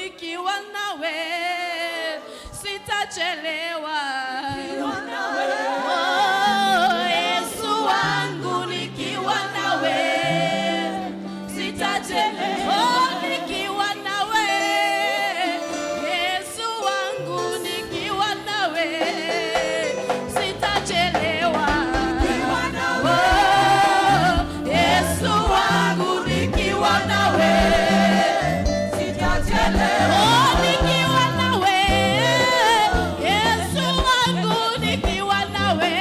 Nikiwa nawe sitachelewa. Oh, Yesu wangu, nikiwa nawe sitachelewa. Oh, nikiwa nawe, Yesu wangu, nikiwa nawe sitachelewa. Oh, Yesu wangu, nikiwa nawe Sitachelewa. Oh, nikiwa nawe, Yesu wangu, nikiwa nawe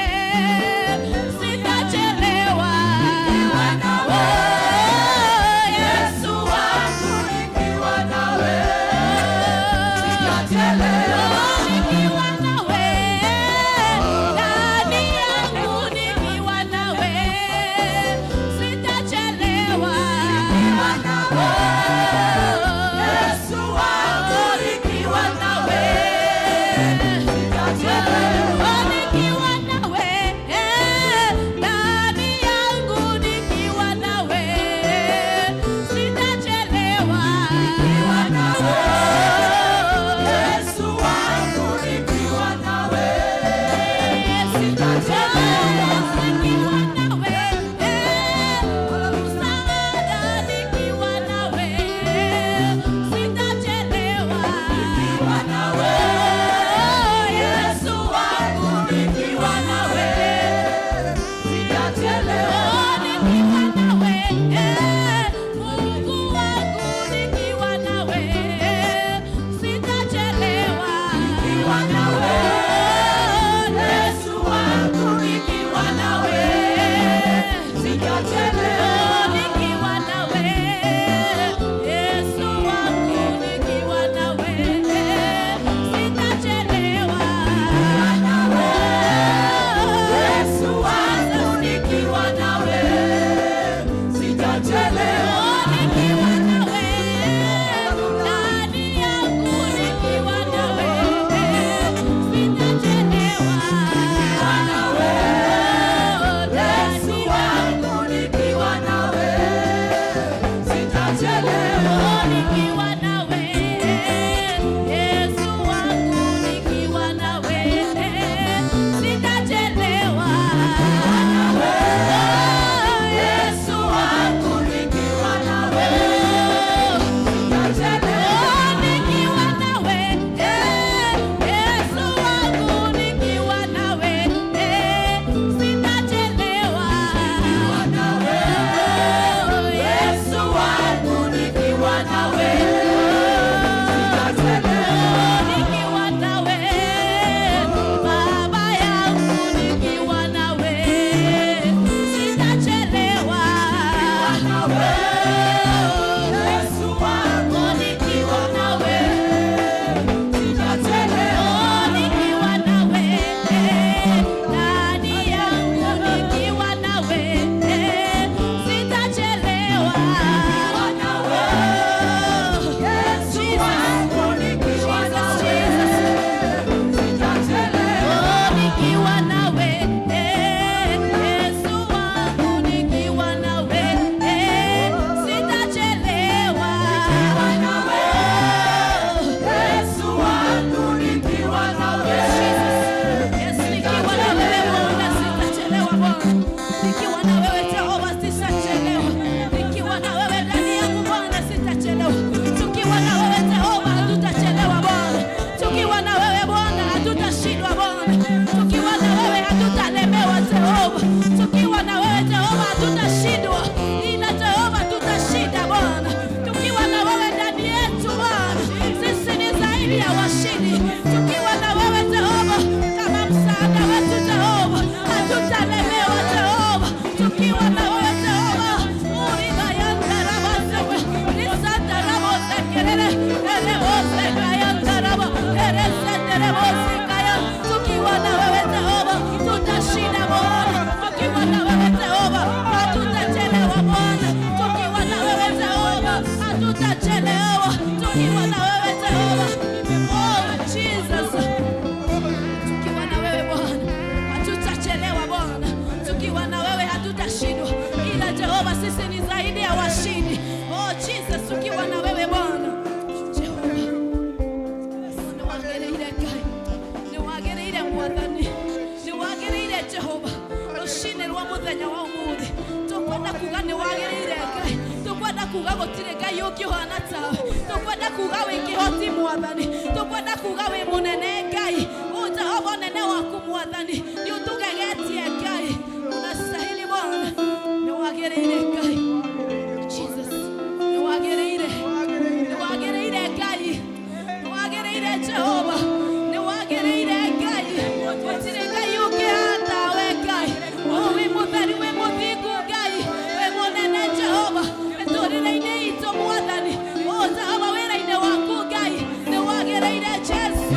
sitachelewa. Oh, Yesu wangu, Nikiwa nawe sitachelewa. Oh, nikiwa nawe, ndani yangu nikiwa nawe sitachelewa. Oh, Yesu wangu, nikiwa nawe sitachelewa. Oh, nikiwa nawe, ndani yangu nikiwa nawe sitachelewa. Yesu wangu, nikiwa nawe Sitachelewa. Nikiwa nawe, msaada nikiwa nawe sitachelewa. Nawe. Yesu wangu, Nikiwa nawe sitachelewa. Oh, nikiwa nawe, Mungu wangu, nikiwa nawe sitachelewa. Nikiwa nawe. Oh, Yesu wangu, nikiwa nawe sitachelewa. Oh, nikiwa nawe, Yesu wangu, nikiwa nawe sitachelewa. Yesu wangu, nikiwa nawe sitachelewa. Oh, nikiwa nawe, ndani yangu nikiwa nawe sitachelewa. Yesu wangu, nikiwa nawe sitachelewa. Oh, nikiwa nawe, Yesu wangu, nikiwa nawe sitachelewa. Yesu wangu, nikiwa nawe sitachelewa. Oh, nikiwa nawe, Yesu wangu, nikiwa nawe sitachelewa. Yesu wangu, nikiwa nawe sitachelewa. Nikiwa nawe, Baba yangu, nikiwa nawe sitachelewa. Yesu wangu, Nikiwa nawe, sitachelewa. nikiwa nawe, ndani yangu nikiwa nawe sitachelewa. Yesu wangu, nikiwa nawe sitachelewa. Oh, nikiwa nawe, Yesu wangu, nikiwa nawe sitachelewa. Yesu wangu, nikiwa nawe Yes, nikiwa na wewe Bwana sitachelewa Bwana. Nikiwa na wewe Jehova sitachelewa. Nikiwa na wewe ndani yangu Bwana sitachelewa. Tukiwa na wewe Jehova hatutachelewa Bwana. Tukiwa na wewe Bwana hatutashindwa Bwana. Tukiwa na wewe hatutalemewa Jehova. Tukiwa na wewe Jehova hatutashindwa. Ila Jehova tutashinda Bwana. Tukiwa na wewe ndani yetu Bwana, sisi ni zaidi ya washindi. Tukiwa na wewe Jehova kama msaada wetu Jehova, hatutalemewa Jehova. Tukiwa na wewe Jehova, uribayandarabazebe risandarabozekere erebozegayandaraba eresenderebozekaya. Tukiwa na wewe Jehova tutashinda Bwana. Tukiwa na wewe Jehova hatutachelewa Bwana. Tukiwa na wewe Jehova hatutachelewa. Tukiwa na wewe Jehova, oh Jesus, tukiwa na wewe Bwana hatutachelewa Bwana. Tukiwa na wewe hatutashindwa, ila Jehova sisi ni zaidi ya washindi. Oh Jesus, tukiwa na wewe Bwana Jehova. Kuga gũtirĩ Ngai ũngĩũhana tawe. Tũkwenda kuga wĩ kĩhoti, Mwathani. Tũkwenda kuga wĩ mũnene, Ngai. O Jehova, ũnene waku, Mwathani, nĩ ũtũgegetie. Ngai, unastahili Bwana, nĩ wagĩrĩire, Ngai. Jesus, nĩ wagĩrĩire, nĩ wagĩrĩire, Ngai, nĩ wagĩrĩire. Jehova, nĩ wagĩrĩire. Ngai, gũtirĩ Ngai ũngĩhana we. Ngai, o wĩ mũtheru, wĩ mũthingu. Ngai, wĩ mũnene, Jehova, mĩtũrĩre-inĩ itũ. Mwathani, o Jehova, wĩra-inĩ waku, Ngai, nĩ wagĩrĩire. Jesu.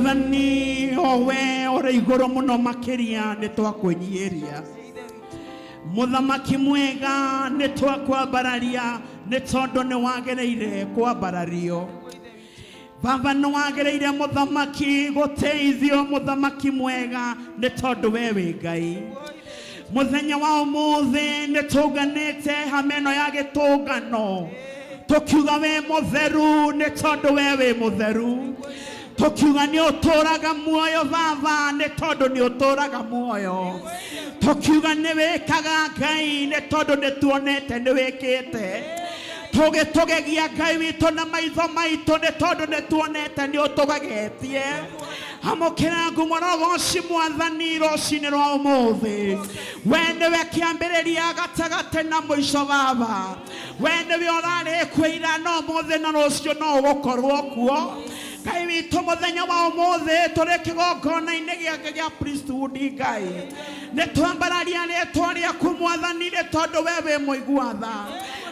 Mwathani o we ũrĩ igũrũ mũno makĩria nĩ twakwĩnyihĩria. Mũthamaki mwega nĩ twakwambararia nĩ tondũ nĩ wagĩrĩire kwambarario. Baba nĩ wagĩrĩire mũthamaki gũteithio mũthamaki mwega nĩ tondũ we wĩ Ngai. Mũthenya wa ũmũthĩ nĩ tũnganĩte hama ĩno ya gĩtũngano tũkiuga wĩ mũtheru nĩ tondũ we wĩ mũtheru tũkiuga nĩ ũtũraga muoyo baba nĩ tondũ nĩ ũtũraga muoyo tũkiuga nĩ wĩkaga Ngai nĩ tondũ nĩ tuonete nĩ wĩkĩte tũgĩtũgegia Ngai witũ na maitho maitũ nĩ tondũ nĩ tuonete nĩ ũtũgegetie. Amũkĩra ngumo na ũgoci Mwathani rũcinĩ rwa ũmũthĩ. We nĩwe kĩambĩrĩria gatagatĩ na mũico Baba. We nĩwe ũrarĩ kuo ira na ũmũthĩ na rũciũ no ũgũkorwo kuo. Ngai witũ mũthenya wa ũmũthĩ tũrĩ kĩgongona-inĩ gĩake gĩa priesthood Ngai. Nĩ twambararia rĩtwa rĩaku Mwathani nĩ tondũ we wĩ mũigua tha.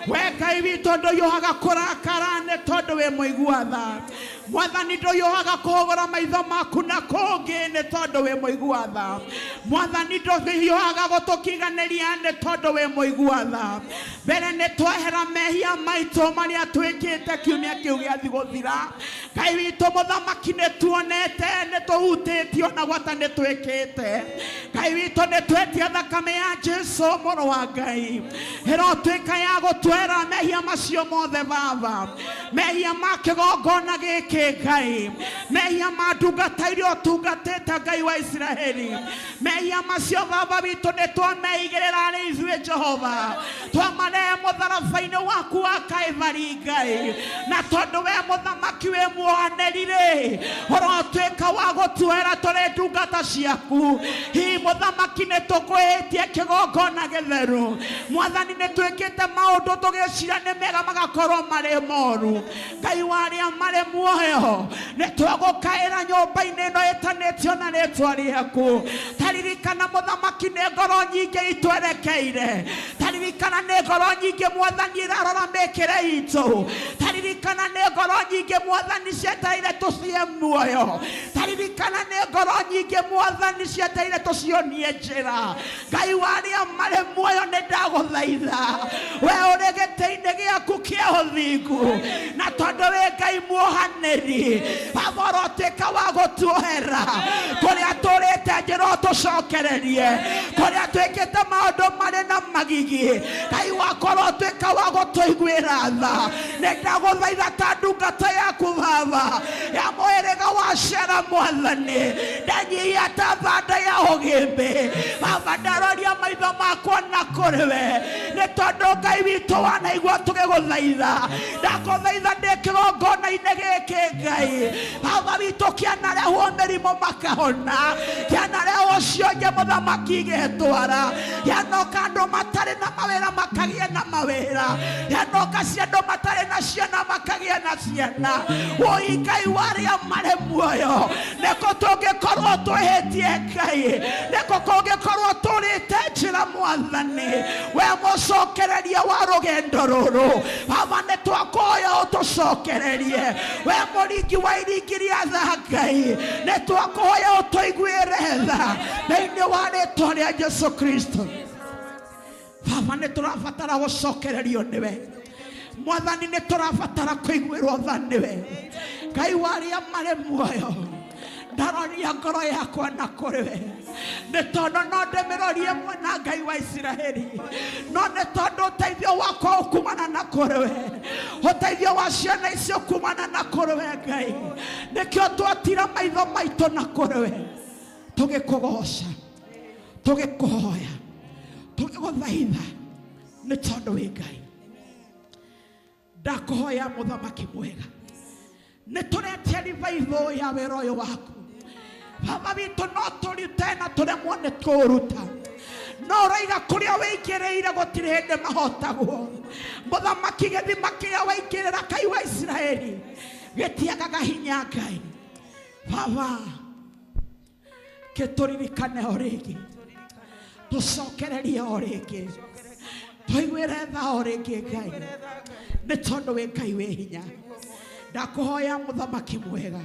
We Ngai witũ ndũhiũhaga kũrakara nĩ tondũ wĩ mũigua tha. Mwathani ndũhiũhaga kũhũgũra maitho maku na kũngĩ nĩ tondũ wĩ mũigua tha. Mwathani ndũhiũhaga gũtũkiganĩria nĩ tondũ wĩ mũigua tha. Mbere nĩ twehera mehia maitũ marĩa twĩkĩte kiumia kĩu gĩathi gũthira. Ngai witũ mũthamaki nĩ tuonete nĩ tũhutĩtio na gwata nĩ twĩkĩte. Ngai witũ nĩ twetia thakame ya Jesu mũrũ wa Ngai ĩrotuĩka ya gũtwera mehia macio mothe Baba. Mehia ma kĩgongona gĩkĩ Ngai, mehia ma ndungata iria ũtungatĩte Ngai wa Isiraeli, mehia macio Baba witũ nĩ twameigĩrĩra arĩ ithuĩ Jehova, twamarehe mũtharaba-inĩ waku wa Kaivari Ngai, na tondũ we mũthamaki wĩ muohanĩri-rĩ, ũrotuĩka wa gũtuoera tũrĩ ndungata ciaku. Hihi mũthamaki nĩ tũkwĩhĩtie kĩgongona gĩtheru Mwathani nĩ twĩkĩte maũndũ tũgĩciria nĩ mega magakorwo marĩ moru. Ngai wa arĩa marĩ muoyo, nĩ twagũkaĩra nyũmba-inĩ ĩno ĩtanĩtio na rĩtwa rĩaku. Taririkana mũthamaki nĩ ngoro nyingĩ itwerekeire. Taririkana nĩ ngoro nyingĩ Mwathani ĩrarora mĩkĩre itũ. Taririkana nĩ ngoro nyingĩ Mwathani cietereire tũcihe muoyo. Taririkana nĩ ngoro nyingĩ Mwathani cietereire tũcionie njĩra. Ngai wa arĩa marĩ muoyo nĩ ndagũthaitha, we ũrĩ gĩtĩ-inĩ gĩaku kĩa ũthingu, na tondũ wĩ Ngai muohanĩri, Baba ũrotuĩka wa gũtuohera kũrĩa tũrĩte njĩra ũtũcokererie, kũrĩa twĩkĩte maũndũ marĩ na magigi, Ngai wakwa ũrotuĩka wa gũtũiguĩra tha. Nĩ ndagũthaitha ta ndungata yaku Baba ya mũhĩrĩga wa Shera Mwathani, ndanyihia ta thanda ya ũgĩmbĩ Baba, ndaroria maitho makwa na kũrĩ we, nĩ tondũ Ngai witũ wanaigua tũgĩgũthaitha. Ndakũthaitha ndĩ kĩgongona-inĩ gĩkĩ Ngai Baba witũ, kĩanarehwo mĩrimũ makahona, kĩanarehwo cionje mũthamaki igĩtwara, kĩanoka andũ matarĩ na mawĩra makagĩa na mawĩra, kĩanoka ciandũ matarĩ na ciana makagĩa na ciana. Woi Ngai wa arĩa marĩ muoyo, nĩkũ tũngĩkorwo twĩhĩtie Ngai, nĩkũ kũngĩkorwo tũrĩte njĩra Mwathani, we mũcokereria wa rũgendo rũrũ Baba, nĩ twakũhoya ũtũcokererie, we mũringi wa iringi rĩa tha Ngai, nĩ twakũhoya ũtũiguĩre tha thĩinĩ wa rĩtwa rĩa Jesu Kristo. Baba, nĩ tũrabatara gũcokererio nĩwe Mwathani, nĩ tũrabatara kũiguĩrwo tha nĩwe Ngai wa arĩa marĩ muoyo. Ndaroria ngoro yakwa na kũrĩ we, nĩ tondũ no ndĩmĩrorie mwena Ngai wa Isiraeli, no nĩ tondũ ũteithio wakwa ũkumana na kũrĩ we, ũteithio wa ciana icio ũkumana na kũrĩ we Ngai. Nĩkĩo twatira maitho maitũ na kũrĩ we, tũgĩkũgoca, tũgĩkũhoya, tũgĩgũthaitha, nĩ tondũ wĩ Ngai. Ndakũhoya mũthamaki mwega, nĩ tũretia revival ya wĩra ũyũ waku Baba witũ, no tũrute na tũremwo nĩ kũũruta, no ũroiga kũrĩa wĩingĩrĩire gũtirĩ hĩndĩ mahotagwo. Mũthamaki, gĩthima kĩrĩa waingĩrĩra Ngai wa Isiraeli gĩtiagaga hinya. Ngai Baba, kĩtũririkane o rĩngĩ, tũcokererie o rĩngĩ, tũiguĩre tha o rĩngĩ Ngai, nĩ tondũ wĩ Ngai wĩ hinya. Ndakũhoya mũthamaki mwega,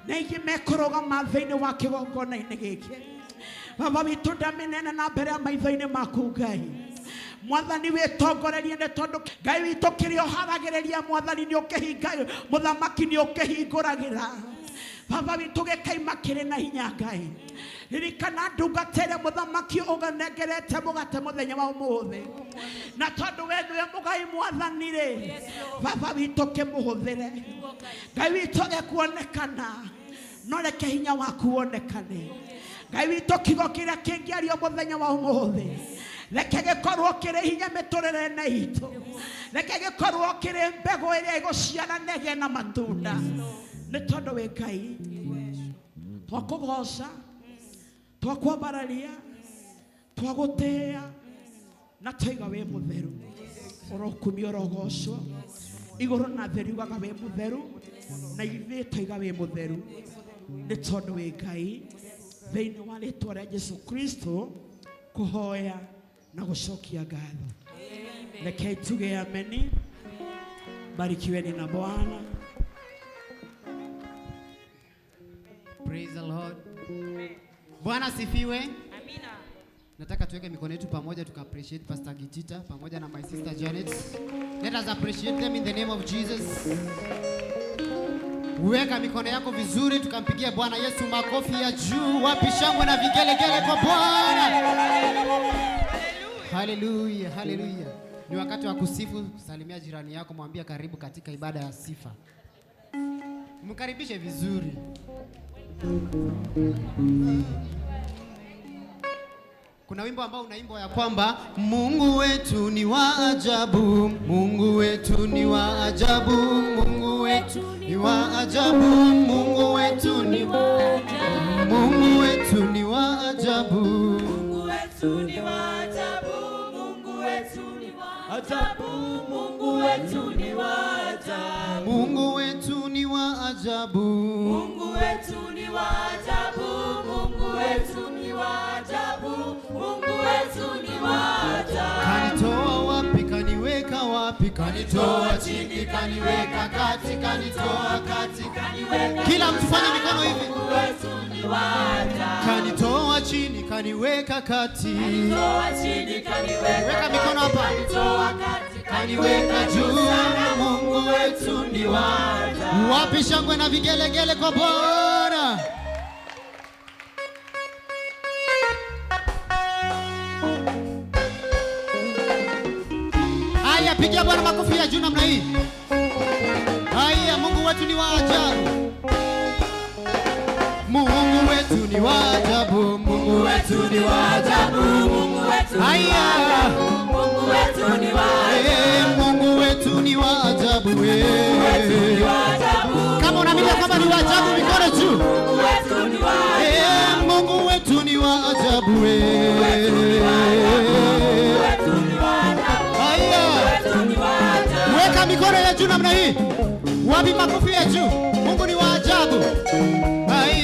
Na aingĩ mekũrũgama thĩinĩ wa kĩgongona-inĩ gĩkĩ. Baba witũ ndamĩnene na mbere ya maitho-inĩ maku Ngai. Mwathani wĩtongorerie nĩ tondũ Ngai witũ kĩrĩa ũharagĩrĩria mwathani nĩ ũkĩhinga mũthamaki nĩ ũkĩhingũragĩra. Baba witũ gĩkaima kĩrĩ na hinya Ngai. Ririkana ndungata ĩrĩa mũthamaki ũnengerete mũgate mũthenya wa ũmũthĩ. Na tondũ we nĩwe mũgai mwathani rĩ, baba witũ kĩmũhũthĩre. Ngai witũ gĩkuonekana no reke hinya waku wonekane. Ngai witũ kiugo kĩrĩa kĩngĩario mũthenya wa ũmũthĩ reke gĩkorwo kĩrĩ hinya mĩtũrĩre-inĩ itũ. Reke gĩkorwo kĩrĩ mbegũ ĩrĩa ĩgũciara na ĩgĩe na matunda. Nĩ tondũ wĩ Ngai twakũgoca twakwambararia twagũtĩĩa na twaiga wĩ mũtheru ũrokumio ũrogocwo igũrũ na thĩ riugaga wĩ mũtheru na ithuĩ twaiga wĩ mũtheru nĩ tondũ wĩ Ngai thĩinĩ wa rĩtwa rĩa Jesu Kristo kũhoya na gũcokia ngatho. Rekei tuge ameni. Barikiweni na Bwana. Praise the Lord. Bwana asifiwe. Amina. Nataka tuweke mikono yetu pamoja tuka appreciate Pastor Gitita pamoja na my sister Janet. Let us appreciate them in the name of Jesus. Weka mikono yako vizuri tukampigia Bwana Yesu makofi ya juu. Wapi shangwe na vigelegele kwa Bwana. Hallelujah, hallelujah. Ni wakati wa kusifu. Salimia jirani yako, mwambie karibu katika ibada ya sifa. Mkaribishe vizuri. Kuna wimbo ambao unaimbwa ya kwamba Mungu wetu ni wa ajabu, Mungu wetu ni wa ajabu, Mungu wetu ni wa ajabu, Mungu wetu ni wa ajabu, Mungu wetu ni wa ajabu, Mungu wetu ni wa ajabu, Mungu wetu ni wa ajabu, Mungu wetu ni wa ajabu, Mungu wetu ni wa ajabu, Mungu wetu ni wa ajabu, Mungu wetu ni wa ajabu, Mungu wetu ni wa ajabu. Kanitoa wapi, kaniweka wapi, kanitoa chini, kaniweka kati, kanitoa kati, Kaniweka Kila mtu fanya mikono hivi. Mungu wetu ni wa ajabu. Kanitoa chini, kaniweka kati, Kanitoa chini, kaniweka Weka mikono kati, hapa. kanitoa kati, kaniweka juu. Mungu wetu ni wa ajabu. Wapi shangwe na vigelegele kwa Bwana. Haya, pigia Bwana makofi ya juu namna hii. Haya, Mungu wetu ni wa ajabu. Mungu wetu ni wa ajabu. Mungu wetu ni wa ajabu. Mungu wetu ni wa Haya. ajabu. Mungu wetu ni wa Eh, Mungu wetu ni wa ajabu. Eh. ajabu. Kama unaamini kwamba ni wa ajabu, mikono juu. Mungu wetu ni wa Eh, Mungu wetu ni wa ajabu. Eh. wetu ni wa ajabu. Haya. Wetu ni wa ajabu. Weka mikono ya juu namna hii. Wapi makofi ya juu? Mungu ni wa ajabu. Ai.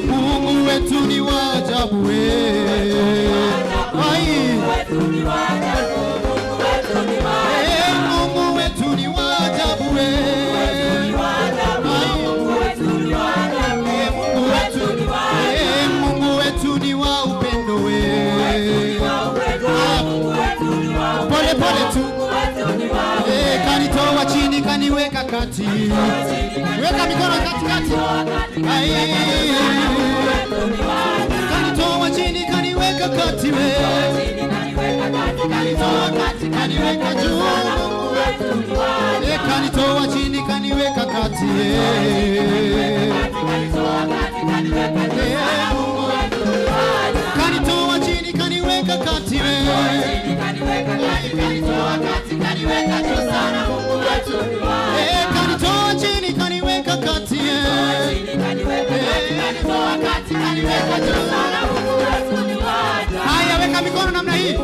Mungu wetu ni wa ajabu. Eh. Ai. Wetu ni wa ajabu. Mungu wetu ni wa Eh, Mungu wetu ni wa ajabu. Eh. ajabu. Ai. Mungu wetu ni wa ajabu. Eh, Mungu wetu ni wa Eh, Mungu wetu ni wa upendo. Eh. Mungu wetu ni wa Pole pole tu. Mungu wetu ni wa Eh, kanitoa chini kaniweka kati. Weka mikono katikati. Ai. Kanitoa chini kaniweka kati we. Kanitoa kati kaniweka juu. Mungu wetu. Eh, kanitoa chini kaniweka kati. Eh, Mungu wetu. Kanitoa chini kaniweka kati we. Kanitoa kati kaniweka juu sana. Mungu wetu. Eh, kanitoa chini kaniweka kati. Eh, kanitoa kati kaniweka juu sana. Haya, weka mikono namna hii.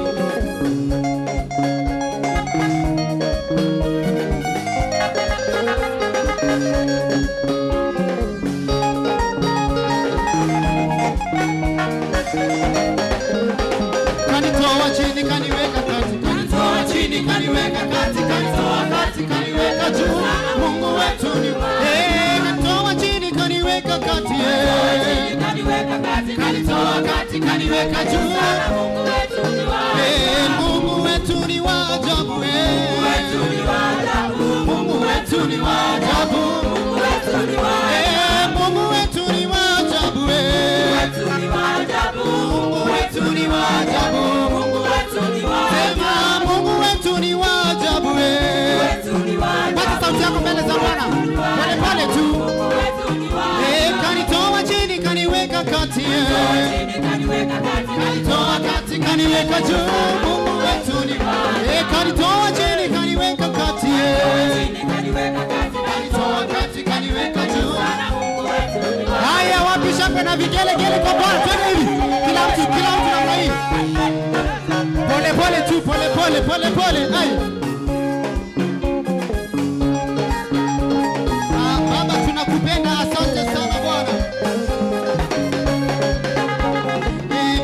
Kanitoa chini kaniweka kati, kanitoa chini kaniweka kati, kanitoa kati kaniweka juu. Mungu wetu ni eh, kanitoa kaniweka juu. Mungu wetu ni wa ajabu. Mungu wetu ni wa ajabu. Mungu wetu ni wa ajabu. Mungu wetu ni wa ajabu. Sema Mungu wetu ni wa ajabu. Pata sauti yako mbele za Bwana. Pole pole tu. Kanitoa chini kaniweka kati. Kanitoa kati kaniweka juu. Mungu wetu ni kanitoa chini kaniweka kati. Kanitoa kati kaniweka juu. Haya, wapi shangwe na vigelegele kwa Bwana? Twende hivi. Kila mtu namna hii. Pole pole tu, pole pole, pole pole. Ai. Baba tunakupenda, asante sana Bwana.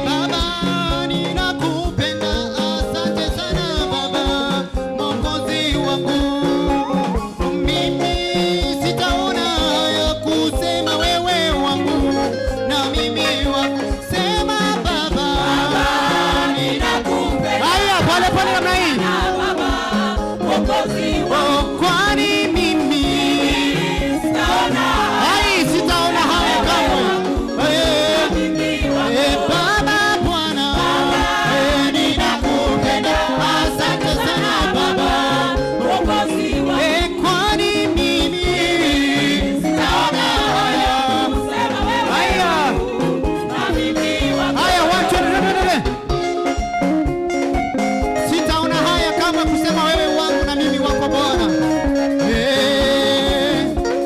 Baba ninakupenda, asante sana Baba, Mwokozi wangu. Mimi sitaona haya kusema wewe wangu na mimi wangu. Sema Baba ninakupenda. Haya, pole pole namna hii. Oh, kwani mimi ai sitaona haya kamwe. Baba Bwana, ninakupenda, asante sana Baba. Kwani mimi sitaona haya. Haya. Haya, one, two, three, three, three. Sitaona haya kama kusema wewe wangu na mimi wako Bwana.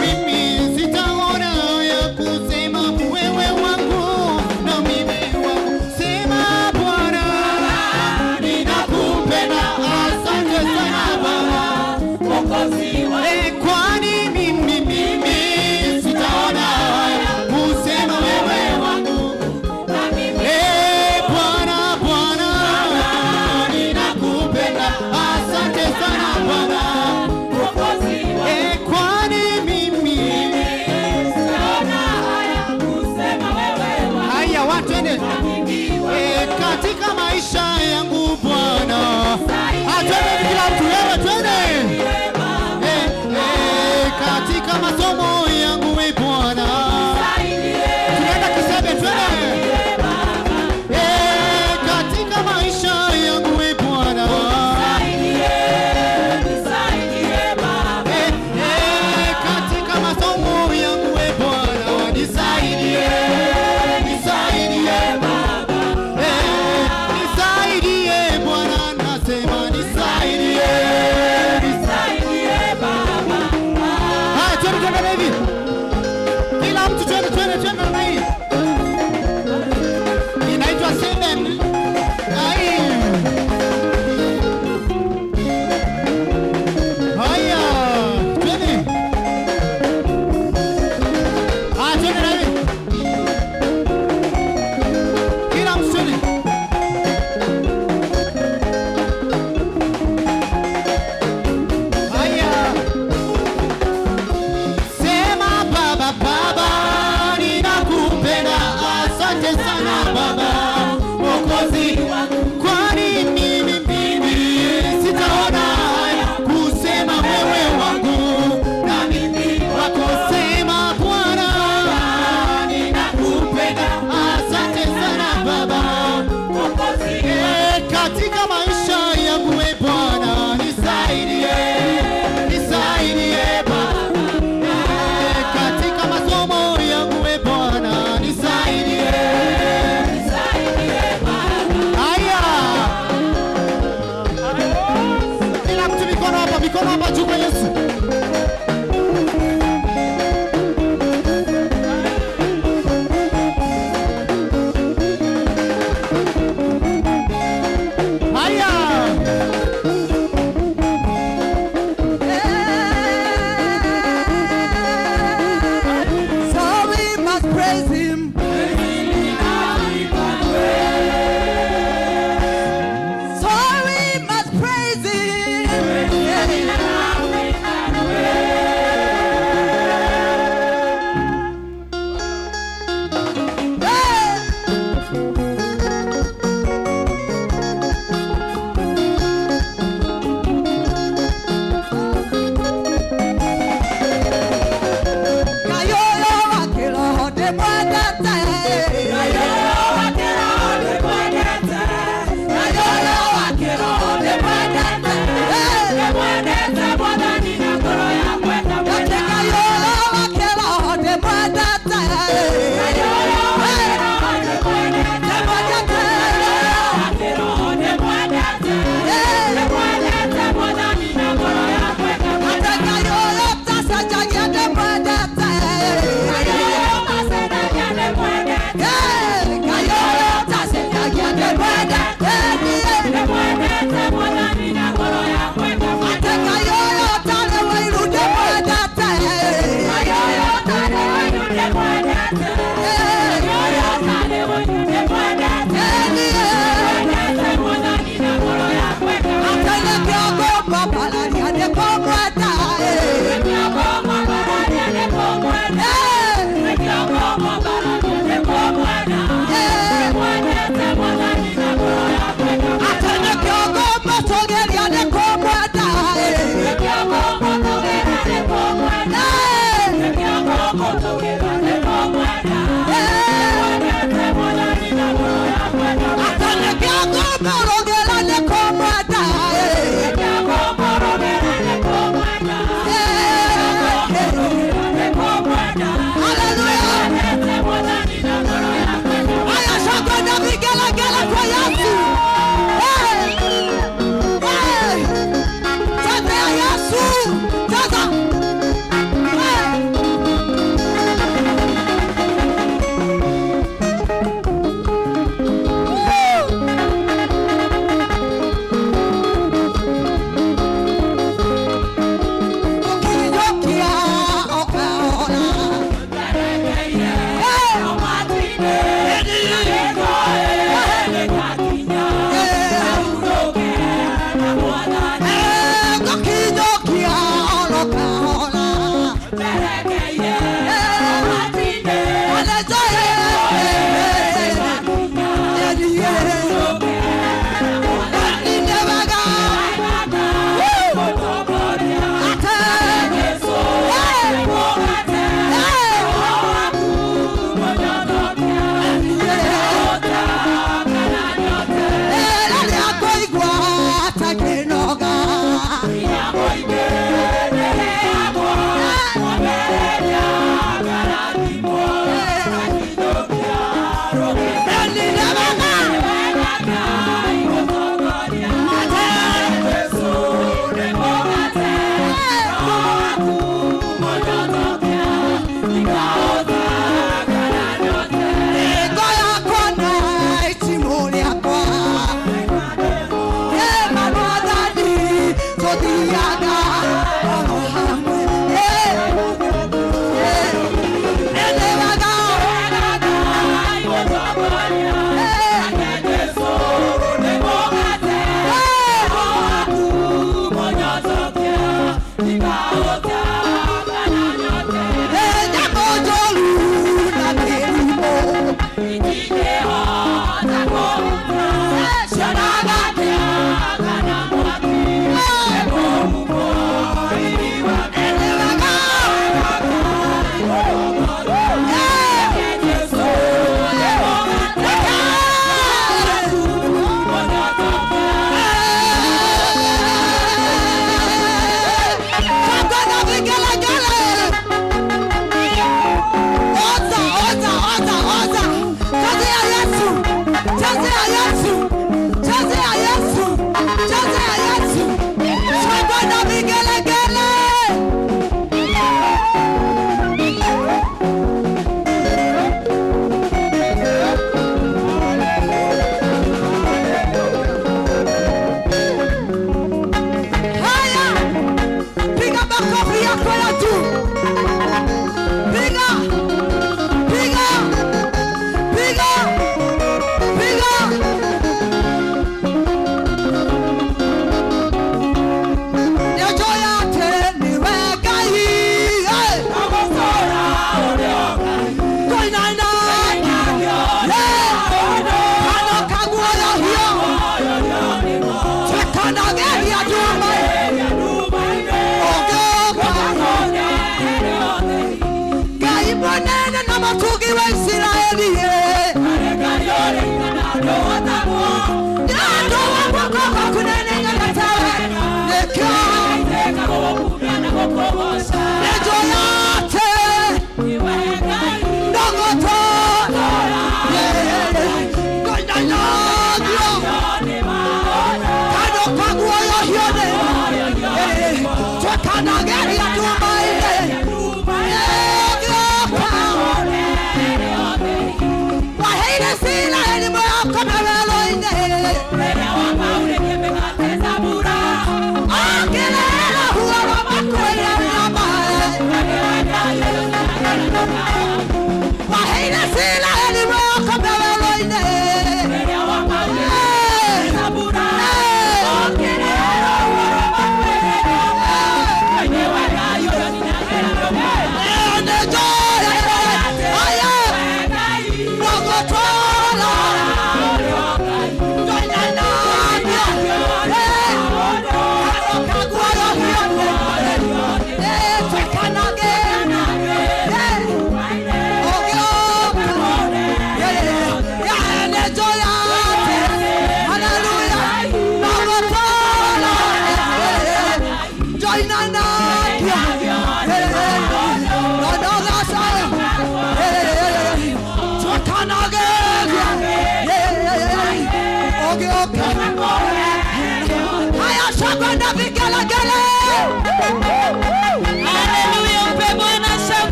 Mimi sitaona haya kusema wewe wangu na mimi wako. Sema Bwana, ninakupenda, asante sana Baba. Kwani mimi sitaona haya kusema wewe wangu. Bwana, Bwana, ninakupenda, asante sana Bwana. Kwani mimi haya, watu twende. Katika maisha yangu Bwana, twende kila mtu, wewe twende.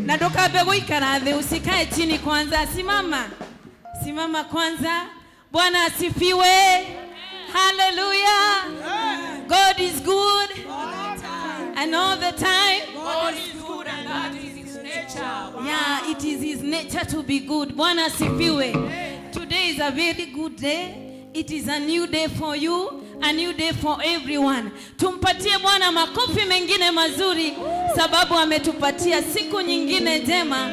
Na ndukambe guikara thi, usikae chini kwanza, simama. Simama kwanza. Bwana asifiwe. Hallelujah. God is good. And all the time. God is good and that is his nature. Yeah, it is his nature to be good. Bwana asifiwe. Today is a very good day. It is a new day for you, a new day for everyone. Tumpatie Bwana makofi mengine mazuri sababu ametupatia siku nyingine njema.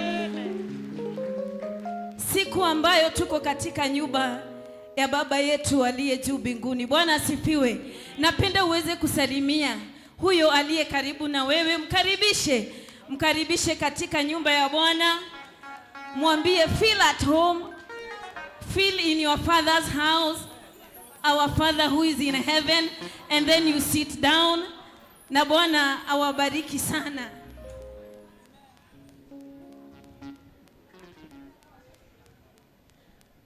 Siku ambayo tuko katika nyumba ya Baba yetu aliye juu mbinguni. Bwana asifiwe. Napenda uweze kusalimia huyo aliye karibu na wewe, mkaribishe, mkaribishe katika nyumba ya Bwana. Mwambie feel at home, feel in your father's house, our Father who is in heaven, and then you sit down. Na Bwana awabariki sana.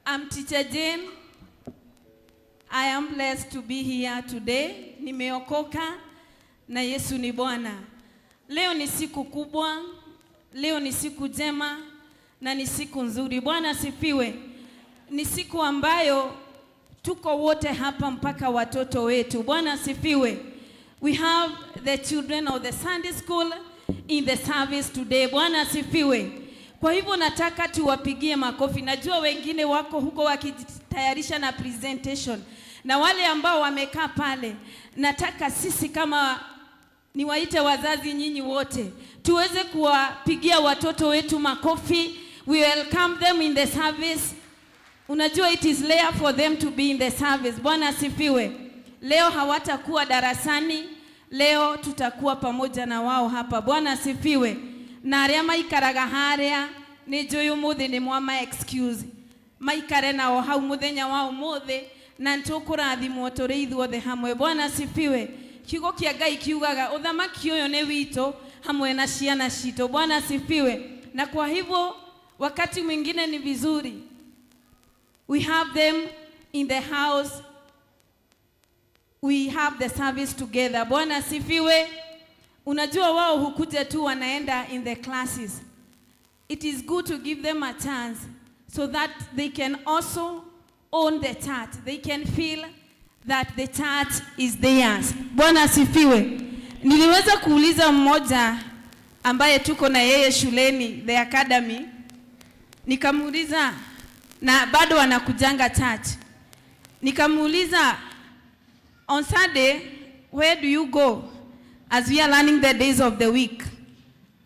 I'm Teacher Jane. I am blessed to be here today. Nimeokoka na Yesu ni Bwana. Leo ni siku kubwa, leo ni siku njema na ni siku nzuri. Bwana asifiwe. Ni siku ambayo tuko wote hapa mpaka watoto wetu. Bwana asifiwe. We have the children of the Sunday school in the service today. Bwana asifiwe. Kwa hivyo nataka tuwapigie makofi. Najua wengine wako huko wakijitayarisha na presentation, na wale ambao wamekaa pale, nataka sisi kama niwaite wazazi nyinyi wote tuweze kuwapigia watoto wetu makofi. We welcome them in the service. Unajua it is rare for them to be in the service. Bwana asifiwe. Leo hawatakuwa darasani, leo tutakuwa pamoja na wao hapa. Bwana asifiwe. Na arĩa maikaraga harĩa nĩ njũĩ ũmũthĩ nĩ mwama excuse maikare nao hau mũthenya wa ũmũthĩ na nĩtũkũrathimwo tũrĩ ithuothe hamwe. Bwana asifiwe. Kiugo kĩa Ngai kiugaga ũthamaki ũyũ nĩ witũ hamwe na ciana citũ. Bwana asifiwe. Na kwa hivyo wakati mwingine ni vizuri we have them in the house, we have the service together. Bwana asifiwe. Unajua wao hukuja tu wanaenda in the classes. It is good to give them a chance so that they can also own the church. They can feel that the church is theirs. Bwana asifiwe. Niliweza kuuliza mmoja ambaye tuko na yeye shuleni, the academy, nikamuuliza, na bado wanakujanga church. Nikamuuliza, on Sunday, where do you go as we are learning the days of the week?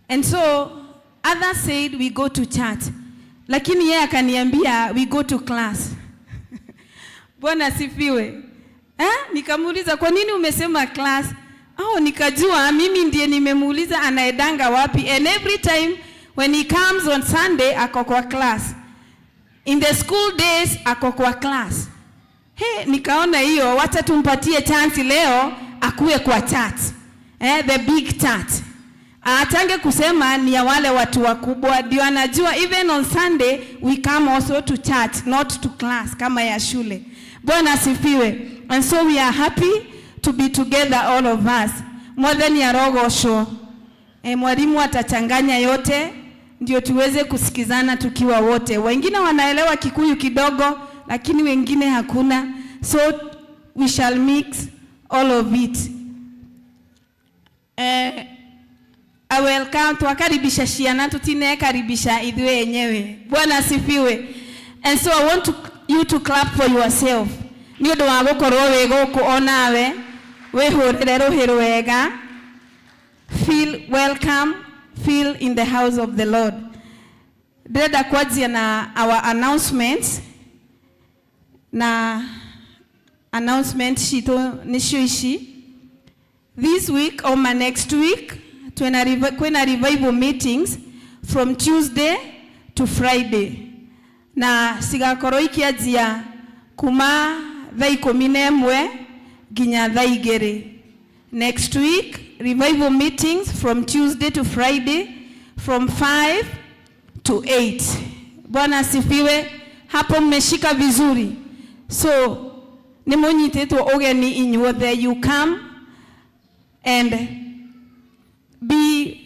And so others said we go to church. Lakini yeye akaniambia we go to class. Bwana asifiwe. Eh? Nikamuuliza kwa nini umesema class? Oh, nikajua mimi ndiye nimemuuliza anaendanga wapi, and every time when he comes on Sunday ako kwa class. In the school days ako kwa class. He, nikaona hiyo wacha tumpatie chance leo akuwe kwa church. Eh, the big church. Atange kusema ni ya wale watu wakubwa, ndio anajua even on Sunday we come also to church, not to class kama ya shule. Bwana asifiwe. And so we are happy to be together all of us. Mwathani arogocwo. E, mwalimu atachanganya yote ndio tuweze kusikizana tukiwa wote. Wengine wanaelewa Kikuyu kidogo, lakini wengine hakuna. So we shall mix all of it. Eh, I welcome, twakaribisha ciana tutinekaribisha ithuĩ enyewe. Bwana asifiwe. And so I want you to clap for yourself nĩ ũndũ wa gũkorwo wĩ gũkũ onawe wĩhũrĩre rũhĩ rwega. Feel welcome, feel in the house of the Lord. Ndĩrenda kwanjia na our announcements, na announcement citũ nĩcio ici. This week or my next week kwĩna revival meetings from Tuesday to Friday, na cigakorwo ikĩanjia kuma thaa 11 nginya thaa 2. Next week, revival meetings from Tuesday to Friday from 5 to 8. Bwana asifiwe. Hapo mmeshika vizuri. So nĩ mũnyitĩtwo ũgeni inyuothe, you come and be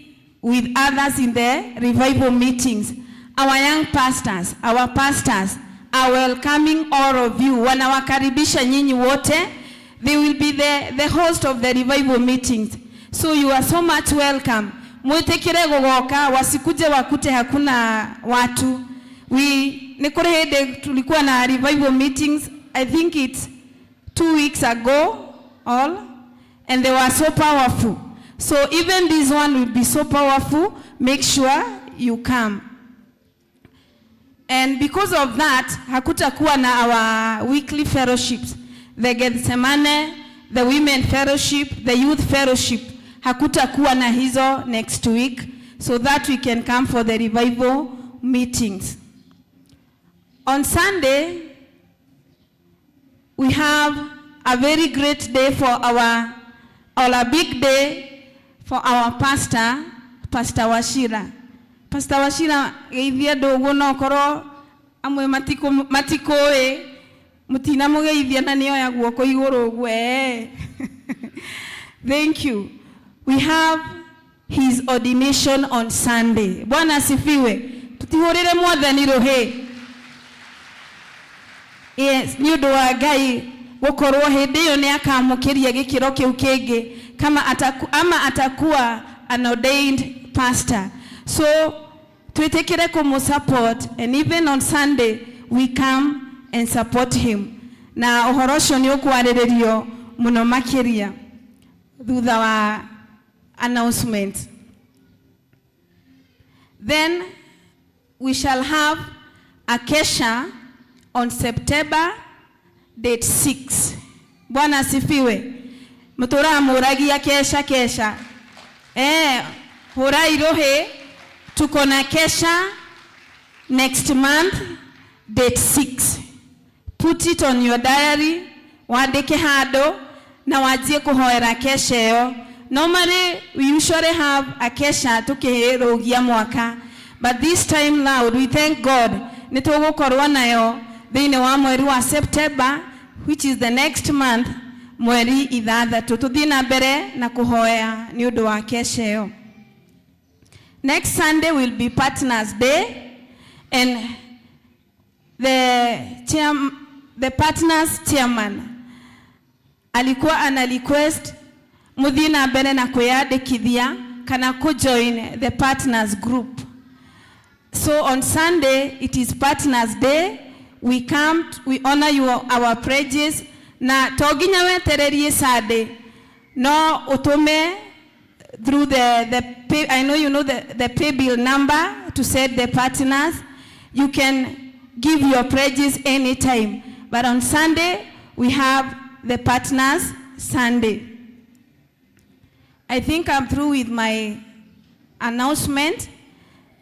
with others in the revival meetings. Our young pastors, our pastors are welcoming all of you. Wanawakaribisha nyinyi wote. They will be the host of the revival meetings. So you are so much welcome. Mwĩtĩkĩre gũgoka, wasikuje wakute hakuna watu. We nĩ kũrĩ hĩndĩ tulikuwa na revival meetings, I think it's 2 weeks ago all, and they were so powerful. So even this one will be so powerful. Make sure you come. And because of that, hakutakuwa na our weekly fellowships. The Gethsemane, the women fellowship, the youth fellowship. Hakutakuwa na hizo next week so that we can come for the revival meetings. On Sunday, we have a very great day for our, or a big day for our pastor, Pastor Wachira. Pastor Wachira, geithia andũ ũguo no korwo amwe matikũĩ mũtinamũgeithia na nĩoya guoko igũrũ ũguo ee. Thank you. We have his ordination on Sunday. Bwana asifiwe. Tutihũrĩre Mwathani rũhĩ. Yes, nĩ ũndũ wa Ngai gũkorwo hĩndĩ ĩyo nĩ akamũkĩria gĩkĩro kĩu kĩngĩ kama ama atakuwa an ordained pastor. So twĩtĩkĩre kũmũ support, and even on Sunday we come and support him. Na ũhoro ũcio nĩ ũkwarĩrĩrio mũno makĩria thutha wa announcement. Then we shall have a kesha on September date 6. Bwana asifiwe. Mũtũraga mũragia kesha kesha. Hũrai rũhĩ, tuko na kesha next month, date 6. Put it on your diary, wandĩke handũ na wanjie kũhoera kesha ĩyo. Normally we usually have a kesha tukĩrũgia mwaka, but this time round we thank God nĩ tũgũkorwo nayo thĩinĩ wa mweri wa September, which is the next month, mweri 6. Tũthiĩ na mbere na kũhoya nĩ ũndũ wa kesha ĩyo. Next Sunday will be Partners Day, and the partners chairman alikuwa ana request muthie na mbere na kwiyandikithia kana kujoin the partners group. So on Sunday it is Partners Day. We come, we honor you our pledges, na to nginya wetererie Sunday, no utume through the pay, I know you know the pay bill number to set the partners. You can give your pledges anytime. But on Sunday, we have the Partners Sunday. I think I'm through with my announcement.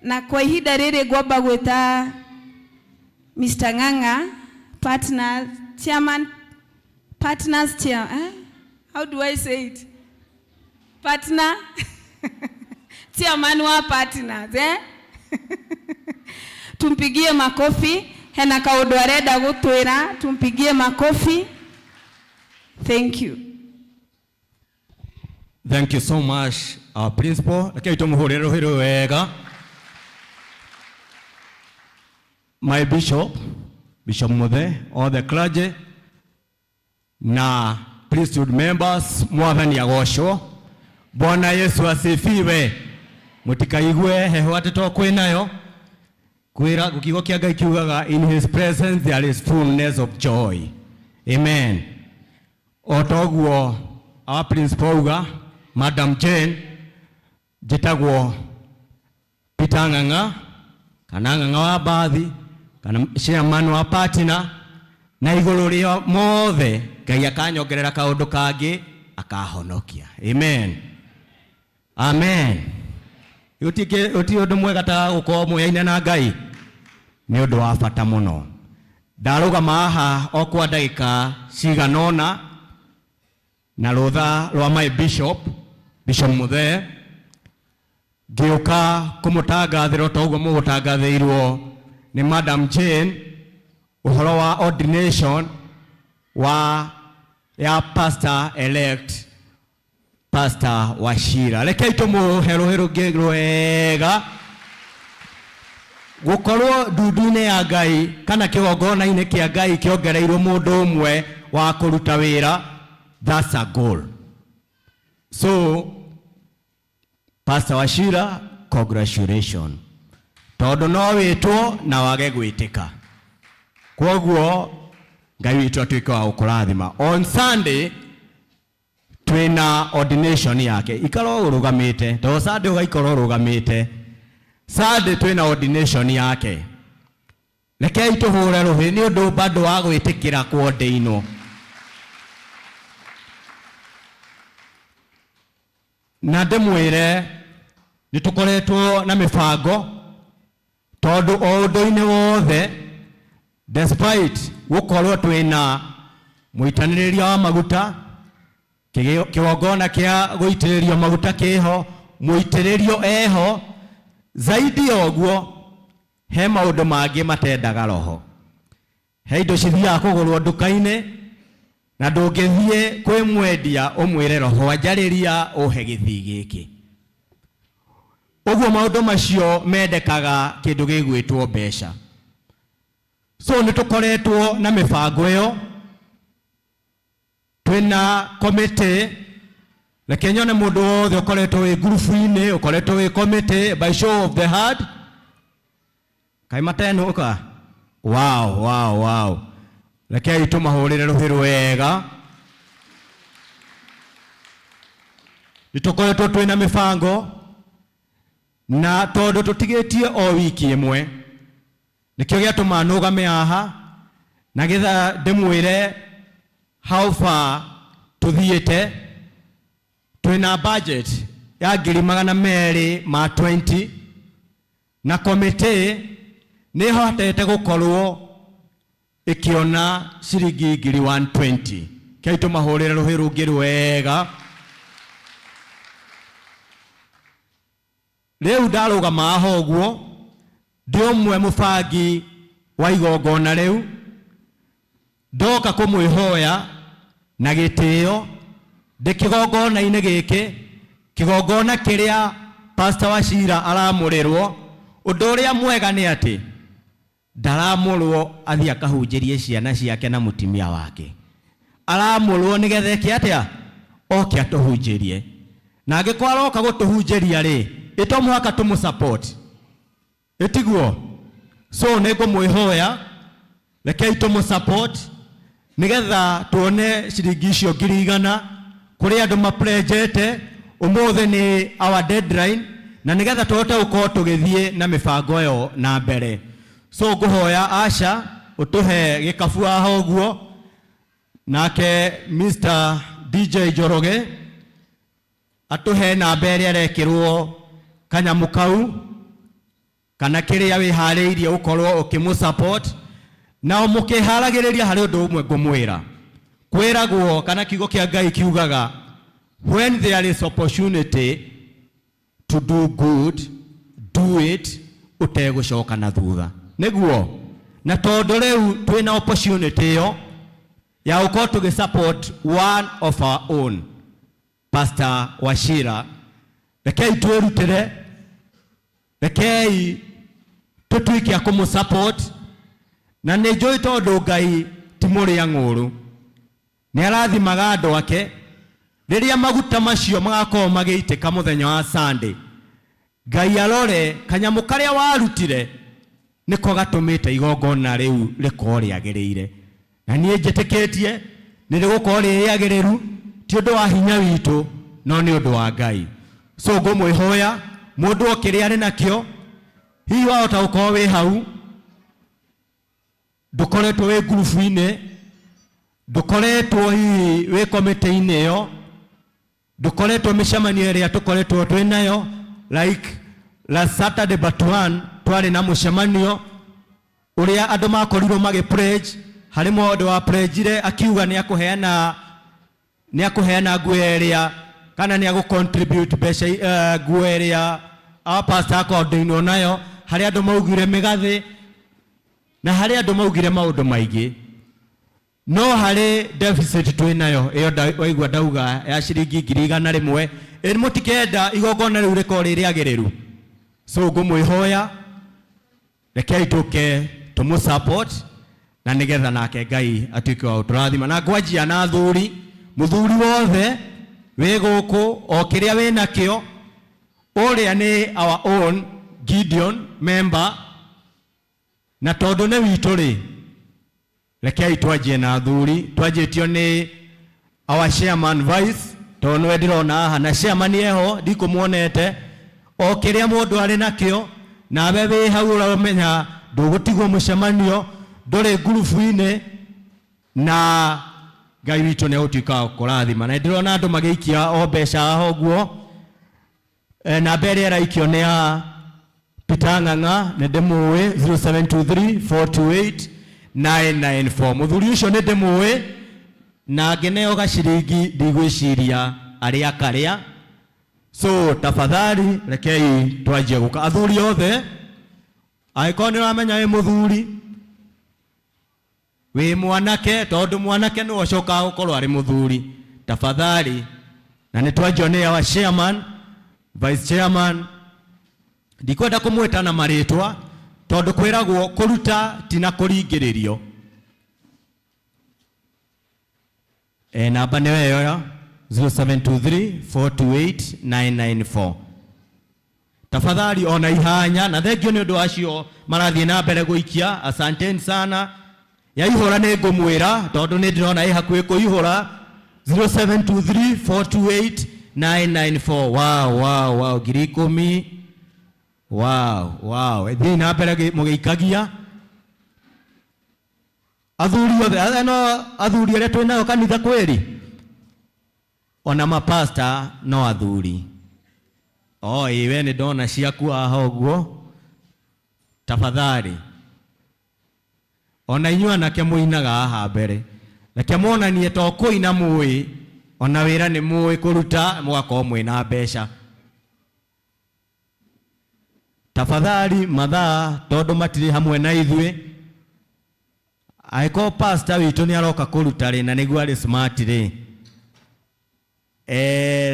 Na kwa ihinda rĩrĩ ngwamba gwĩta Mr. Ng'ang'a, partner, chairman, partners chair, eh? How do I say it? Partner, chairman wa partners, eh? Tumpigie makofi, hena kaũndũ arenda gũtwĩra, tumpigie makofi. Thank you. Thank you so much, our principal. Rekei tũmũhũrĩre rũhĩ rũrũ wega. My bishop, Bishop Muthe, all the clergy, na priesthood members, Mwathani agocwo. Bwana Yesu asifiwe. Mũtikaigue heho atĩ to kwĩnayo. Kwĩra kiugo kĩa Ngai kiugaga, "In his presence there is fullness of joy." Amen. O toguo our principal auga, Madam Jane, njĩtagwo Peter Ng'ang'a kana Ng'ang'a wa Mbathi kana chairman wa partner, na igũrũ rĩa mothe Ngai akanyongerera kaũndũ kangĩ akahonokia. Amen, amen. Gũtirĩ ũndũ mwega ta gũkorwo mũyaine na Ngai, nĩ ũndũ wa bata mũno. Ndarũgama haha o kwa ndagĩka cigana ũna na rũtha rwa my bishop, Bishop Muthe, ngĩũka kũmũtangathĩra o ta ũguo mũgũtangathĩirwo nĩ Madam Jane ũhoro wa ordination wa ya pastor elect, Pastor Wachira. Rekei tũmũhe rũhĩ rũngĩ rwega. Gũkorwo ndundu-inĩ ya Ngai kana kĩgongona-inĩ kĩa Ngai kĩongereirwo mũndũ ũmwe wa kũruta wĩra, that's a goal. So Pastor Wachira, congratulations, tondu no witwo na wage gwitika. Kwoguo Ngai witũ atuĩke wa gũkũrathima. On Sunday twĩna ordination yake, ikara ũrũgamĩte tondũ Sunday ũgaikara ũrũgamĩte. Sunday twĩna ordination yake. Rekei tũhũre rũhĩ nĩ ũndũ bado wa gwĩtĩkĩra kuordainwo. Na ndĩmwĩre nĩ tũkoretwo na mĩbango, tondũ o ũndũ-inĩ wothe, despite gũkorwo twĩna mũitanĩrĩria wa maguta, kĩgongona kĩa gũitĩrĩrio maguta kĩho, mũitĩrĩrio eho, zaidi ya ũguo he maũndũ mangĩ matendaga roho. He indo cithiaga kũgũrwo nduka-inĩ na ndũngĩthiĩ kwĩ mwendia ũmwĩre roho anjarĩria ũhe gĩthii gĩkĩ. Ũguo maũndũ macio mendekaga kĩndũ gĩgwĩtwo mbeca. So nĩ tũkoretwo na mĩbango ĩyo, twĩna committee. Reke nyone mũndũ wothe ũkoretwo wĩ ngurubu-inĩ, ũkoretwo wĩ committee, by show of the hand. Kaĩ matenũka? Wow, wow, wow. Rekei tũmahũrĩre rũhĩ rwega. Nĩ tũkoretwo twĩna mĩbango, na tondũ tũtigĩtie o wiki ĩmwe, nĩkĩo gĩatũma nũgame haha na getha ndĩmwĩre how far tũthiĩte. Twĩna budget ya 220,000, na committee nĩ ĩhotete gũkorwo ĩkĩona ciringi 120,000. Kei tũmahũrĩre rũhĩ rũngĩ rwega. Rĩu ndarũgama haha ũguo ndĩ ũmwe mũbangi wa igongona rĩu, ndoka kũmwĩhoya na gĩtĩo ndĩ kĩgongona-inĩ gĩkĩ, kĩgongona kĩrĩa Pastor Wachira aramũrĩrwo. Ũndũ ũrĩa mwega nĩ atĩ ndaramũrwo athiĩ akahunjĩrie ciana ciake na mũtumia wake, aramũrwo nĩgetha eke atĩa? Oke atũhunjĩrie. Na angĩkorwo aroka gũtũhunjĩria rĩ, ĩ to mũhaka tũmũ support, ĩtiguo? So nĩ ngũmwĩhoya, rekei tũmũ support nĩgetha tuone ciringi icio 100,000 kũrĩ andũ maplenjete. Ũmũthĩ nĩ our deadline, na nĩgetha tũhote gũkorwo tũgĩthiĩ na mĩbango ĩyo na mbere. So ngũhoya Asha ũtũhe gĩkabu haha ũguo, nake Mr DJ Njoroge atũhe namba ĩrĩa arekĩrwo kanyamũ kau kana kĩrĩa wĩharĩirie gũkorwo ũkĩmũ support. Na mũkĩharagĩrĩria, harĩ ũndũ ũmwe ngũmwĩra. Kwĩragwo kana kiugo kĩa Ngai kiugaga, when there is opportunity to do good, do it ũtegũcoka na thutha. Nĩguo na tondũ rĩu twĩna opportunity ĩyo ya gũkorwo tũgĩ support one of our own, Pastor Wachira, rekei twĩrutĩre, rekei tũtuĩke a kũmũ support. Na nĩ njũĩ tondũ Ngai ti mũrĩa ng'ũrũ, nĩ arathimaga andũ ake. Rĩrĩa maguta macio magakorwo magĩitĩka mũthenya wa Sunday, Ngai arore kanyamũ karĩa warutire nĩko gatũmĩte igongona rĩu rĩkorwo rĩagĩrĩire. Na niĩ njĩtĩkĩtie nĩ rĩgũkorwo rĩ rĩagĩrĩru, ti ũndũ wa hinya witũ, no nĩ ũndũ wa Ngai. So ngũmwĩhoya, mũndũ o kĩrĩa arĩ nakĩo, hihi wahota gũkorwo wĩ hau ndũkoretwo wĩ ngurubu-inĩ, ndũkoretwo hihi wĩ komĩtĩ-inĩ ĩyo, ndũkoretwo mĩcemanio ĩrĩa tũkoretwo twĩ nayo, like last Saturday but one twarĩ na mũcemanio ũrĩa andũ makorirwo magĩ pledge. Harĩ mũndũ wa pledgire akiuga nĩ akũheana nguo ĩrĩa kana nĩ agũ contribute mbeca, nguo ĩrĩa our pastor akondeirwo nayo. Harĩ andũ maugire mĩgathĩ, na harĩ andũ maugire maũndũ maingĩ, no harĩ deficit twĩ nayo ĩyo waigua ndauga ya ciringi 100,000. Ĩ mũtikenda igongona rĩu rĩkorwo rĩ rĩagĩrĩru? So ngũmwĩhoya, rekei tũke tũmũ support na nĩgetha nake Ngai atuĩke wa gũtũrathima. Na ngwanjia na athuri. Mũthuri wothe wĩ gũkũ, o kĩrĩa wĩ nakĩo. Ũrĩa nĩ our own Gideon member, na tondũ nĩ witũ rĩ, rekei twanjie na athuri. Twanjĩtio nĩ our chairman vice, tondũ nĩwe ndĩrona haha, na chairman eho ndikũmuonete. O kĩrĩa mũndũ arĩ nakĩo, nawe wĩ hau ũramenya ndũgũtigwo mũcemanio, ndũrĩ ngurubu-inĩ, na Ngai witũ nĩ egũtuĩka wa gũkũrathima. Na ndĩrona andũ magĩikia o mbeca haha ũguo. Namba ĩrĩa ĩraikio nĩ ya Peter Ng'ang'a, nĩ ndĩmũĩ, 0723 428 994. Mũthuri ũcio nĩ ndĩmũĩ, na ngĩneo gaciringi ndigwĩciria arĩa karĩa. So tafadhali rekei twanjie gũka athuri othe. Angĩkorwo nĩ ũramenya wĩ mũthuri, wĩ mwanake, tondũ mwanake nĩwe ũcokaga gũkorwo arĩ mũthuri, tafadhali. Na nĩ twanjio nĩ our chairman, vice chairman, ndikwenda kũmwĩta na marĩtwa tondũ kwĩragwo kũruta ti na kũringĩrĩrio. Namba nĩyo ĩyo ya 0723 428 994. Tafadhali ona ihanya, na thengio nĩ ũndũ wacio marathiĩ na mbere gũikia. Asanteni sana. Yaihũra nĩ ngũmwĩra tondũ nĩ ndĩrona ĩ hakuhĩ kũihũra. 0723 428 994. Wow, wow, wow, 10,000. Wow, wow. Thiĩ na mbere mũgĩikagia. Athuri othe, no athuri arĩa twĩ nao kanitha kweri, ona mapasta no athuri. O ĩ we nĩ ndona ciaku haha ũguo. Tafadhali ona inyuĩ anake mũinaga haha mbere, reke muonanie to kũina mũĩ, ona wĩra nĩ mũĩ kũruta, mũgakorwo mwĩna mbeca. Tafadhali mathaa tondũ matirĩ hamwe na ithuĩ. Angĩkorwo pastor witũ nĩ aroka kũruta rĩ, na nĩguo arĩ smart rĩ,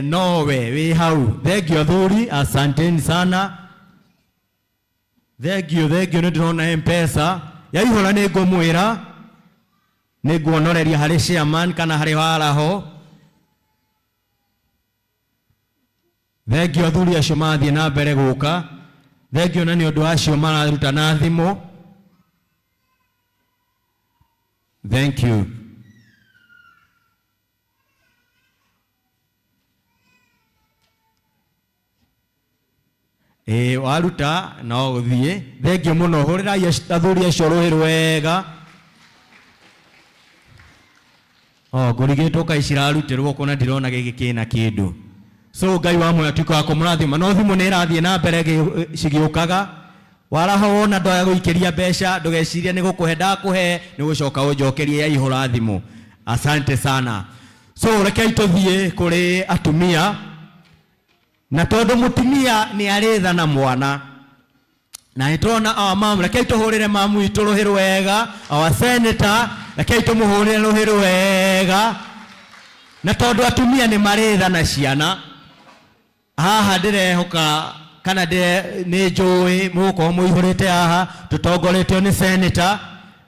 nowe wĩ hau. Thengio athuri, asanteni sana. Thengio, thengio, nĩ ndĩrona M-Pesa yaihũra, nĩ ngũmwĩra, nĩ nguonoreria harĩ chairman kana harĩ waraho. Thengio athuri acio marathiĩ na mbere gũka. Thengio na nĩ ũndũ acio mararuta na thimũ. Thank you. Ĩĩ waruta no ũthiĩ. Thengio mũno, hũrĩrai athuri acio rũhĩ rwega. O ngũrigĩtwo kaĩ cirarutĩrwo kũ na ndirona gĩkĩ kĩna kĩndũ. So Ngai wa muoyo atuĩke wa kũmũrathima. No thimũ nĩ ĩrathiĩ na mbere cigĩũkaga. Waraho wona ndoya gũikĩria mbeca, ndũgecirie nĩ gũkũhe ndakũhe, nĩ gũcoka ũnjokerie yaihũra thimũ. Asante sana. So rekei tũthiĩ kũrĩ atumia. Na tondũ mũtumia nĩ arĩ tha na mwana, na nĩ tũrona our mom, rekei tũhũrĩre mamu witũ rũhĩ rwega, our senator, rekei tũmũhũrĩre rũhĩ rwega. Na tondũ atumia nĩ marĩ tha na ciana, haha ndĩrehoka kana nĩ njũĩ mũgũkorwo mũihũrĩte haha, tũtongoretio nĩ senator,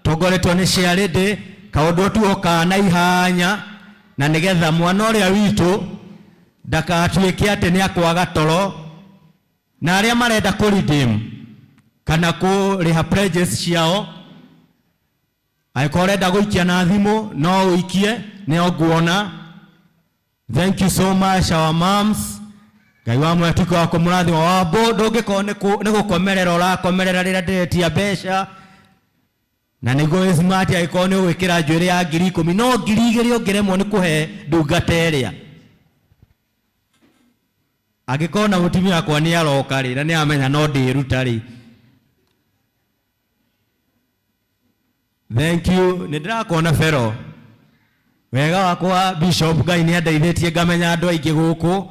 tongoretio nĩ chairlady, kaũndũ tuoka na ihanya, na nĩgetha mwana ũrĩa witũ ndakatuĩke atĩ nĩ akwaga toro. Na arĩa marenda kũ redeem kana kũrĩha pledges ciao, angĩkorwo ũrenda gũikia na thimũ no ũikie, nĩo nguona. Thank you so much our moms. Ngai wa muoyo atuĩke wa kũmũrathima. Wambo ndũngĩkorwo nĩ gũkomerera ũrakomerera rĩrĩa ndĩretia mbeca, na nĩguo wĩ smart. Angĩkorwo nĩ ũgwĩkĩra njuĩrĩ ya 10,000, no 2,000 ũngĩremwo nĩ kũhe ndungata ĩrĩa. Angĩkorwo na mũtumia wakwa nĩ aroka rĩ, na nĩ amenya no ndĩruta rĩ. Thank you. Nĩ ndĩrakuona Fero. Wega wakwa Bishop, Ngai nĩ andeithĩtie ngamenya andũ aingĩ gũkũ.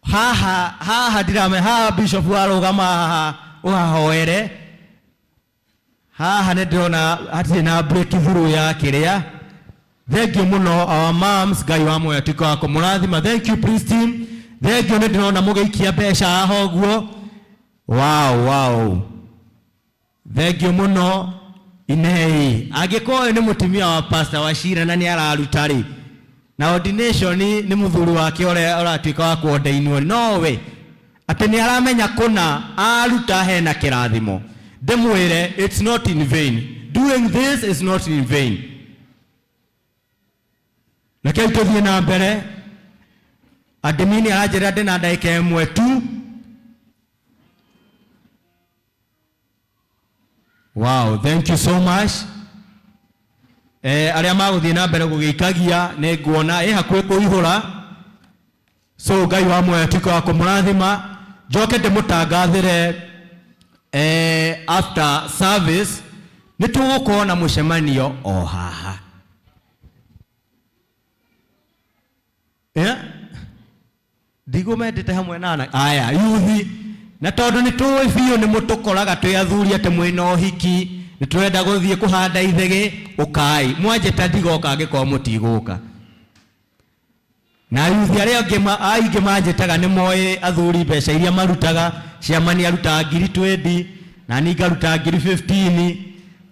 Haha, haha ndiramenya, haha Bishop warũgama haha ũhahoere. Haha nĩ ndĩrona hatirĩ na breakthrough ya kĩrĩa. Thank you mũno our moms, Ngai wa muoyo atuĩke wa kũmũrathima. Thank you priest team. Thank you, nĩ ndĩrona mũgĩikia mbeca haha ũguo. Wow, wow. Thank you mũno inei. Angĩkorwo ũyũ nĩ mũtumia wa Pastor Wachira na nĩ araruta rĩ, na ordination nĩ mũthuri wake ũrĩa ũratuĩka wa kũordainwo, nowe. Atĩ nĩ aramenya kũna aruta hena kĩrathimo. Ndĩmwĩre, it's not in vain. Doing this is not in vain. Rekei tũthiĩ na mbere. Admin aranjĩra ndĩ na ndagĩka ĩmwe tu. Wow, thank you so much. Arĩa magũthiĩ na mbere gũgĩikagia nĩ nguona ĩ hakuhĩ kũihũra. So Ngai wa muoyo atuĩke wa kũmũrathima. Njoke ndĩmũtangathĩre after service nĩ tũgũkorwo na mũcemanio o haha. Yeah? Ndigũmendete hamwe na ana aya yuthi na tondũ nĩ tũĩ biũ nĩ mũtũkoraga twĩ athuri atĩ mwĩna ũhiki nĩ tũrenda gũthiĩ kũhanda ithĩgĩ ũkai mwanjĩta ndigoka angĩkorwo mũtigũka. Na yuthi arĩa angĩ aingĩ manjĩtaga nĩ moĩ athuri mbeca iria marutaga. Ciamani arutaga ngiri 20 na niĩ ngaruta ngiri 15.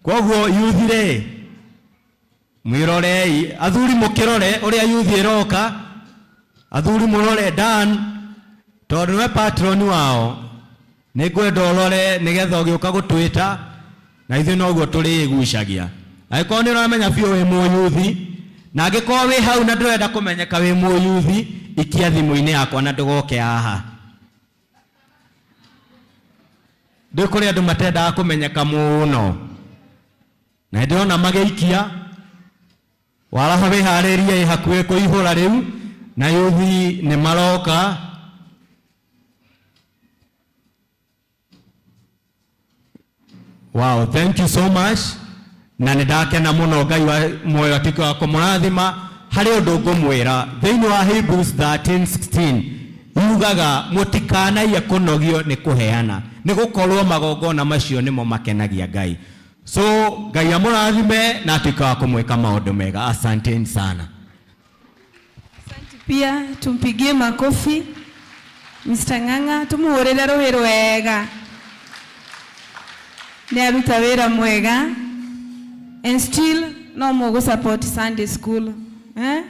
Koguo yuthi rĩ mwĩrorei athuri mũkĩrore ũrĩa yuthi ĩroka. Athuri mũrore Dan tondũ nĩwe patron wao. Nĩ ngwenda ũrore nĩgetha ũgĩũka gũtwĩta na ithuĩ noguo tũrĩgucagia. Angĩkorwo nĩ ũramenya biũ wĩ mũyuthi na angĩkorwo wĩ hau na ndũrenda kũmenyeka wĩ mũyuthi, ikia thimũ-inĩ yakwa na ndũgoke haha. Ndĩ kũrĩ andũ matendaga kũmenyeka mũno na ndĩrona magĩikia. Waraha wĩharĩrie ĩ hakuhĩ kũihũra rĩu na yuthi nĩ maroka. Wow, thank you so much. Na nĩ ndakena mũno Ngai wa muoyo atuĩke wa kũmũrathima. Harĩ ũndũ ngũmwĩra thĩinĩ wa Hebrews 13:16 yugaga mũtikanaiye kũnogio nĩ kũheana nĩ gũkorwo magongona macio nĩmo makenagia Ngai. So Ngai amũrathime na atuĩke wa kũmwĩka maũndũ mega. Asanteni sana. Asante pia, tumpigie makofi Mr. Ng'ang'a, tumuhurire rũhĩ rwega. Nĩ aruta wĩra mwega and still no mũgũ support Sunday school. Eh?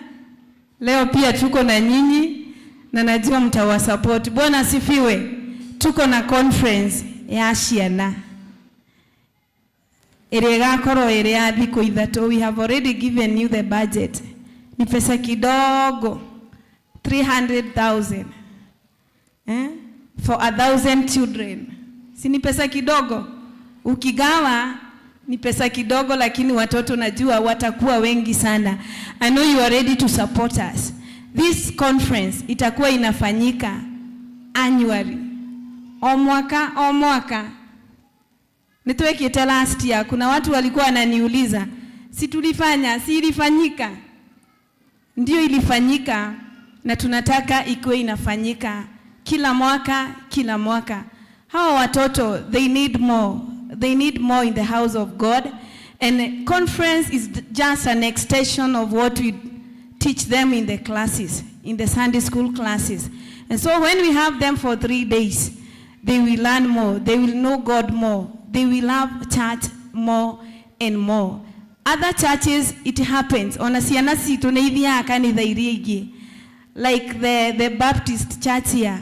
Leo pia tuko na nyinyi na najua mtawa support. Bwana asifiwe. Tuko na conference ya ciana ĩrĩa ĩgakorwo ĩrĩ ya thikũ ithatũ. We have already given you the budget. Ni pesa kidogo, 300,000 eh? For 1,000 children. Si ni pesa kidogo? Ukigawa ni pesa kidogo, lakini watoto najua watakuwa wengi sana. I know you are ready to support us. This conference itakuwa inafanyika annually. O mwaka, o mwaka. Nitwekite last year, kuna watu walikuwa wananiuliza, si tulifanya, si ilifanyika? Ndio ilifanyika na tunataka ikuwe inafanyika kila mwaka, kila mwaka. Hawa watoto, they need more. They need more in the house of God. And conference is just an extension of what we teach them in the classes, in the Sunday school classes. And so when we have them for 3 days, they will learn more, they will know God more, they will love church more and more. Other churches, it happens. Ona ciana citũ nĩ ithiaga kanitha iria ingĩ. Like the Baptist church here,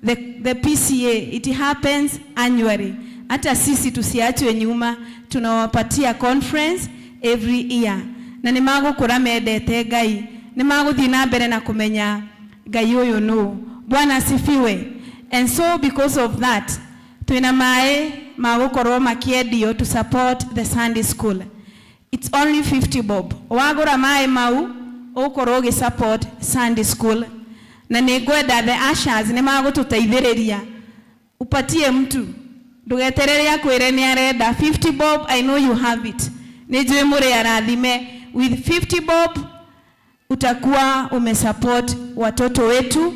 the PCA, it happens annually. Hata sisi tusiachwe nyuma, tunawapatia conference every year. Na nĩ magũkũra mendete Ngai, nĩ magũthiĩ na mbere na kũmenya Ngai ũyũ nũ. Bwana asifiwe. And so because of that, twina maĩ magũkorwo makĩendio to support the Sunday school. It's only 50 bob. Wagũra maĩ mau, ũgũkorwo ũgĩ support Sunday school. Na nĩ ngwenda the ushers nĩ magũtũteithĩrĩria. Upatie mtu. Ndũgeterere akwĩre nĩ arenda. 50 bob, I know you have it. Nĩ njũĩ mũrĩ arathime. With 50 bob, utakuwa umesupport watoto wetu,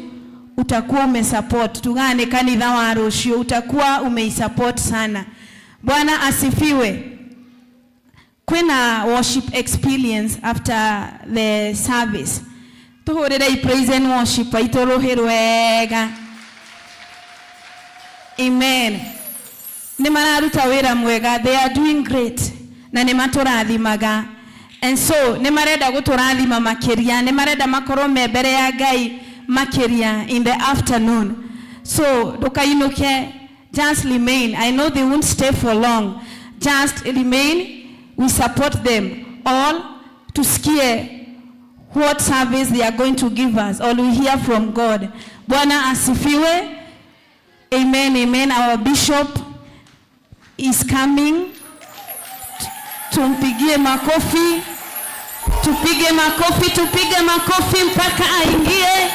utakuwa umesupport tugane kanitha wa rũciũ, utakuwa umeisupport sana. Bwana asifiwe. Kwĩna worship experience after the service. Tuhũrĩre praise and worship aitũ rũhĩ rwega. Amen. Nĩ mararuta wĩra mwega, they are doing great na nĩ matũrathimaga. And so nĩ marenda gũtũrathima makĩria, nĩ marenda makorwo me mbere ya Ngai makĩria in the afternoon. So ndũkainũke, just remain. I know they won't stay for long. Just remain. We support them all. Tusikie what service they are going to give us or we hear from God. Bwana asifiwe. Amen, amen. Our bishop is coming. Tumpigie makofi. Tupige makofi, tupige makofi mpaka aingie.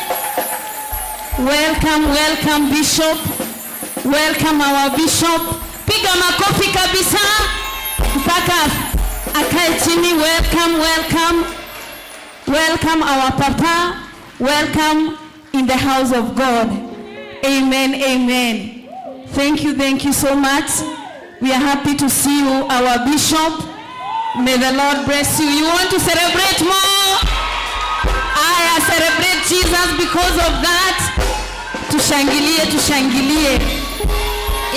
Welcome, welcome, Bishop. Welcome, our bishop. Piga makofi kabisa mpaka akae chini. Welcome, welcome. Welcome, our papa. Welcome in the house of God. Amen, amen. Thank you so much. We are happy to see you, our bishop. May the Lord bless you. You want to celebrate more? I celebrate Jesus because of that. Tushangilie, tushangilie.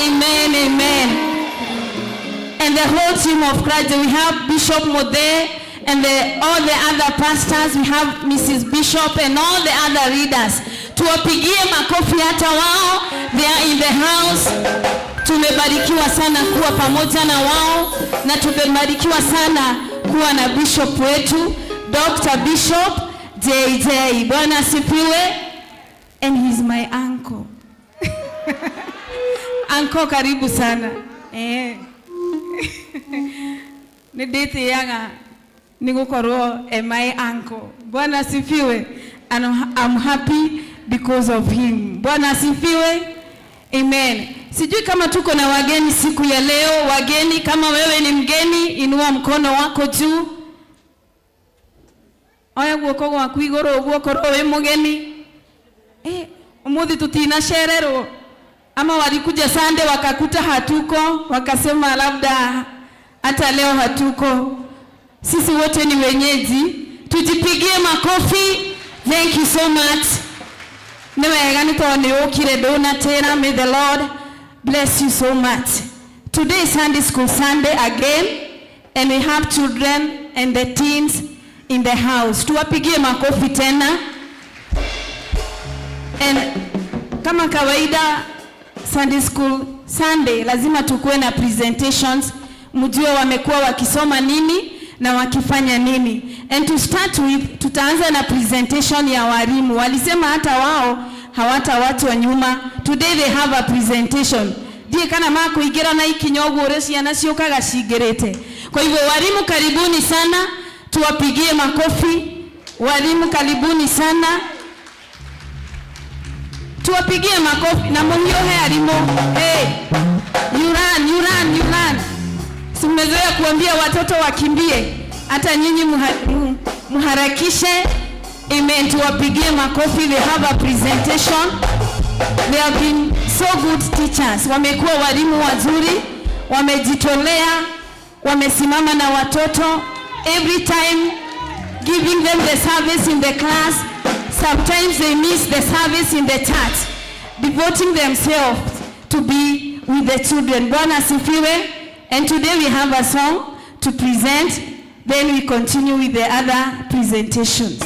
Amen, amen. And the whole team of Christ, we have Bishop Mode and all the other pastors, we have Mrs. Bishop and all the other leaders. Tuwapigie makofi hata wao, they are in the house. Tumebarikiwa sana kuwa pamoja na wao na tumebarikiwa sana kuwa na bishop wetu, Dr. Bishop JJ. Bwana asifiwe. And he's my uncle. Uncle, karibu sana. Eh. Nĩ ndĩtĩaga nĩ gũkorwo e my uncle. Bwana asifiwe. And I'm happy because of him. Bwana asifiwe. Amen. Sijui kama tuko na wageni siku ya leo. Wageni, kama wewe ni mgeni, inua mkono wako juu. Oya guoko gwaku igũrũ ũguo korwo wĩ mũgeni. Eh, umuthi tutinacererwo ama walikuja Sunday wakakuta hatuko, wakasema labda hata leo hatuko. Sisi wote ni wenyeji, tujipigie makofi. Thank you so much. Nĩ wega nĩ tondũ nĩ ũkire ndũnatĩra. May the Lord bless you so much. Today is Sunday School Sunday again, and we have children and the teens in the house. Tuwapigie makofi tena. And kama kawaida, Sunday School Sunday lazima tukuwe na presentations, mjue wamekuwa wakisoma nini na wakifanya nini. And to start with, tutaanza na presentation ya walimu. Walisema hata wao hawatawachwa nyuma. Today they have a presentation. Ndiĩ kana makũingĩra na ikinya ũguo ũrĩa ciana ciũkaga cingĩrĩte. Kwa hivyo walimu, karibuni sana, tuwapigie makofi. Walimu, karibuni sana, tuwapigie makofi na muhiũhe arimũ. Hey, you run, you run, you run. Si mmezoea kuambia watoto wakimbie, hata nyinyi muharakishe. Amen. Tuwapigie makofi. They have a presentation. They have been so good teachers. Wamekuwa walimu wazuri, wamejitolea, wamesimama na watoto every time, giving them the service in the class. Sometimes they miss the service in the church, devoting themselves to be with the children. Bwana asifiwe. And today we have a song to present. Then we continue with the other presentations.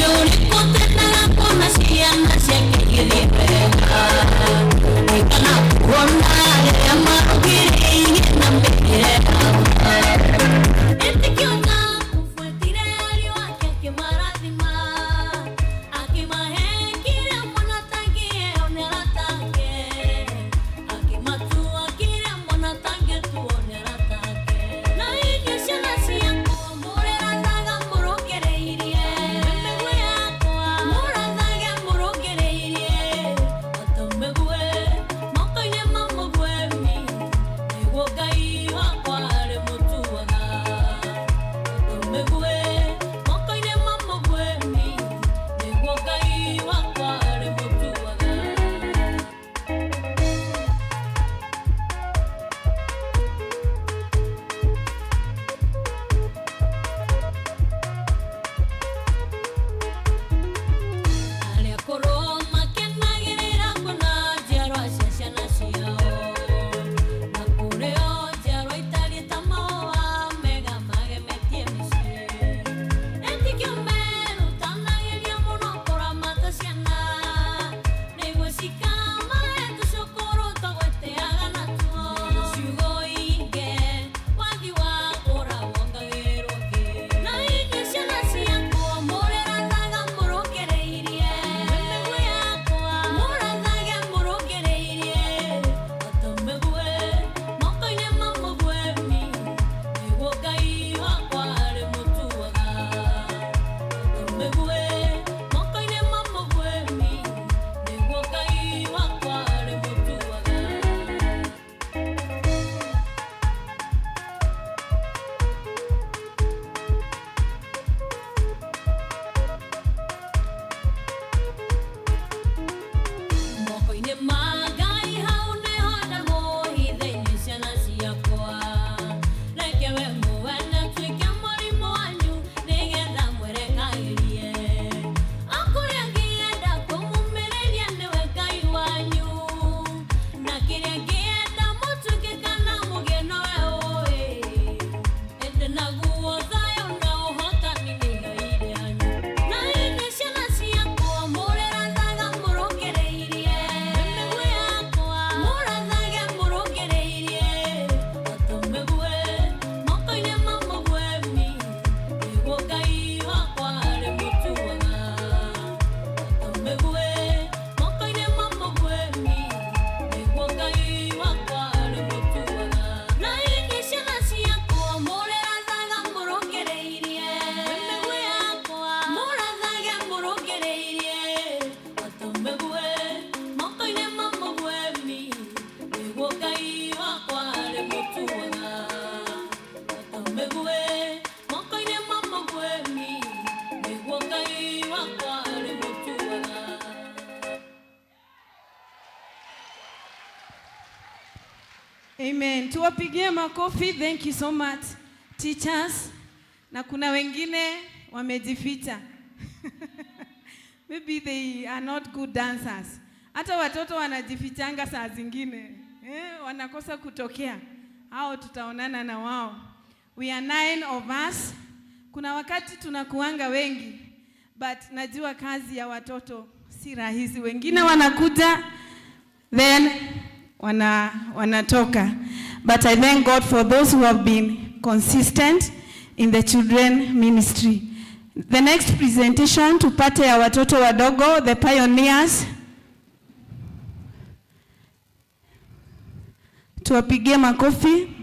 Ũrĩkũ ciana ciake igĩthiĩ wega kana kuona rĩrĩa marũgĩrĩirie na mĩrĩre. Etĩkio kufuatire ariũ ake akĩmarathima akĩmahe kĩrĩa mwana atangĩonera take akĩmatua kĩrĩa mwana atangĩtuo nĩ take na inyuĩ ciana ciakwa mũrĩrathaga mũrũngĩrĩirie mĩguĩ yakwa mũrathage mũrũngĩrĩirie o ta Amen. Tuwapigie makofi. Thank you so much teachers. Na kuna wengine wamejificha. Maybe they are not good dancers. Hata watoto wanajifichanga saa zingine. Wanakosa kutokea. Hao tutaonana na wao. We are 9 of us. Kuna wakati tunakuanga wengi, but najua kazi ya watoto si rahisi. Wengine wanakuja then wanatoka. But I thank God for those who have been consistent in the children ministry. The next presentation tupate ya watoto wadogo, the pioneers. Tuwapigie makofi.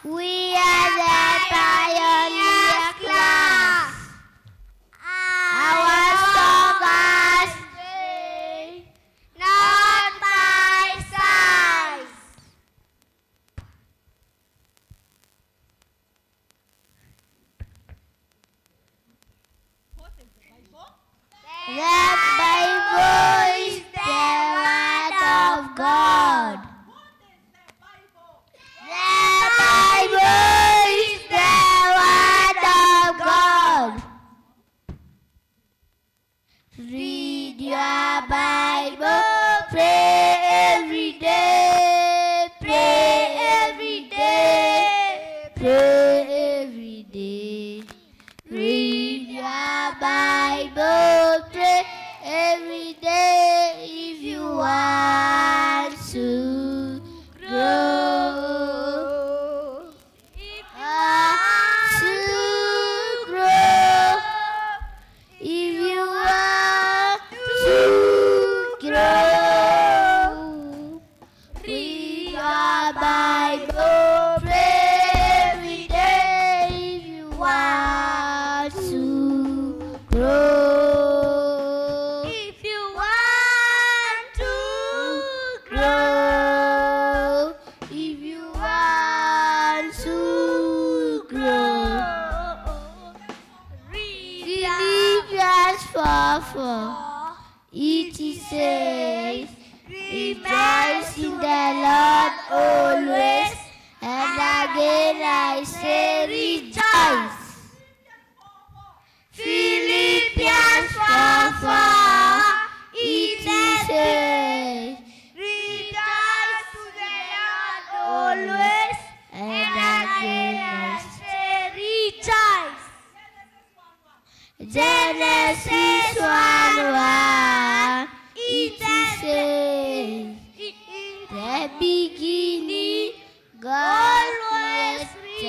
We are the pioneer class. Our song is not by size. The Bible is the Word of God. The Bible is the Word of God. Read your Bible, pray every day, pray every day, pray every day. Read your Bible, pray every day if you want to grow. If you want to grow, if you want to grow, read your Bible, pray every day if you want to grow. If you want to grow, if you want to grow. Philippians 4:4. It says, rejoice in the Lord always, and again I say rejoice. Philippians 4:4. It says, rejoice to the Lord always, and again I say rejoice. Genesis 1:1. It says, the beginning, God created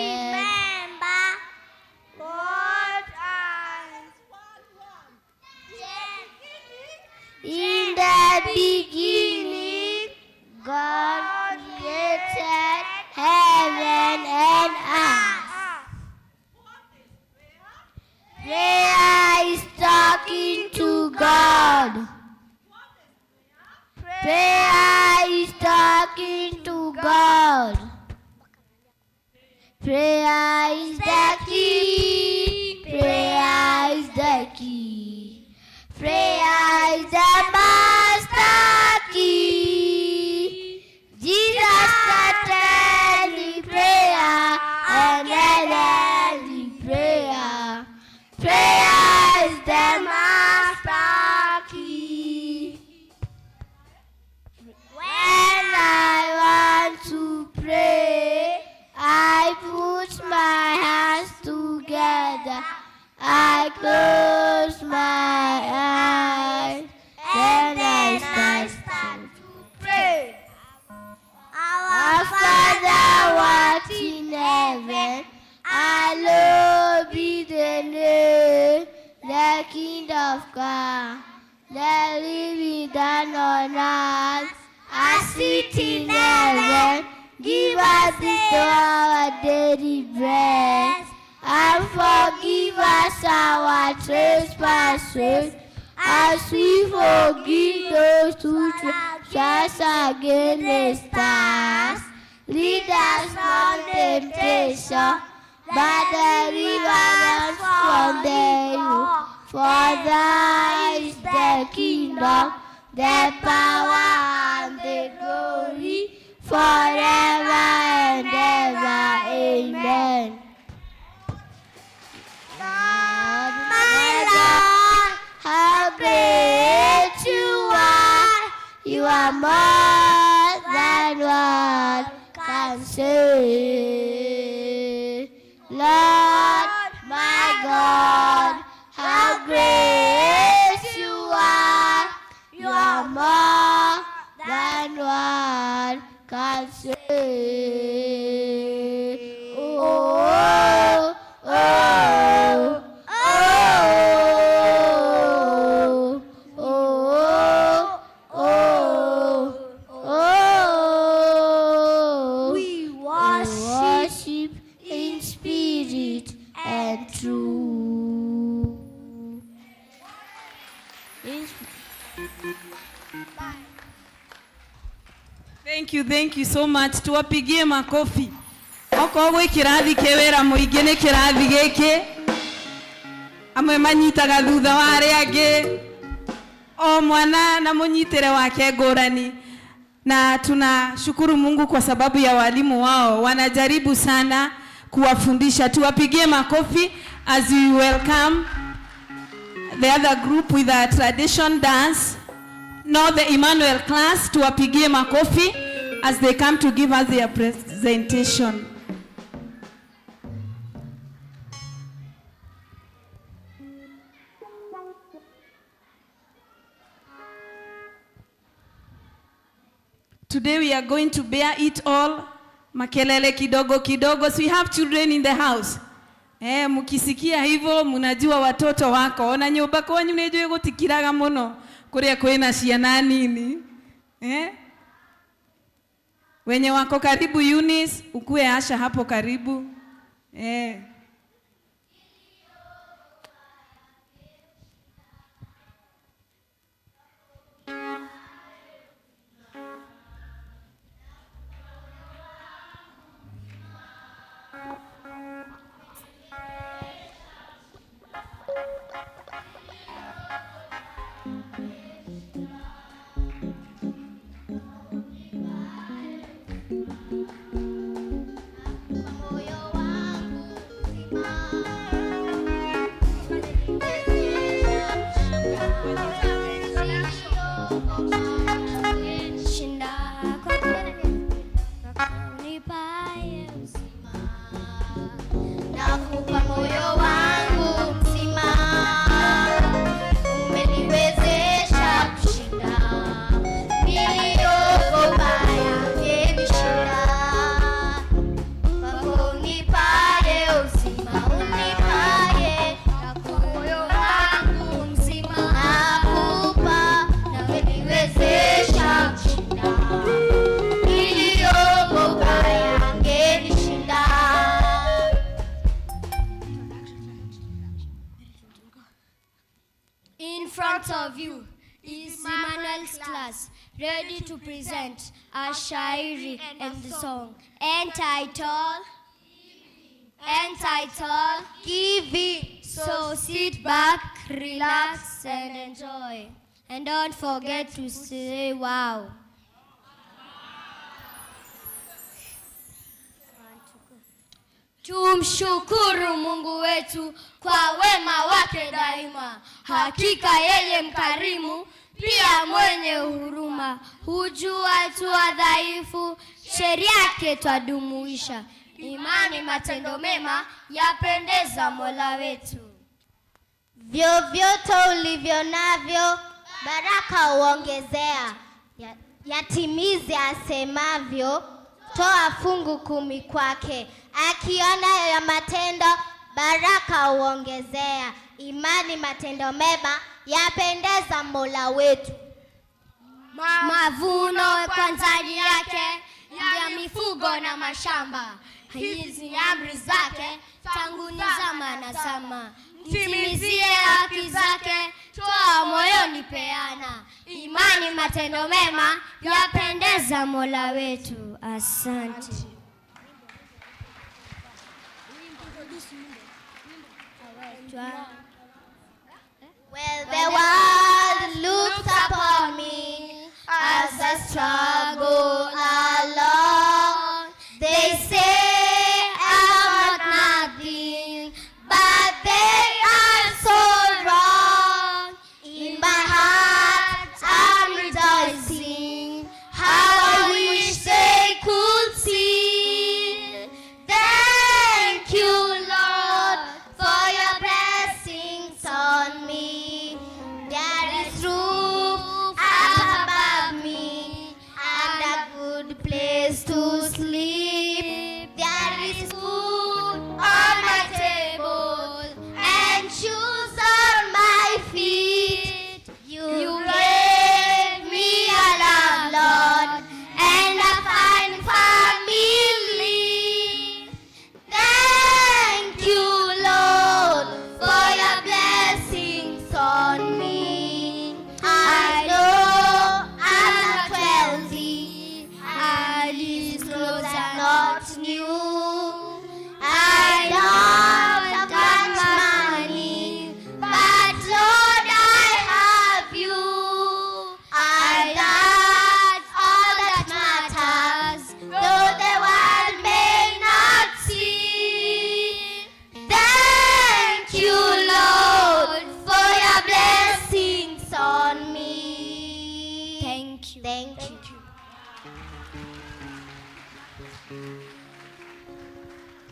Prayer is the key. Prayer is the key. Prayer is the master key. Jesus started in prayer and ended in prayer. Prayer is the master key. When I want to pray, I put my hands together. I close my eyes. Then I start to pray. Our Father who art in heaven, hallowed be thy name. The kingdom come, thy will be done on earth as it in heaven. Give us this day our daily bread, and forgive us our trespasses, as we forgive those who trespass against us. Lead us not temptation, but deliver us from the evil. For thine is the kingdom, the power, and the glory, forever and ever. Amen. Lord, my Lord, how great you are. You are more than one can say. Lord, my God, how great you are. You are more than one can say. Oh, oh, oh, oh, oh, oh. We worship in spirit and truth. In Thank you so much. Tuwapigie makofi. Okorwo gwĩ kĩrathi kĩ wĩra mũingĩ nĩ kĩrathi gĩkĩ. Amwe manyitaga thutha wa arĩa angĩ. O mwana na mũnyitĩre wake ngũrani. Na tunashukuru Mungu kwa sababu ya walimu wao wanajaribu sana kuwafundisha. Tuwapigie makofi as we welcome the other group with a tradition dance. Now the Emmanuel class, tuwapigie makofi as they come to give us their presentation. Today we are going to bear it all. Makelele kidogo kidogo. So we have children in the house. Eh, mukisikia hivyo mnajua watoto wako. Ona nyumba kwanyu nĩ gũtikiraga mũno kũrĩa kwĩna ciana nini. Eh? Wenye wako karibu Eunice, ukue Asha hapo karibu. Eh. Moyo wangu mzima, unipaye uzima, nakupa moyo wangu mzima, umeniwezesha kushinda niliogopa yangenishinda. Kwako unipaye uzima, unipaye, nakupa moyo wangu mzima, nakupa na umeniwezesha kushinda niliogopa yangenishinda. In front of you is Emmanuel's class, ready to present a shairi and the song entitled Entitled Giving. So sit back, relax, and enjoy. And don't forget to say wow. Tumshukuru Mungu wetu kwa wema wake daima. Hakika yeye mkarimu, pia mwenye huruma. Hujua tu wadhaifu, sheria yake twadumuisha. Imani, matendo mema yapendeza Mola wetu. Vyovyote ulivyo navyo, baraka huongezea. Yatimize asemavyo, toa fungu 10 kwake. Akiona ya matendo, baraka huongezea. Imani, matendo mema yapendeza Mola wetu. Mavuno kwanza ni yake, ya mifugo na mashamba. Hizi ni amri zake tangu ni zama na zama. Mtimizie haki zake, toa moyoni peana. Imani, matendo mema yapendeza Mola wetu. Asante. Well, the world looks upon me as I struggle along. They say I'm not nothing, but they are so wrong. In my heart, I'm rejoicing. How I wish they could see. Thank you, Lord, for your blessings on me. There is roof up above me and a good place to sleep. There is food on my table and shoes on my feet. You gave me a love, Lord, and a fine family. Thank you, Lord, for your blessings on me. I know I'm not wealthy, and these clothes are not new. I don't have much money, but Lord, I have you. And that's all that matters, though the world may not see. Thank you, Lord, for your blessings on me. Thank you. Thank you.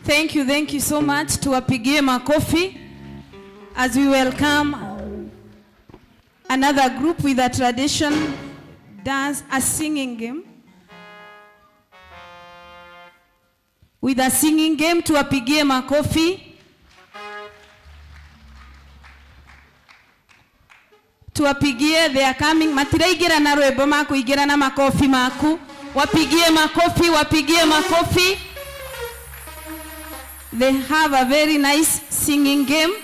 Thank you, thank you so much. Tuwapigie makofi as we welcome another group with a tradition dance, a singing game. With a singing game, tuwapigie makofi. Tuwapigie, they are coming. Matiraingira na rwimbo makuingira na makofi maku. Wapigie makofi, wapigie makofi. They have a very nice singing game.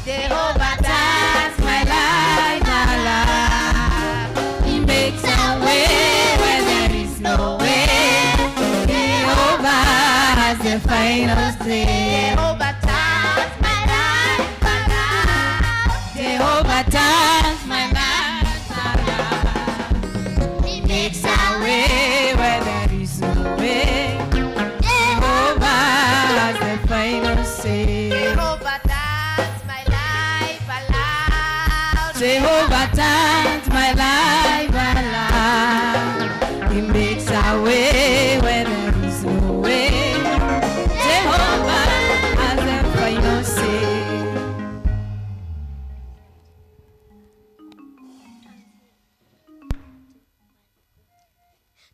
Jehovah turns my life alive. He makes a way where there is no way. Jehovah has the final say. Jehovah turns my life around. Jehovah turns my life around. He makes a Way where there is no way. Jehovah has the final say. Jehovah turns my life around. Jehovah turns my life around. He makes a way where there is no way. Jehovah has the final say.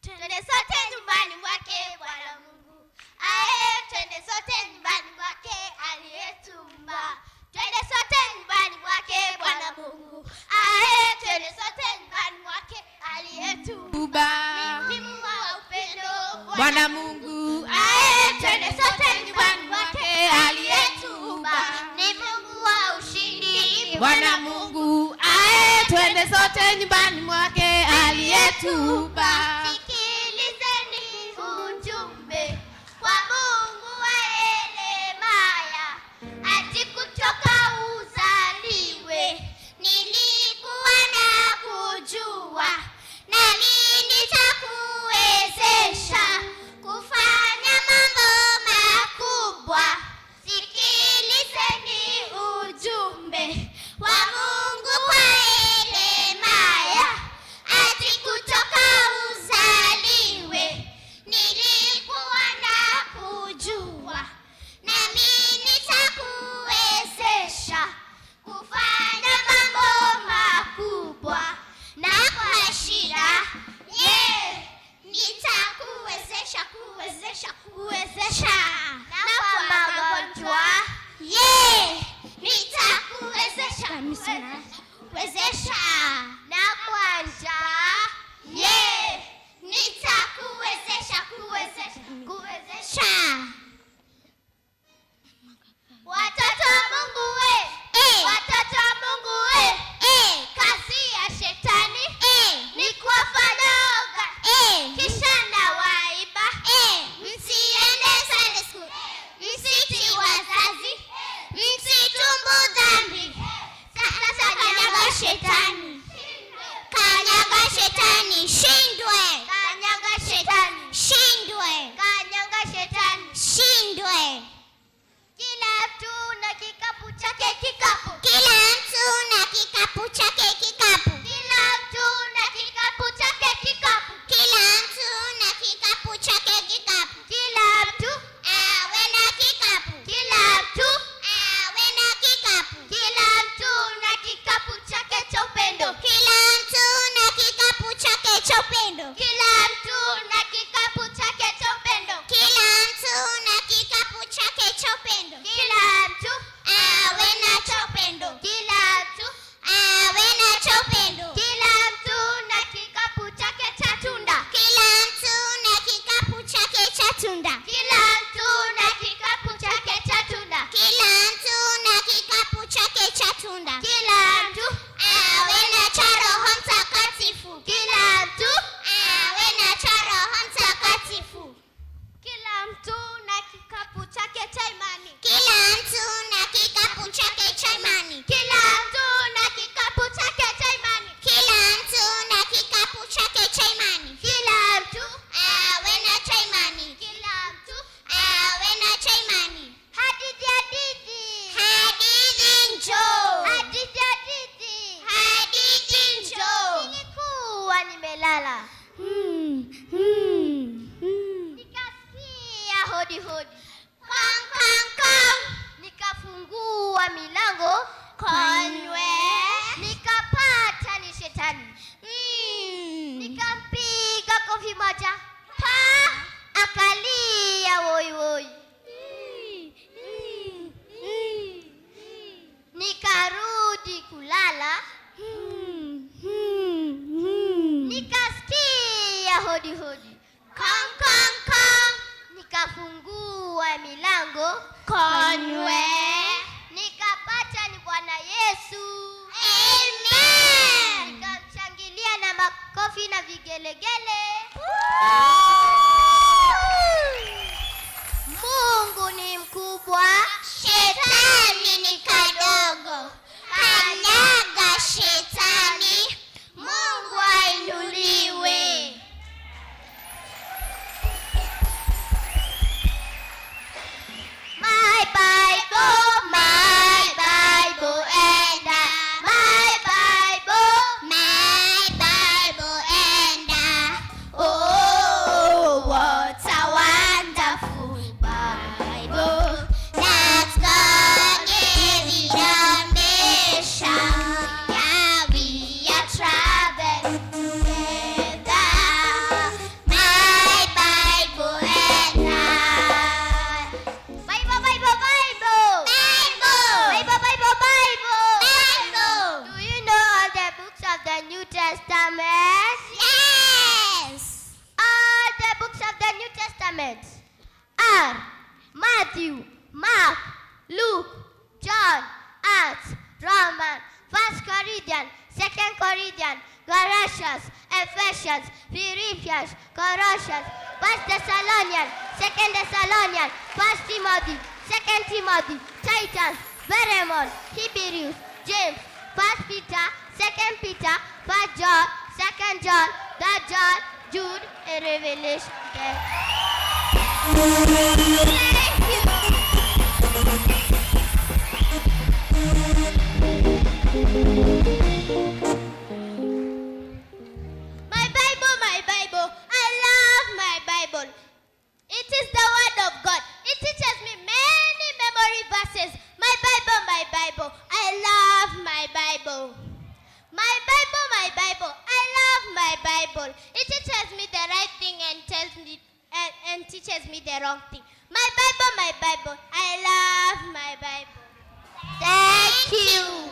Twende sote nyumbani mwake Bwana Mungu. Ae, twende sote nyumbani mwake aliyetuumba. Twende sote nyumbani mwake Bwana Mungu. Ae, twende sote Bwana Mungu. Ae, twende sote nyumbani mwake aliyetuumba. Sikilizeni ujumbe wa Mungu wa Yeremia, ati kutoka uzaliwe nilikuwa nakujua, nami nitakuwezesha kufanya mambo makubwa. Sikilizeni ujumbe wa Mungu kwa Yeremia, ati kutoka uzaliwe nilikuwa nakujua, nami nitakuwezesha kufanya mambo makubwa, na kwa shida nitakuwezesha, kuwezesha, kuwezesha, na kwa magonjwa nitakuwezesha, wezesha, na kwa njaa nitakuwezesha, kuwezesha, kuwezesha. Watoto wa Mungu we, watoto wa Mungu we, kazi ya shetani ni kuwafanya woga, kisha na waiba. Msiende Sunday school, msitii wazazi, msitumbu dhambi. Sasa kanyaga shetani, kanyaga shetani, shindwe, kanyaga shetani, shindwe, kanyaga shetani, shindwe. Kila mtu na kikapu chake kikapu. Kila mtu na kikapu chake kikapu. Kila mtu na kikapu chake kikapu. Kila mtu na kikapu chake kikapu. Kila mtu awe na kikapu. Kila mtu awe na kikapu. Kila mtu na kikapu chake cha upendo. Kila mtu na kikapu chake cha upendo. Kila mtu na kikapu chake cha upendo. Kila mtu na kikapu chake cha upendo. Kila mtu awe na cha upendo. Kila mtu awe na cha upendo. Kila mtu na kikapu chake cha tunda. Kila mtu na kikapu chake cha tunda. Kila mtu na kikapu chake cha tunda. Kila mtu na kikapu chake cha tunda. Kila mtu awe na cha Roho Mtakatifu. Kila mtu awe na cha Roho Mtakatifu. Kila mtu na kikapu chake cha imani. Kila mtu na kikapu chake cha imani. Kila mtu na kikapu chake cha imani. Kila mtu na kikapu chake cha imani. Kila mtu awe na cha imani. Kila mtu awe na cha imani. Hadithi, hadithi. Hadithi njoo. Hadithi, hadithi. Hadithi njoo. Nilikuwa nimelala. Nikasikia hodi hodi. Kong kong kong. Nikafungua milango. Konywe. Nikapata ni shetani. Nikampiga kofi moja. Pa! Akalia woi woi. Nikarudi kulala. Nikasikia hodi hodi. Kong kong kong. Nikafungua milango. Konywe. Nikapata ni Bwana Yesu. Amen. Nikamshangilia na makofi na vigelegele. Mungu ni mkubwa, shetani ni kadogo. Kanyaga shetani, Mungu ainuliwe. My Bible, my Bible, and I, my Bible, my Bible, and I. Oh, what a wonderful Bible that God gave in a mission. Yeah, we are traveling together. My Bible and I. Bible, Bible, Bible. Bible. Bible, Bible, Bible. Bible. Do you know all the books of the New Testament? Yes. All the books of the New Testament are Matthew, Mark, Luke, John, Acts, Romans, 1 Corinthians, Second Corinthians, Galatians, Ephesians, Philippians, Colossians, First Thessalonians, Second Thessalonians, First Timothy, Second Timothy, Titus, Philemon, Hebrews, James, First Peter, Second Peter, First John, Second John, Third John, Jude, and Revelation. Thank you. My Bible, my Bible, I love my Bible. It is the Word of God. It teaches me many memory verses. My Bible, my Bible, I love my Bible. My Bible, my Bible, I love my Bible. It teaches me the right thing and tells me and teaches me the wrong thing. My Bible, my Bible, I love my Bible. Thank you.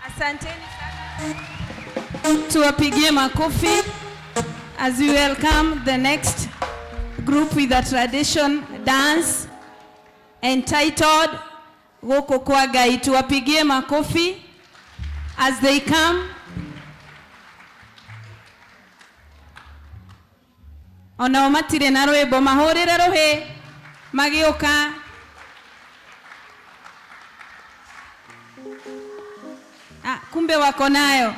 Asanteni sana. Tuwapigie makofi as we welcome the next group with a tradition dance entitled Gũkũ kwa Ngai. Tuwapigie makofi as they come. Onao matirĩ na rwĩmbo, mahũrĩre rũhĩ magĩũka. Ah, kumbe wako nayo.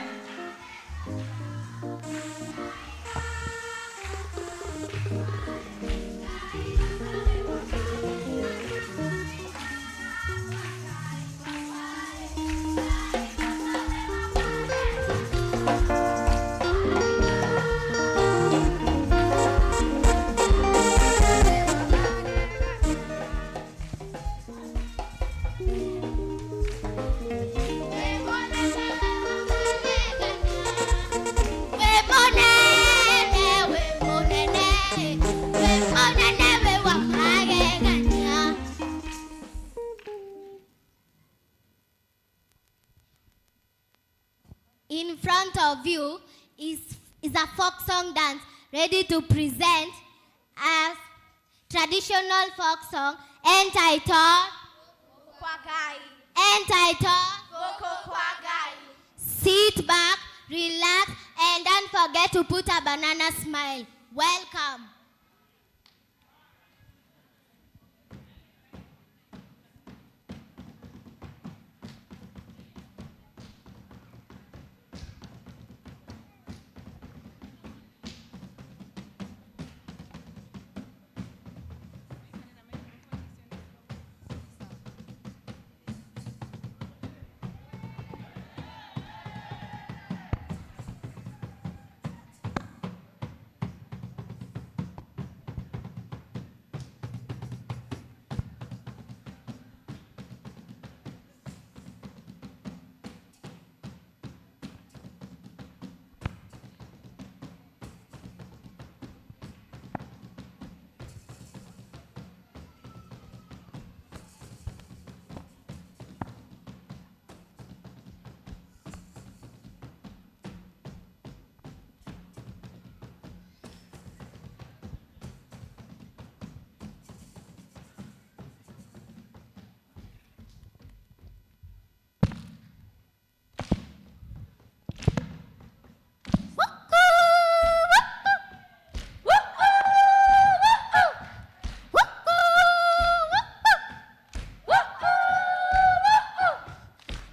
In front of you is a folk song dance ready to present a traditional folk song entitled entitled Sit Back, Relax, and don't forget to put a banana smile. Welcome.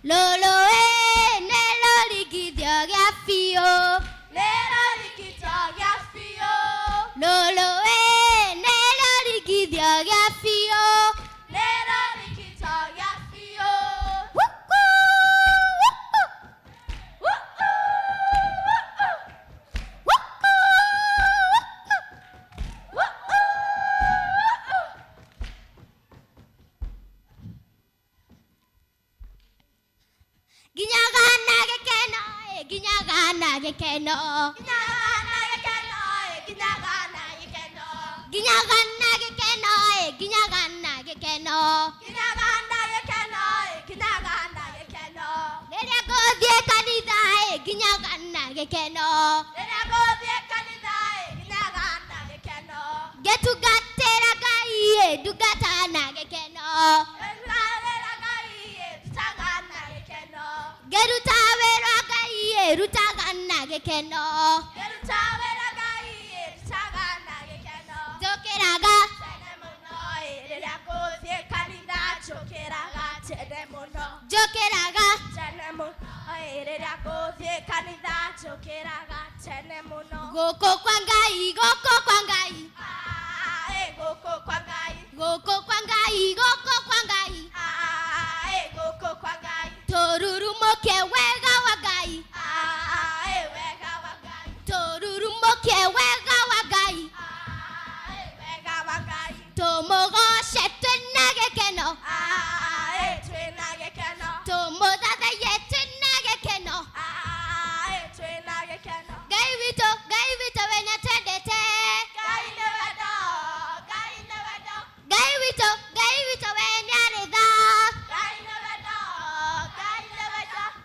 Lolo e nelo ligidyo gya fio. Lero likito gya fio. Lolo e nelo ligidyo gya fio. Lero likito gya fio. Wuku wuku. Wuku wuku. Wuku wuku. Wuku wuku. Ginyaga na gekeno e ginyaga na gekeno. Ginyaga na gekeno e ginyaga na gekeno. Ginyaga na gekeno e ginyaga na gekeno. Ginyaga na gekeno e ginyaga na gekeno. Rĩrĩa ngũthiĩ kanitha ĩ nginyaga na gĩkeno. Rĩrĩa ngũthiĩ kanitha ĩ nginyaga na gĩkeno. Ngĩtungatĩra Ngai ĩ ndungata na gĩkeno. Ngĩruta wĩra Ngai rutaga na gĩkeno. Njũkĩraga njũkĩraga gũkũ kwa Ngai, gũkũ kwa Ngai, gũkũ kwa Ngai, gũkũ kwa Ngai, tũrurumũke wega wa Ngai, tũrurumũke wega wa Ngai, tũmũgoce twĩna gĩkeno, tũmũthathaiye twĩna gĩkeno. Ngai witũ, Ngai witũ we nĩatwendete. Ngai witũ, Ngai witũ we nĩarĩ tha.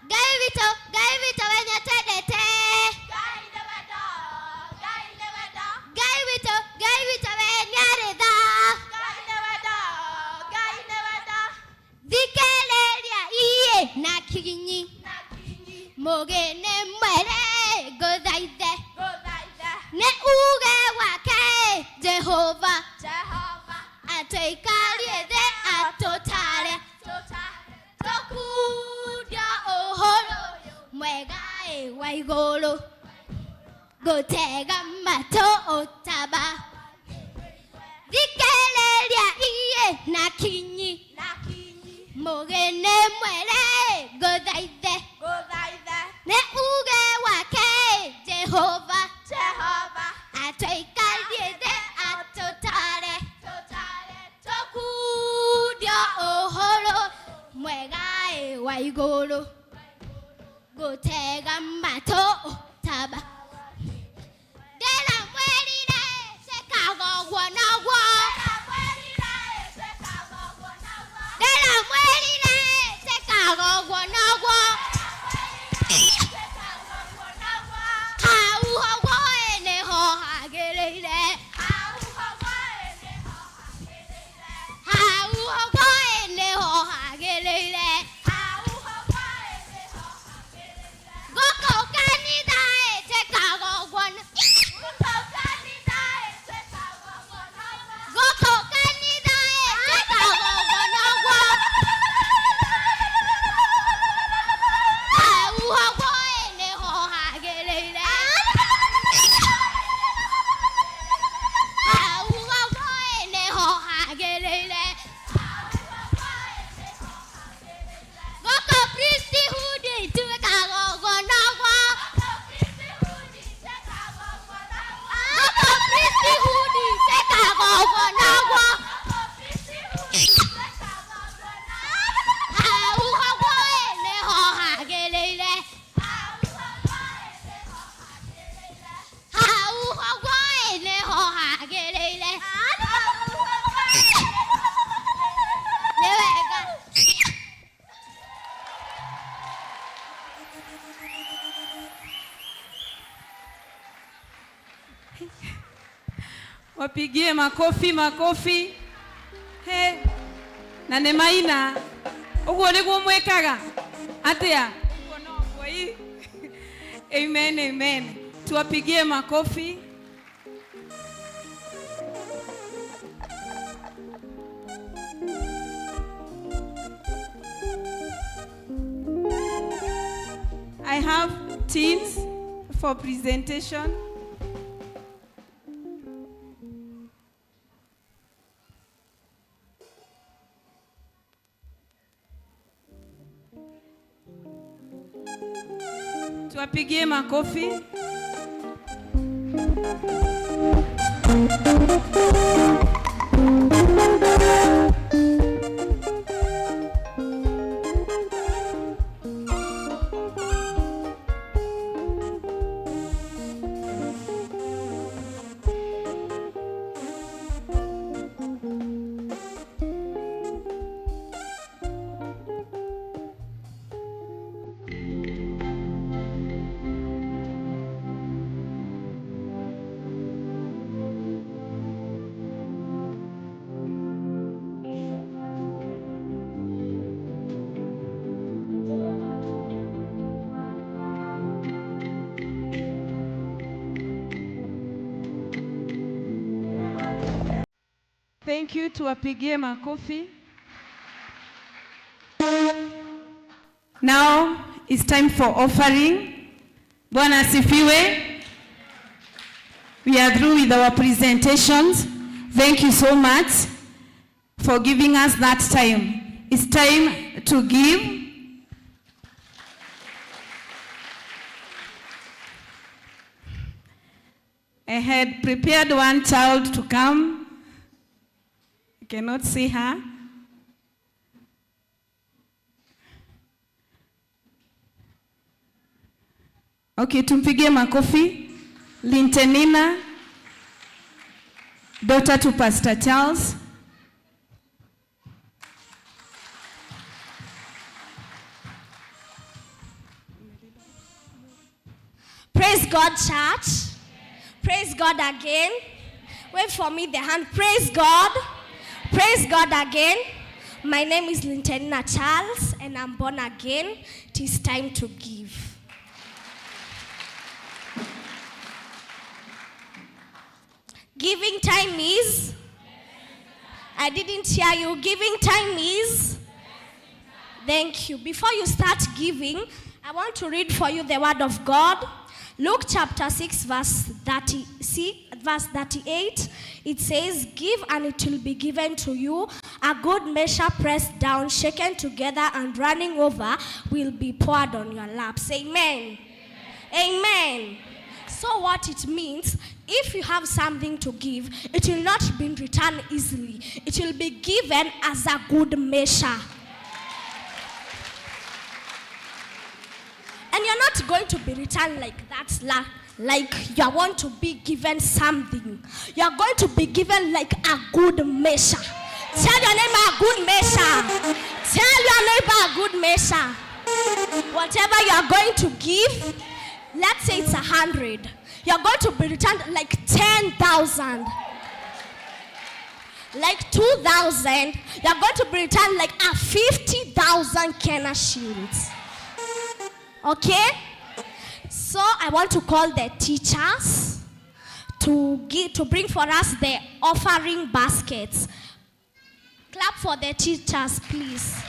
Ngai witũ, Ngai witũ we nĩatwendete. Ngai witũ, Ngai witũ we nĩarĩ tha. Thikĩrĩria iĩ na kinyi, mũgĩ nĩ mwere ngũthaithe, nĩ uge wake Jehova atũikarie thĩ atũtare, tũkundia ũhoro ũyũ mwega ĩ wa igũrũ, ngũtega matũ ũtaba. Thikĩrĩria iĩ na kinyi, mũgĩ nĩ mwere ngũthaithe, nĩ uge wake Jehova atũikarie thĩ atũtare, tũkundia ũhoro mwega ĩ wa igũrũ, ngũtega matũ ũtaba. Ndĩramwĩrire ciĩkaga ũguo noguo, ndĩramwĩrire ciĩkaga ũguo noguo, hau ũguo ĩ nĩho hagĩrĩire, hau ũguo ĩ nĩho hagĩrĩire, gũkũ kanitha ĩ twĩkaga ũguo gũkũ kanitha ĩ twĩkaga ũguo noguo, hau ũguo ĩ nĩho hagĩrĩire, hau ũguo ĩ nĩho hagĩrĩire, gũkũ priesthood twĩkaga ũguo noguo, gũkũ priesthood twĩkaga ũguo noguo, hau ũguo ĩ nĩho hagĩrĩire, hau ũguo ĩ nĩho hagĩrĩire, nĩ wega. Wapigie makofi, makofi. He, na nĩ maina ũguo nĩguo mwĩkaga atĩa? Ũguo noguo ĩ. Amen, amen. Tuwapigie makofi. I have teens for presentation. Tuwapigie makofi. Thank you, tuwapigie makofi. Now it's time for offering. Bwana asifiwe. We are through with our presentations. Thank you so much for giving us that time. It's time to give. I had prepared one child to come. I cannot see her. Okay, tumpigie makofi. Lintenina, daughter to Pastor Charles. Praise God, church. Praise God again. Wait for me the hand. Praise God. Praise God again. My name is Lintenina Charles, and I'm born again. It is time to give. Giving time is. I didn't hear you. Giving time is. Thank you. Before you start giving, I want to read for you the word of God. Luke chapter 6, verse 36, verse 38. It says, Give and it will be given to you. A good measure pressed down, shaken together, and running over will be poured on your laps. Amen. Amen. So what it means, if you have something to give, it will not be returned easily. It will be given as a good measure. And you're not going to be returned like that, like you want to be given something. You're going to be given like a good measure. Tell your neighbor a good measure. Tell your neighbor a good measure. Whatever you are going to give, let's say it's 100. You're going to be returned like 10,000. Like 2,000. You're going to be returned like a 50,000 Kenya shillings. Okay? So I want to call the teachers to bring for us the offering baskets. Clap for the teachers, please.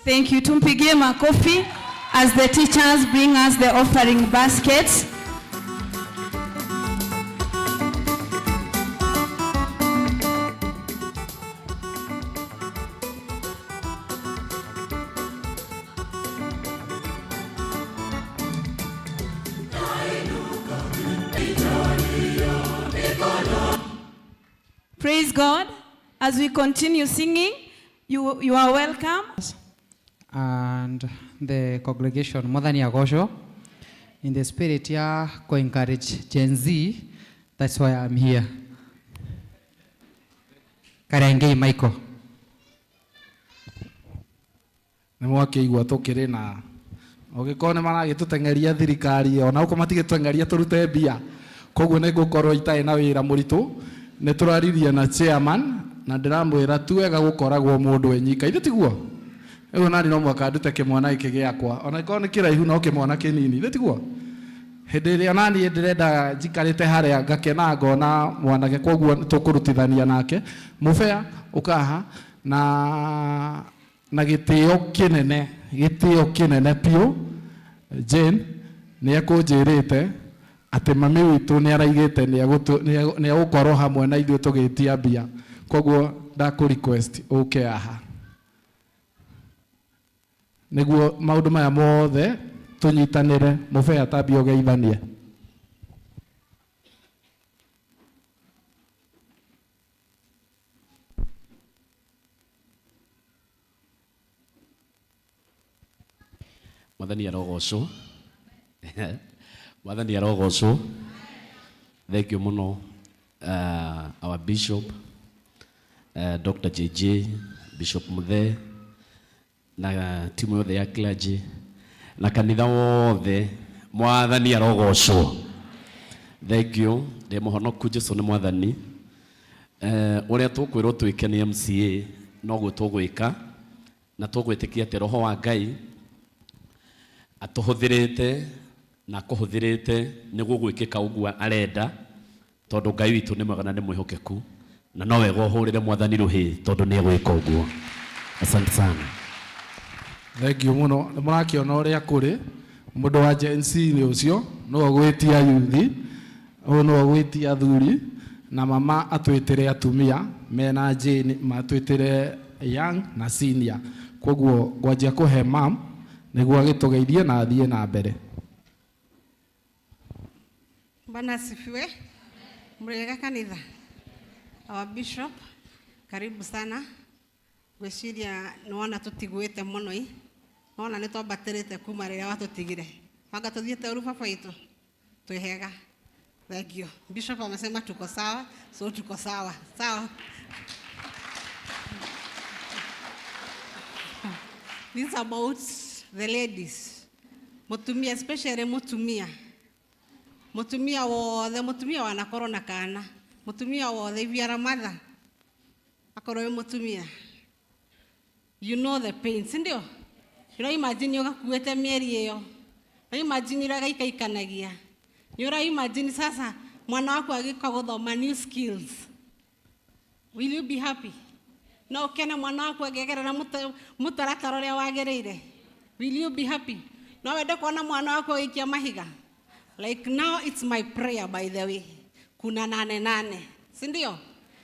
Thank you. Tumpigie makofi as the teachers bring us the offering baskets. Praise God. As we continue singing, you are welcome. And the congregation, Mwathani agocwo, in the spirit ya encourage Gen Z, that's why I'm here. Karengei Michael. Nĩ mwakĩigua tũkĩrĩ na ũgĩkorwo nĩ maragĩtũteng'eria thirikari ona gũkũ matigĩtũteng'eria tũrute mbia, koguo nĩ ngũkorwo itarĩ na wĩra mũritũ. Nĩ tũraririe na chairman na ndĩramwĩra ti wega gũkoragwo mũndũ e nyika, ithe tiguo? Rĩu nani no mũhaka ndute kĩmwana gĩkĩ gĩakwa, ona ĩkorwo nĩ kĩraihu no kĩmwana kĩnini, ithe tiguo? Hĩndĩ ĩrĩa nani ndĩrenda njikarĩte harĩa ngakena ngona mwanake, koguo tũkũrutithania nake. Mũbea ũkaha na gĩtĩo kĩnene, gĩtĩo kĩnene biũ. Jane nĩ ekũnjĩrĩte atĩ mami witũ nĩ araigĩte nĩ egũkorwo hamwe na ithuĩ tũgĩtia mbia, koguo ndakũ request ũke haha nĩguo maũndũ maya mothe tũnyitanĩre. Mũbea tambia ũgeithanie. Mwathani arogocwo. Mwathani arogocwo. Thank you muno, our bishop, Dr. JJ, Bishop Muthe, na timu yothe ya clergy, na kanitha wothe. Mwathani arogocwo. Thank you. Ndĩ mũhonoku, Jesu nĩ Mwathani. Ũrĩa tũkwĩrwo twĩke nĩ MCA noguo tũgwĩka, na tũgwĩtĩkia atĩ Roho wa Ngai atũhũthĩrĩte Na akũhũthĩrĩte nĩguo gwĩkĩka ũguo arenda, tondũ Ngai witũ nĩ mwega na nĩ mwĩhokeku, na no wega ũhũrĩre Mwathani rũhĩ tondũ nĩ egwĩka ũguo. Asante sana. Thengiũ mũno. Nĩ mũrakĩona ũrĩa kũrĩ. Mũndũ wa Gen Z nĩ ũcio, nĩwe ũgwĩtia yuthi, ũyũ nĩwe ũgwĩtia athuri, na mama atwĩtĩre atumia mena Jane, matwĩtĩre young na senior. Koguo ngwanjia kũhe mam nĩguo agĩtũgeithie na athiĩ na mbere. Bwana asifiwe. Mrega kanitha. Our bishop, karibu sana. Ngwĩciria nĩwona tũtigwĩte mũno i. Nĩwona nĩtwambatĩrĩte kuma rĩrĩa watũtigire. Banga tũthiĩte ũru baba witũ. Twĩ hega. Thank you. Bishop amesema tuko sawa, so tuko sawa. Sawa. This is about the ladies. Mutumia, especially mutumia. Mutumia wothe, mutumia wanakorwo na kana. Mutumia wothe, if you are a mother, akorwo wĩ mutumia. You know the pain, si ndio? You know, imagine ũgakuĩte mĩeri ĩyo. No imagine ũrĩa gaikaikanagia. Nĩ ũra imagine sasa mwana waku agĩũka gũthoma new skills. Will you be happy? No ũkene mwana waku angĩgerera mũtaratara ũrĩa wagĩrĩire. Will you be happy? No wende kuona mwana waku agĩikia mahiga. Like now it's my prayer, by the way. Kuna nane nane. Si ndio?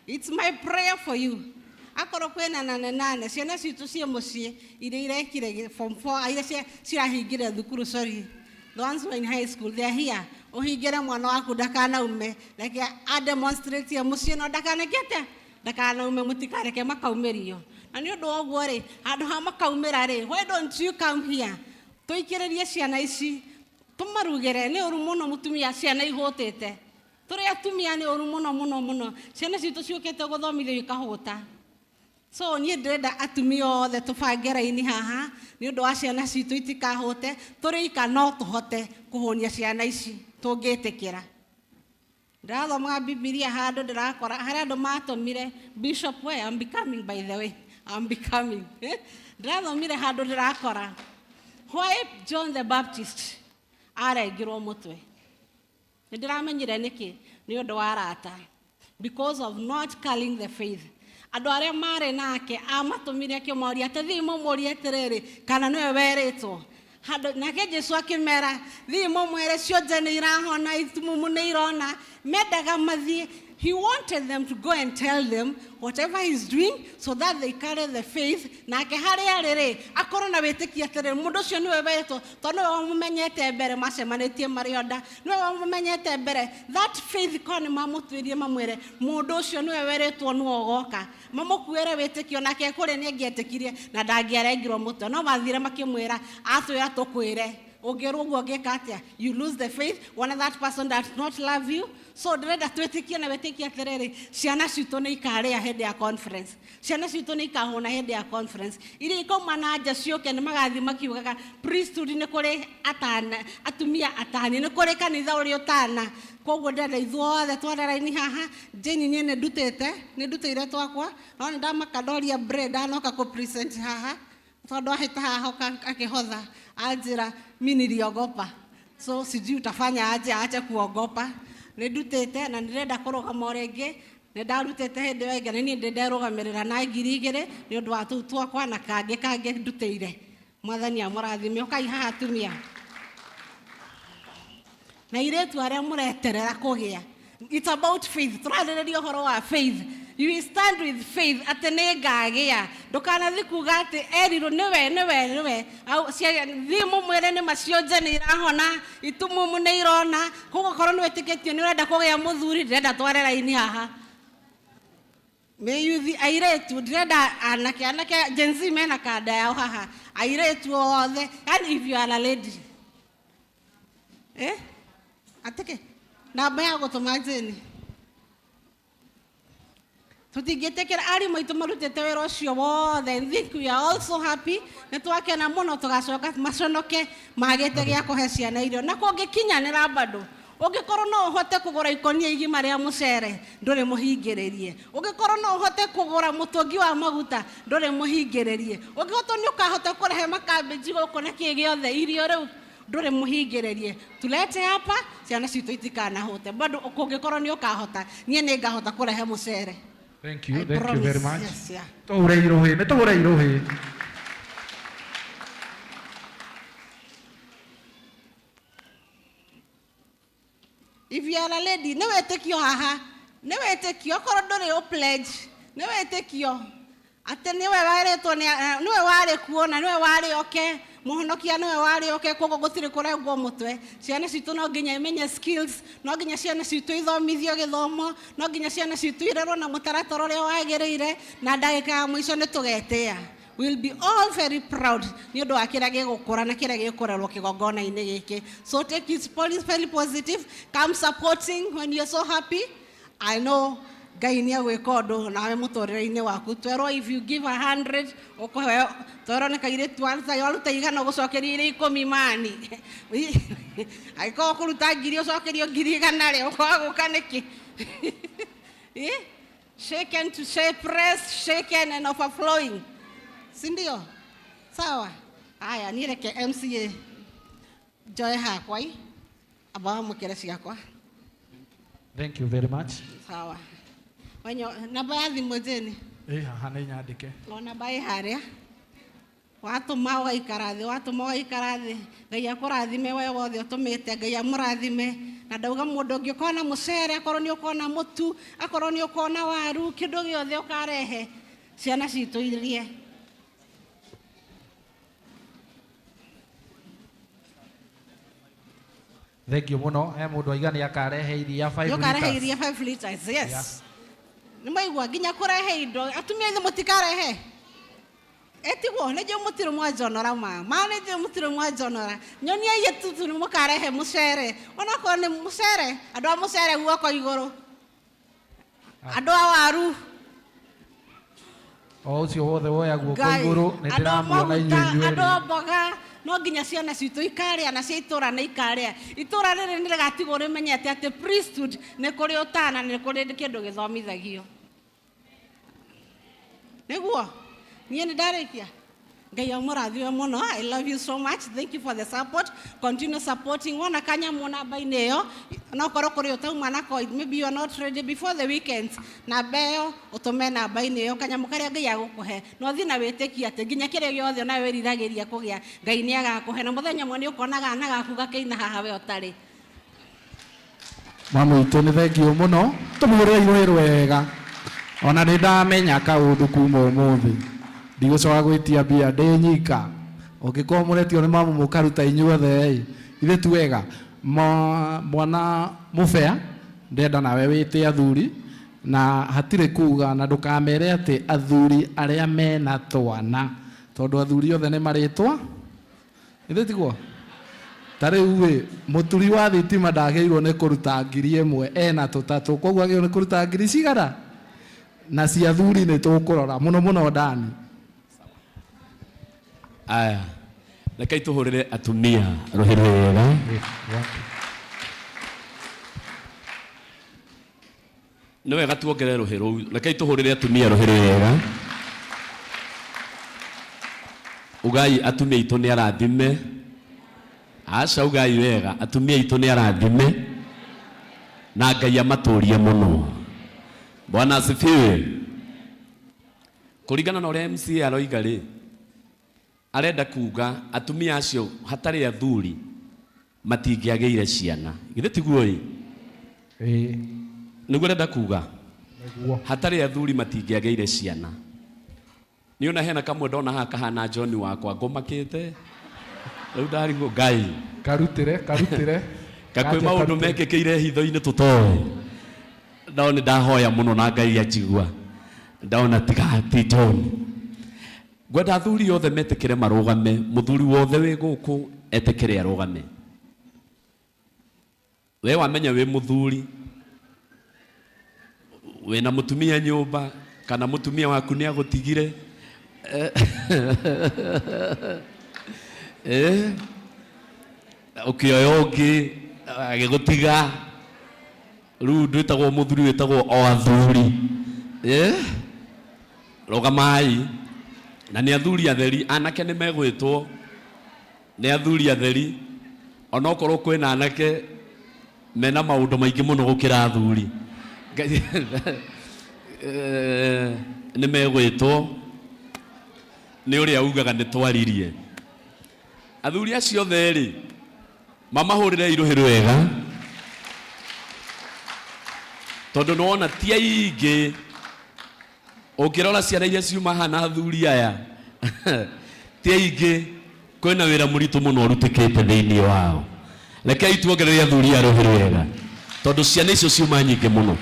It's my prayer for you. Akorwo kwĩna nane nane, ciana citũ ciĩ mũciĩ, iria irekire form 4, iria cirahingire thukuru, sorry. The ones who are in high school, they are here. Ũhingĩre mwana waku ndakanaume. Reke a demonstrate mũciĩ no ndakaneke atĩa? Ndakanaume, mũtikareke makaumĩrio. Na nĩ ũndũ wa ũguo rĩ, handũ ha makaumĩra rĩ, why don't you come here? Tũikĩrĩrie ciana ici, tũmarugĩre. Nĩ ũru mũno mũtumia ciana ihũtĩte. Tũrĩ atumia nĩ ũru mũno mũno mũno. Ciana citũ ciũkĩte gũthomithio ikahũta. So niĩ ndĩrenda atumia othe tũbange raini haha nĩ ũndũ wa ciana citũ itikahũte. Tũrĩ ika no tũhote kũhũnia ciana ici tũngĩtĩkĩra. Ndĩrathomaga Bibilia handũ ndĩrakora harĩa andũ matũmire Bishop, we, I'm becoming, by the way, I'm becoming. Ndĩrathomire handũ ndĩrakora why John the Baptist arengirwo mũtwe. Nĩ ndĩramenyire nĩkĩ? Nĩ ũndũ wa arata. Because of not calling the faith. Andũ arĩa marĩ nake amatũmire akĩmoria atĩ thiĩ mũmũrie atĩrĩrĩ kana nĩwe werĩtwo. Handũ nake Jesu akĩmera thiĩ mũmwĩre cionje nĩ irahona, itumumu nĩ irona. Mendaga mathiĩ. He wanted them to go and tell them whatever he's doing so that they carry the faith. Nake harĩa arĩ rĩ, akorwo na wĩtĩkio atĩrĩrĩ, mũndũ ũcio nĩwe werĩtwo, tondũ nĩwe wamũmenyete mbere, macemanĩtie marĩ o nda, nĩwe wamũmenyete mbere. That faith korwo nĩ mamũtuĩrie mamwĩre, mũndũ ũcio nĩwe werĩtwo nĩwe ũgoka. Mamũkuĩre wĩtĩkio, nake kũrĩa nĩ angĩetĩkirie na ndangĩarengirwo mũtwe. No mathire makĩmwĩra, atwĩra tũkwĩre. Ũngĩrwo ũguo ũngĩka atĩa? You lose the faith. One that person does not love you. So ndĩrenda twĩtĩkie na wĩtĩkie atĩrĩrĩ, ciana citũ nĩ ikarĩa hĩndĩ ya conference. Ciana citũ nĩ ikahũna hĩndĩ ya conference. Iria ikauma na nja ciũke nĩ magathiĩ makiugaga priesthood nĩ kũrĩ atana, atumia atani, nĩ kũrĩ kanitha ũrĩa ũtana. Koguo ndĩrenda ithuothe tware raini haha. Jane niĩ nĩ ndutĩte, nĩ ndutĩire twakwa, no nĩ ndamaka ndoria bread ndanoka kũ present haha. Tondũ ahĩta haha akĩhotha anjĩra mi niliogopa, so sijui utafanya aje aache kuogopa. Nĩ ndutĩte na ndĩrenda kũrũgama o rĩngĩ. Nĩ ndarutĩte hĩndĩ ĩyo ĩngĩ na niĩ ndĩ nderũgamĩrĩra na ngiri igĩrĩ nĩ ũndũ wa tũu twakwa na kangĩ kangĩ ndutĩire. Mwathani amũrathime. Ũkai haha atumia na airĩtu arĩa mũreterera kũgĩa. It's about faith. Tũrarĩrĩria ũhoro wa faith. You will stand with faith atĩ nĩ ngagĩa. Ndũkanathiĩ kuga atĩ erirwo nĩwe, nĩwe, nĩwe. Au, thiĩ mũmwĩre nĩ ma cionje nĩ irahona, itumumu nĩ irona. Koguo korwo nĩ wĩtĩkĩtie nĩ ũrenda kũgĩa mũthuri, ndĩrenda tware raini haha. Nĩ yuthi airĩtu, ndĩrenda anake, anake Gen Z mena kanda yao haha. Airĩtu othe, yani if you are a lady. Atĩkĩ? Namba ya gũtũma Jane. Tũtingĩtĩkĩra arimũ aitũ marutĩte wĩra ũcio wothe. I think we are also happy. Nĩ twakena mũno tũgacoka maconoke magĩte gĩa kũhe ciana irio. Na kũngĩkinyanĩra bado, ũngĩkorwo no ũhote kũgũra ikũnia igima rĩa mũcere, ndũrĩ mũhingĩrĩrie. Ũngĩkorwo no ũhote kũgũra mũtũngi wa maguta, ndũrĩ mũhingĩrĩrie. Ũngĩhota nĩ ũkahota kũrehe makambĩnji gũkũ na kĩ gĩothe, irio rĩu. Ndũrĩ mũhingĩrĩrie. Tulete hapa ciana citũ itikanahũte. Bado kũngĩkorwo nĩ ũkahota, niĩ nĩ ngahota kũrehe mũcere. Thank you, I thank you very promise. much. Yes, yeah. Tũhure irũhĩ, nĩ tũhure irũhĩ. If you are a lady, nĩ wĩtĩkio haha, nĩ wĩtĩkio, okorwo ndũrĩ ũ pledge, nĩ wĩtĩkio atĩ nĩwe werĩtwo nĩ nĩwe warĩ kuo na nĩwe warĩ oke mũhonokia nĩwe warĩ oke koguo gũtirĩ kũrengwo mũtwe. Ciana citũ no nginya imenye skills, no nginya ciana citũ ithomithio gĩthomo, no nginya ciana citũ irerwo na mũtaratara ũrĩa wagĩrĩire, na ndagĩka ya mũico nĩ tũgetĩa. We'll be all very proud nĩ ũndũ wa kĩrĩa gĩgũkũra na kĩrĩa gĩkũrerwo kĩgongona-inĩ gĩkĩ. So take it very positive, come supporting when you're so happy. I know Ngai nĩ egwĩka ũndũ nawe mũtũrĩre-inĩ waku. Twerwo if you give 100 ũkũheo, twerwo nĩ kairĩtu waruta igana ũgũcokerio irĩ ikũmi mani. Angĩkorwo ũkũruta ngiri ũcokerio ngiri igana rĩ, ũkwaga gũka nĩkĩ? Eh? Shaken to shape, press, shaken and overflowing. Si ndio? Sawa. Haya, niĩ reke MCA njoe hakwa i amba wamũkĩre ciakwa. Thank you very much. Sawa. Wenyo, namba ya thimũ Jane? Ĩ haha nĩ nyandĩke. O namba ĩ harĩa. Watũma ũgaikara thĩ, watũma ũgaikara thĩ. Ngai akũrathime we wothe ũtũmĩte, Ngai amũrathime. Na ndauga mũndũ ũngĩ ũkona mũcere, akorwo nĩ ũkona mũtu, akorwo nĩ ũkona waru, kĩndũ gĩothe ũkarehe, ciana citũ irie. Thank you mũno. He mũndũ aiga nĩ akarehe iria 5 Nĩ ũkarehe liters. iria 5 liters, yes. Yeah. Nĩ mwaigua nginya kũrehe indo, atumia ithe mũtikarehe. Etiguo nĩ njũĩ mũtirĩ mwanjonora ma. Ma nĩ njũĩ mũtirĩ mwanjonora. Nyonia itutu nĩ mũkarehe mũcere. Onokorwo nĩ mũcere, andũ a mũcere guoko igũrũ. Andũ a waru. O ũcio wothe woya guoko Ngai, igũrũ nĩ andũ a ndĩramuona maguta, inyuĩ inyuĩ andũ a erĩ. mboga, no nginya ciana citũ ikarĩa na cia itũra nĩ ikarĩa. Itũra rĩrĩ nĩ rĩgatigwo rĩmenyete atĩ priesthood nĩ kũrĩ ũtana, nĩ kũrĩ kĩndũ gĩthomithagio. Nĩguo? Niĩ nĩ ndarĩkia. Ngai amũrathime mũno. I love you so much. Thank you for the support. Continue supporting. Wona kanyamũ namba-inĩ ĩyo, no korwo kũrĩ ũtauma nako, maybe you are not ready before the weekend. Namba ĩyo, ũtũme namba-inĩ ĩyo, kanyamũ karĩa Ngai agũkũhe. Na ũthiĩ na wĩtĩkie atĩ nginya kĩrĩa gĩothe onawe wĩriragĩria kũgĩa, Ngai nĩ agakũhe. Na mũthenya ũmwe nĩ ũkona gana gaku gakĩina haha we ũtarĩ. Mamu witũ nĩ thengiũ mũno, tũmũhũrĩre irũĩ rwega. Ona nĩ ndamenya kaũndũ kuma ũmũthĩ. Ndigũcoka gwĩtia mbia ndĩ nyika. Ũngĩkorwo mũretio nĩ mamu mũkaruta inyuothe ĩ, ithe ti wega. Mwana mũbea, ndenda nawe wĩte athuri, na hatirĩ kuga na ndũkamere atĩ athuri arĩa mena twana, tondũ athuri othe nĩ marĩtwa. Ithe tiguo? Ta rĩu ĩ, mũturi wa thitima ndagĩrĩirwo nĩ kũruta ngiri ĩmwe ena tũtatũ, koguo agĩrĩirwo nĩ kũruta ngiri cigana? Na cia athuri nĩ tũkũrora mũno mũno ndani. Aya, rekei tũhũrĩre atumia rũhĩ rwega. Nĩ wega tuongerere rũhĩ rũu. Rekei tũhũrĩre atumia rũhĩ rwega. Ugai atumia aitũ nĩ arathime. Aca ugai wega, atumia aitũ nĩ arathime. Na Ngai amatũrie mũno. Bwana asifiwe. Kũringana na ũrĩa MCA aroiga rĩ, arenda kuga atumia acio hatarĩ athuri matingĩagĩire ciana. Githĩ tiguo ĩ? Ĩĩ. Nĩguo arenda kuga? Nĩguo. Hatarĩ athuri matingĩagĩire ciana. Niĩ ona hena kamwe ndona haha kahana John wakwa ngũmakĩte. Rĩu ndarigwo Ngai. Karutĩre, karutĩre. Kakwĩ Gache maũndũ karutĩre. mekĩkĩire hitho-inĩ tũtoĩ. No nĩ ndahoya mũno na Ngai anjigua. Ndona tiga ti John. Ngwenda athuri othe metĩkĩre marũgame, mũthuri wothe wĩ gũkũ etĩkĩre arũgame. We wamenya wĩ mũthuri, wĩna mũtumia nyũmba, kana mũtumia waku nĩ agũtigire. Ũkĩoya ũngĩ, agĩgũtiga. Rĩu ndwĩtagwo mũthuri, wĩtagwo o athuri. Rũgamai. Na nĩ athuri atheri, anake nĩ megwĩtwo. Nĩ athuri atheri. Onokorwo kwĩna anake mena maũndũ maingĩ mũno gũkĩra athuri. Nĩ megwĩtwo nĩ ũrĩa ugaga nĩ twaririe. Athuri acio othe rĩ, mamahũrĩre irũhĩ rwega tondũ nĩwona ti aingĩ. Ũngĩrora ciana iria ciuma haha na athuri aya ti aingĩ, kwĩna wĩra mũritũ mũno ũrutĩkĩte thĩinĩ wao. Rekei tuongerere athuri a rũhĩ rwega tondũ ciana icio ciuma nyingĩ mũno.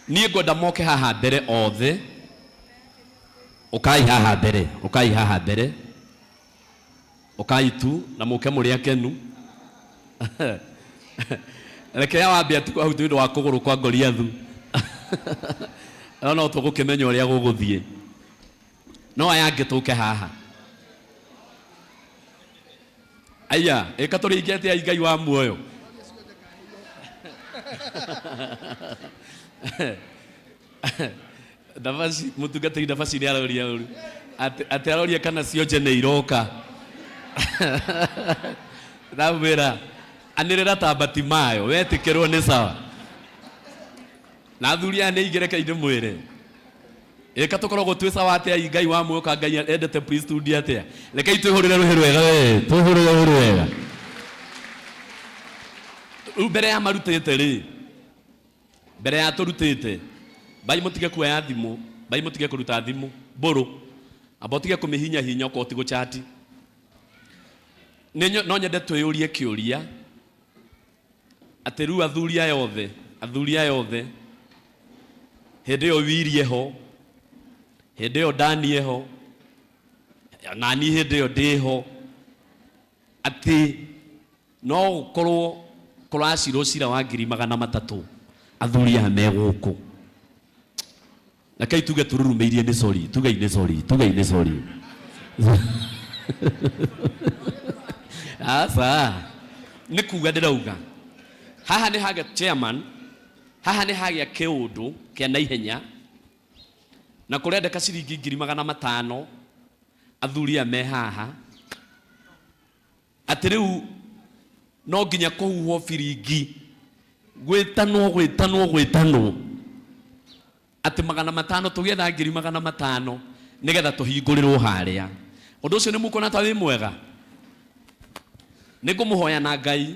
Niĩ ngwenda moke haha mbere othe. Ũkai haha mbere, ũkai haha mbere, ũkai tu na mũke mũrĩ akenu. Reke wambe atigwo hau nĩ ũndũ wa kũgũrũ kwa Goliathu. No no tũgũkĩmenya ũrĩa gũgũthiĩ. No aya angĩ tũke haha. Aya, ĩka tũrĩinge atĩa Ngai wa muoyo. Ndabaci, mũtungatĩri Ndabaci nĩ aroria ũru. Atĩ aroria kana cionje nĩ iroka. Ndamwĩra, anĩrĩra ta Batimayo, wetĩkĩrwo nĩ sawa. Na athuri aya nĩ aingĩ reke ndĩmwĩre. Ĩka tũkoragwo twĩ sawa atĩa Ngai wa muoyo ka Ngai endete priesthood atĩa. Rekei twĩhũrĩre rũhĩ rwega we, twĩhũrĩre rũhĩ rwega. Rĩu mbere ya marutĩte rĩ, mbere ya tũrutĩte, mbai mũtige kuoya thimũ, mbai mũtige kũruta thimũ, mbũrũ. Amba ũtige kũmĩhinya hinya okorwo ti gũchati. No nyende twĩyũrie kĩũria atĩ rĩu athuri aya othe, athuri aya othe, hĩndĩ ĩyo Wili eho, hĩndĩ ĩyo Dani eho, nani hĩndĩ ĩyo ndĩho, atĩ no gũkorwo kũracirwo cira wa ngiri magana matatũ athuri aya me gũkũ. Rekei tuge tururumĩirie nĩ sorry, tugei nĩ sorry, tugei nĩ sorry. Aca, nĩ kuga ndĩrauga haha nĩ hagĩa chairman, haha nĩ hagĩa kĩũndũ kĩa naihenya na kũrendeka ciringi ngiri magana matano athuri aya me haha atĩ rĩu no nginya kũhuhwo biringi gwĩtanwo gwĩtanwo gwĩtanwo atĩ magana matano tũgĩetha ngiri magana matano nĩgetha tũhingũrĩrwo harĩa. Ũndũ ũcio nĩ mũkuona ta wĩ mwega? Nĩ ngũmũhoya na Ngai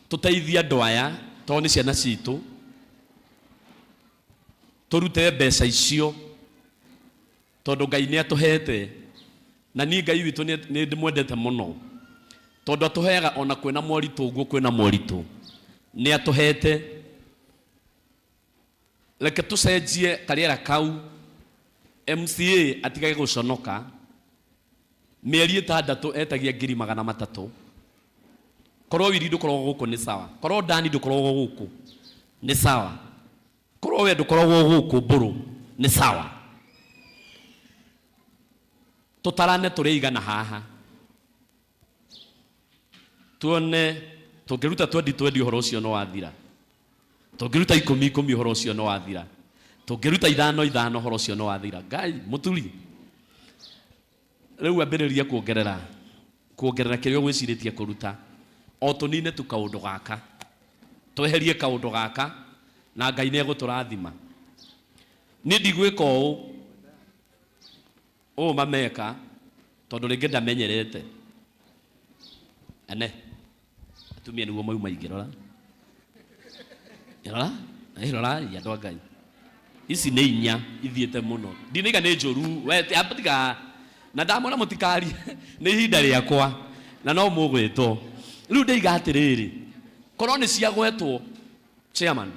tũteithie andũ aya tondũ nĩ ciana citũ, tũrute mbeca icio tondũ Ngai nĩ atũhete, na niĩ Ngai witũ nĩ ndĩmwendete mũno tondũ atũheaga ona kwĩna moritũ ũguo kwĩna moritũ, nĩ atũhete. Reke tũcenjie karĩera kau, MCA atigage gũconoka, mĩeri ĩtandatũ etagia ngiri magana matatũ. Korwo Wili ndũkoragwo gũkũ nĩ sawa, korwo Dani ndũkoragwo gũkũ nĩ sawa, korwo we ndũkoragwo gũkũ mbũrũ nĩ sawa. Tũtarane tũrĩ igana haha, tuone tũngĩruta twendi twendi ũhoro ũcio no wathira, tũngĩruta ikũmi ikũmi ũhoro ũcio no wathira, tũngĩruta ithano ithano ũhoro ũcio no wathira. Ngai mũturi, rĩu ambĩrĩria kuongerera kuongerera kĩrĩa ũgwĩcirĩtie kũruta, o tũnine tu kaũndũ gaka, tweherie kaũndũ gaka na Ngai nĩ egũtũrathima. Niĩ ndigwĩka ũũ ũũ mameka tondũ rĩngĩ ndamenyerete. Ene atumia nĩguo mauma ingĩ, rora rora rora andũ a Ngai, ici nĩ inya ithiĩte mũno, ndinaiga nĩ njũru we tiga na ndamwĩra mũtikarie nĩ ihinda rĩakwa na no mũgwĩtwo. Rĩu ndĩiga atĩrĩrĩ, korwo nĩ ciagwetwo chairman,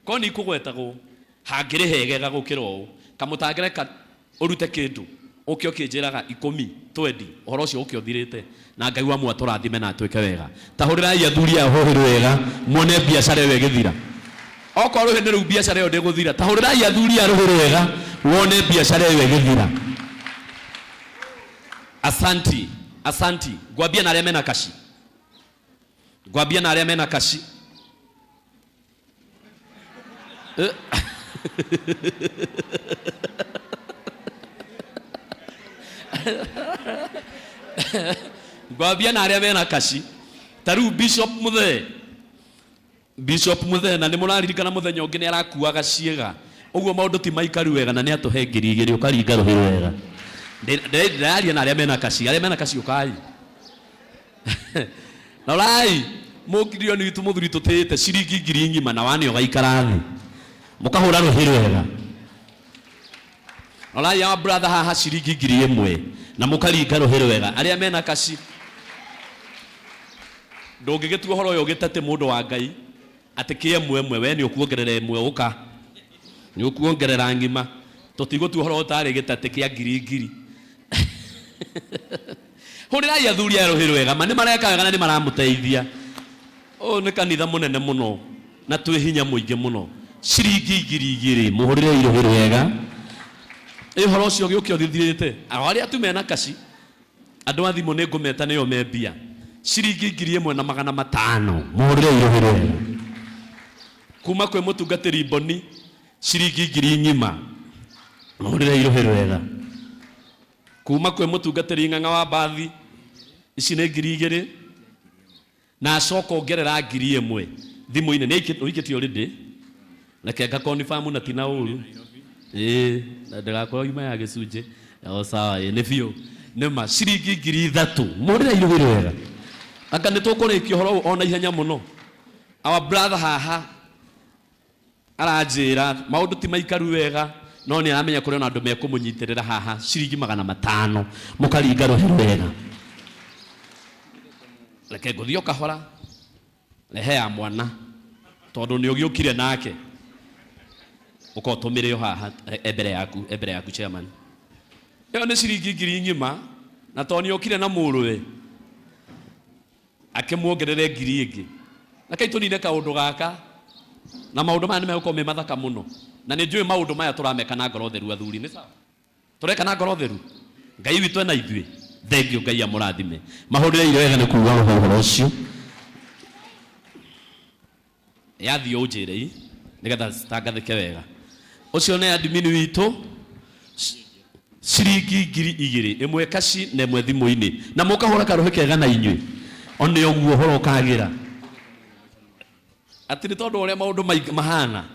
korwo nĩ ikũgwetagwo hangĩrĩ hegega gũkĩra ũũ, kamũtangĩreka ũrute kĩndũ ũke ũkĩnjĩraga ikũmi twendi ũhoro ũcio ũke ũthirĩte, na Ngai wa muoyo atũrathime na atwĩke wega. Ta hũrĩrai athuri aya rũhĩ rwega muone biacara ĩyo ĩgĩthira. Okorwo rũhĩ nĩ rũu biacara ĩyo ndĩgũthira, ta hũrĩrai athuri aya rũhĩ rwega wone biacara ĩyo ĩgĩthira. Asanti, asanti. Ngwambia na arĩa mena kaci, ngwambia na arĩa mena kaci. Ngwambia na arĩa mena kaci. Ta rĩu Bishop Muthee. Bishop Muthee na nĩ mũraririkana mũthenya ũngĩ nĩ arakuaga ciĩga. Ũguo maũndũ ti maikaru wega na nĩ atũhe 2000 ũkaringa rũhĩ wega. Ndĩraria na arĩa mena kaci, arĩa mena kaci ũkai. Rorai mũkirioni witũ mũthuri tũtĩĩte ciringi ngiri ng'ima na wane ũgaikara thĩ. Mũkahũra rũhĩ rwega. Rorai our brother haha ciringi 1000 na mũkaringa rũhĩ rwega. Arĩa mena kaci. Ndũngĩgĩtua ũhoro ũyũ ũgĩtate mũndũ wa Ngai atĩ kĩ ĩmwe ĩmwe we nĩ ũkuongerera ĩmwe ũka. Nĩ ũkuongerera ng'ima. Tũtigũtua ũhoro ũtarĩ gĩtatĩ kĩa ngiri ngiri. Hũrĩrai athuri aya rũhĩ rwega, ma nĩ mareka wega na nĩ maramũteithia. Ũyũ nĩ kanitha mũnene mũno na twĩ hinya mũingĩ mũno. Ciringi 2000, mũhũrĩrei rũhĩ rwega. Ĩ ũhoro ũcio ũgĩũke ũthithirĩte. O arĩa tu mena kaci, andũ a thimũ nĩ ngũmeta nĩo me mbia. Ciringi 1500, mũhũrĩrei rũhĩ rwega. Kuma kwĩ mũtungatĩri Mboni, ciringi ngiri ng'ima, mũhũrĩrei rũhĩ rwega. Kuma kwĩ mũtungatĩri Ng'ang'a wa Mbathi, ici nĩ 2000, na acoka ongerera 1000 thimũ-inĩ. Nĩ ũikĩtie already? Reke nga confirm na ti na ũru. Ĩĩ, na ndĩgakorwo yuma ya gĩcunjĩ. O sawa, ĩĩ, nĩ biũ. Nĩ ma, ciringi 3000. Mũhũrĩrei rũhĩ rwega. Anga nĩ tũkũrĩkia ũhoro ũyũ o na ihenya mũno. Our brother haha aranjĩra maũndũ ti maikaru wega, no nĩ aramenya kũrĩ ona andũ mekũmũnyitĩrĩra haha ciringi 500 mũkaringa rũhĩ rwega. Reke ngũthiĩ o kahora, rehe ya mwana tondũ nĩ ũgĩũkire nake, ũka ũtũmĩre o haha, e mbere yaku, e mbere yaku chairman. Ĩyo nĩ ciringi ngiri ng'ima, na tondũ nĩ okire na mũrũwe akĩmuongerere ngiri ĩngĩ. Rekei tũnine kaũndũ gaka, na maũndũ maya nĩ megũkorwo me mathaka mũno, na nĩ njũĩ maũndũ maya tũrameka na ngoro theru. Athuri, nĩ sawa? Tũreka na ngoro theru? Ngai witũ ena ithuĩ. Thengiũ, Ngai amũrathime. Mahũrĩrei wega nĩ kuuga ũhoro ũcio. Yathiĩ ũnjĩre nĩgetha citangathĩke wega. Ũcio nĩ admin witũ, ciringi 2000, ĩmwe kaci na ĩmwe thimũ-inĩ, na mũkahũra karũhĩ kega na inyuĩ. One ũguo ũhoro ũkagĩra. Atĩ nĩ tondũ ũrĩa maũndũ mahana.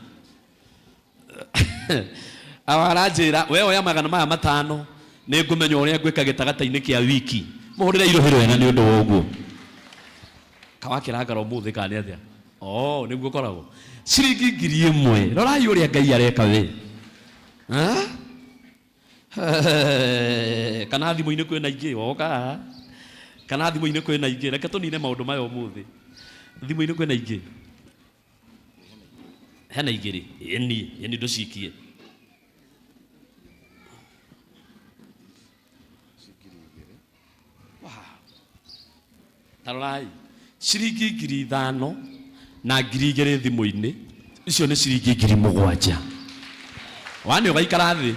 Awa aranjĩra, we oya 500, nĩ ngũmenya ũrĩa ngwĩka gĩtagata-inĩ kĩa wiki. Mũhũrĩre irũhĩ rwega nĩ ũndũ wa ũguo. Kawakĩrangara ũmũthĩ kana nĩ atĩa? Oh, nĩguo ũkoragwo. Ciringi 1000. Rorai ũrĩa Ngai areka we. Ha? Kana thimũ-inĩ kwĩna ingĩ, woka. Kana thimũ-inĩ kwĩna ingĩ. Reke tũnine maũndũ maya ũmũthĩ. Thimũ-inĩ kwĩna ingĩ. Hena igĩrĩ. Ĩni, ĩni ndũcikie. Ta rorai, ciringi 5000 na 2000 thimũ-inĩ, icio nĩ ciringi 7000. Wane ũgaikara thĩ.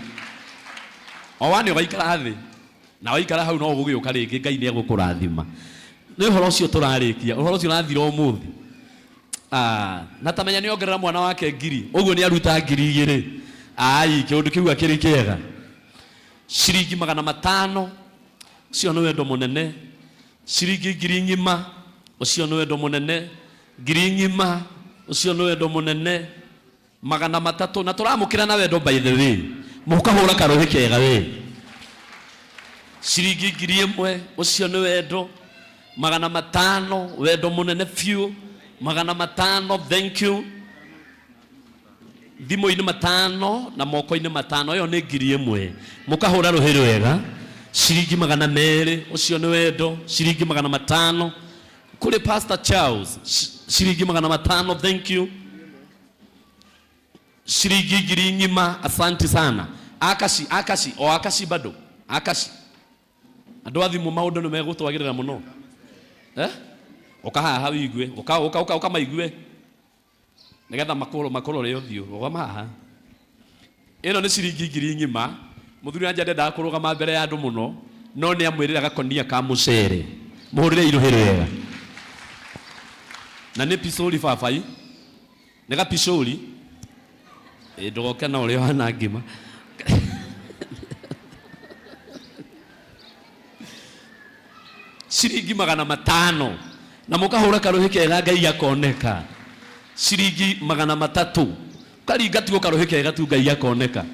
O wane ũgaikara thĩ. Na waikara hau no ũgũgĩũka rĩngĩ, Ngai nĩ egũkũrathima. Nĩ ũhoro ũcio tũrarĩkia, ũhoro ũcio ũrathira ũmũthĩ. Na tamenya nĩ ongerera mwana wake ngiri, ũguo nĩ aruta 2000. Ai, kĩũndũ kĩu akĩrĩ kĩega. Ciringi 500, ũcio nĩ wendo mũnene. Ciringi ngiri ng'ima, ũcio nĩ wendo mũnene. Ngiri ng'ima, ũcio nĩ wendo mũnene. 300, na tũramũkĩra na wendo by the way. Mũkahũra karũhĩ kega we. Ciringi 1000, ũcio nĩ wendo. 500, wendo mũnene biũ. 500, thank you. Thimũ-inĩ 500 na moko-inĩ 500, ĩyo nĩ 1000. Mũkahũra rũhĩ rwega. Ciringi 200, ũcio nĩ wendo. Ciringi 500. Kũrĩ Pastor Charles, ciringi 500, thank you. Ciringi ngiri ng'ima, asante sana. Akashi, akashi, o akashi bado. Akashi. Andũ a thimũ maũndũ nĩ megũtwagĩrĩra mũno. Ũka haha wĩigue, ũka, ũka, ũka, ũka maigue. Nĩgetha makũrore ũthiũ, rũgama haha. Ĩno nĩ ciringi ngiri ng'ima. Mũthuri wa nja ndendaga kũrũgama mbere ya andũ mũno, no nĩ amwĩrĩra gakonia ka mũcere. Mũhũrĩre irũhĩ rwega. Na nĩ picũri babai. Nĩ gapicũri. Ĩ, ndũgoke na ũrĩa ũhana ngima. Ciringi 500 na mũkahũra karũhĩ kega Ngai akoneka. Ciringi 300 ũkaringa tu karũhĩ kega tu Ngai akoneka.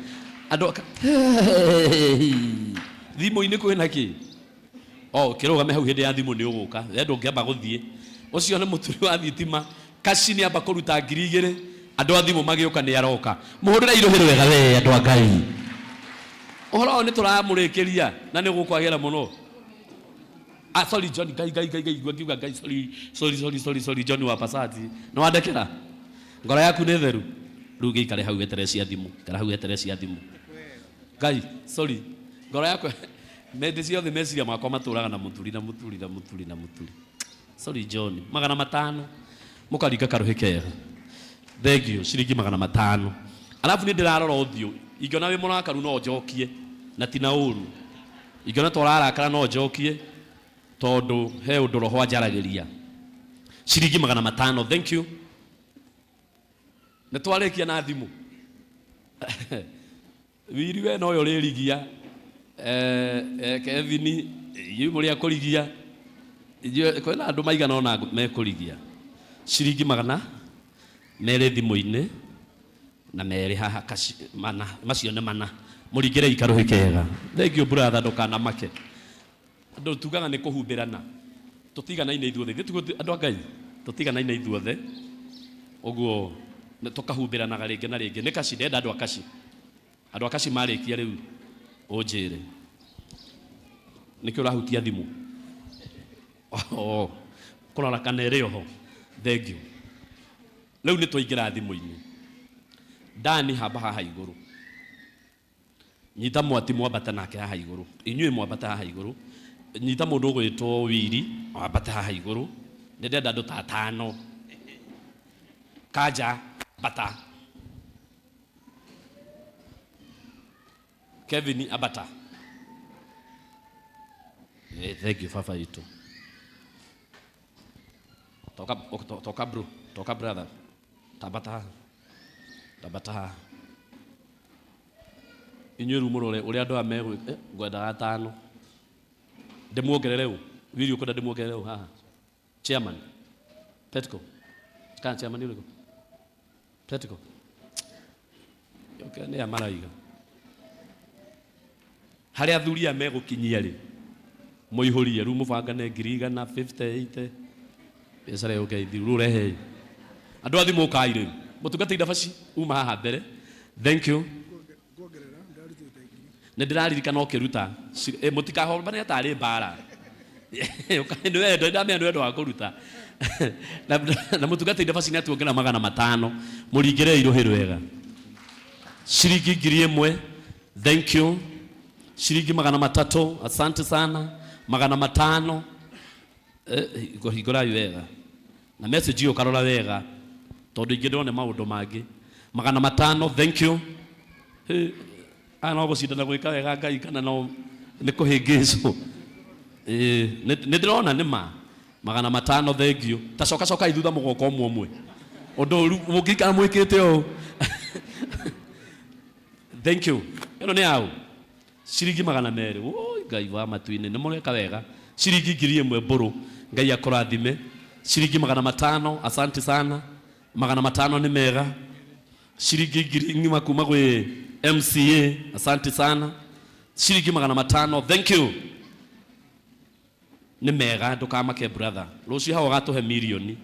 Andũ aka thimũ-inĩ kwĩna kĩ? O kĩrũgame hau hĩndĩ ya thimũ nĩ ũgũka. We ndũngĩamba gũthiĩ. Ũcio nĩ mũturi wa thitima. Kaci nĩ amba kũruta 2000 andũ a thimũ magĩũka nĩ aroka. Mũhũrĩre irũhĩ rwega we andũ a Ngai. Ũhoro ũyũ nĩ tũramũrĩkĩria na nĩ ũgũkwagĩra mũno. Ah, sorry John, Ngai Ngai Ngai Ngai ngiuga Ngai sorry sorry sorry sorry sorry John wa Pasati. Nĩ wandekera? Ngoro yaku nĩ theru. Rĩu gĩikare hau weterere cia thimũ. Ikara hau weterere cia thimũ. Ngai sorry. Ngoro yakwa mende ciothe meciria makwa matũraga na mũturi na mũturi na mũturi na mũturi. Sorry John. 500 mũkaringa karũhĩ kega. Thank you. Ciringi 500. Alafu nĩ ndĩrarora ũthiũ. Ingĩona wĩ mũrakaru no njokie na ti na ũru. Ingĩona ta ũrarakara no njokie tondũ he ũndũ roho anjaragĩria. Ciringi 500. Thank you. Nĩ twarĩkia na thimũ. Wiri we noyo ũrĩrigia. Kevin inyuĩ mũrĩ a kũrigia. Inyuĩ kwĩna andũ maigana ũna mekũrigia. Ciringi 200 thimũ-inĩ na 2 haha kaci, mana, macio nĩ mana. Mũringĩre ikarũhĩ kega. Thank you brother, ndũkanamake. Andũ tugaga nĩ kũhumbĩrana. Tũtiganaine ithuothe. Ithuĩ tiguo andũ a Ngai. Tũtiganaine ithuothe. Ũguo tũkahumbĩranaga rĩngĩ na rĩngĩ. Nĩ kaci, ndĩrenda andũ a kaci. Andũ a kaci marĩkia rĩu ũnjĩre. Nĩkĩ ũrahutia thimũ? Oh, kũrora kana ĩrĩ oho. Thank you. Rĩu nĩ twaingĩra thimũ-inĩ. Dani hamba haha igũrũ. Nyita mwati mwambate nake haha igũrũ. Inyuĩ mwambate haha igũrũ. Nyita mũndũ ũgwĩtwo Wiri wambate haha igũrũ. Nĩ ndĩrenda andũ ta atano. Kanja ambata. Kevin ambata. Thank you baba itũ. Toka, toka bro, toka brother. Tambata haha. Tambata haha. Inyuĩ rĩu mũrore ũrĩa andũ aya megwĩka. Ngwendaga atano. Ndĩmuongerere ũ? Wili ũkwenda ndĩmuongerere ũ haha? Chairman. Petco. Kana chairman ũrĩkũ? Petco. Okay, nĩ aya maraiga. Harĩa athuri aya megũkinyia rĩ, mũihũrie rĩu mũbangane 100,000, 50, 80. Biacara yũke ithiru, rĩu rehei. Andũ a thimũ ũkai rĩu. Mũtungatĩri Ndabaci, uma haha mbere. Thank you. Nĩ ndĩraririkana ũkĩruta. Mũtikahombane tarĩ mbara. Nĩ wendo, ndamenya nĩ wendo wa kũruta. Na mũtungatĩri Ndabaci nĩ atuongera 500. Mũringĩrei rũhĩ rwega. Ciringi 1000. Thank you. Ciringi 300. Asante sana. 500. Hingũrai wega. Na message ĩyo ũkarora wega tondũ ingĩ ndĩrona maũndũ mangĩ. 500. Thank you. Aya no gũcindana gwĩka wega Ngai kana no nĩ kũhĩngĩcwo. Nĩ ndĩrona nĩ ma. 500. Thank you. Ta coka cokai thutha mũgoka ũmwe ũmwe. Ũndũ ũru mũngĩikara mwĩkĩte ũũ. Thank you. Ĩno nĩ yaũ? Ciringi 200. Oi Ngai wa matu-inĩ, nĩ mũreka wega. Ciringi 1000 mbũrũ. Ngai akũrathime. Ciringi 500. Asante sana. 500 nĩ mega. Ciringi 1000 ng'ima kuma gwĩ MCA. Asante sana. Ciringi 500. Thank you. Nĩ mega, ndũkamake brother. Rũciũ hau ũgatũhe mirioni.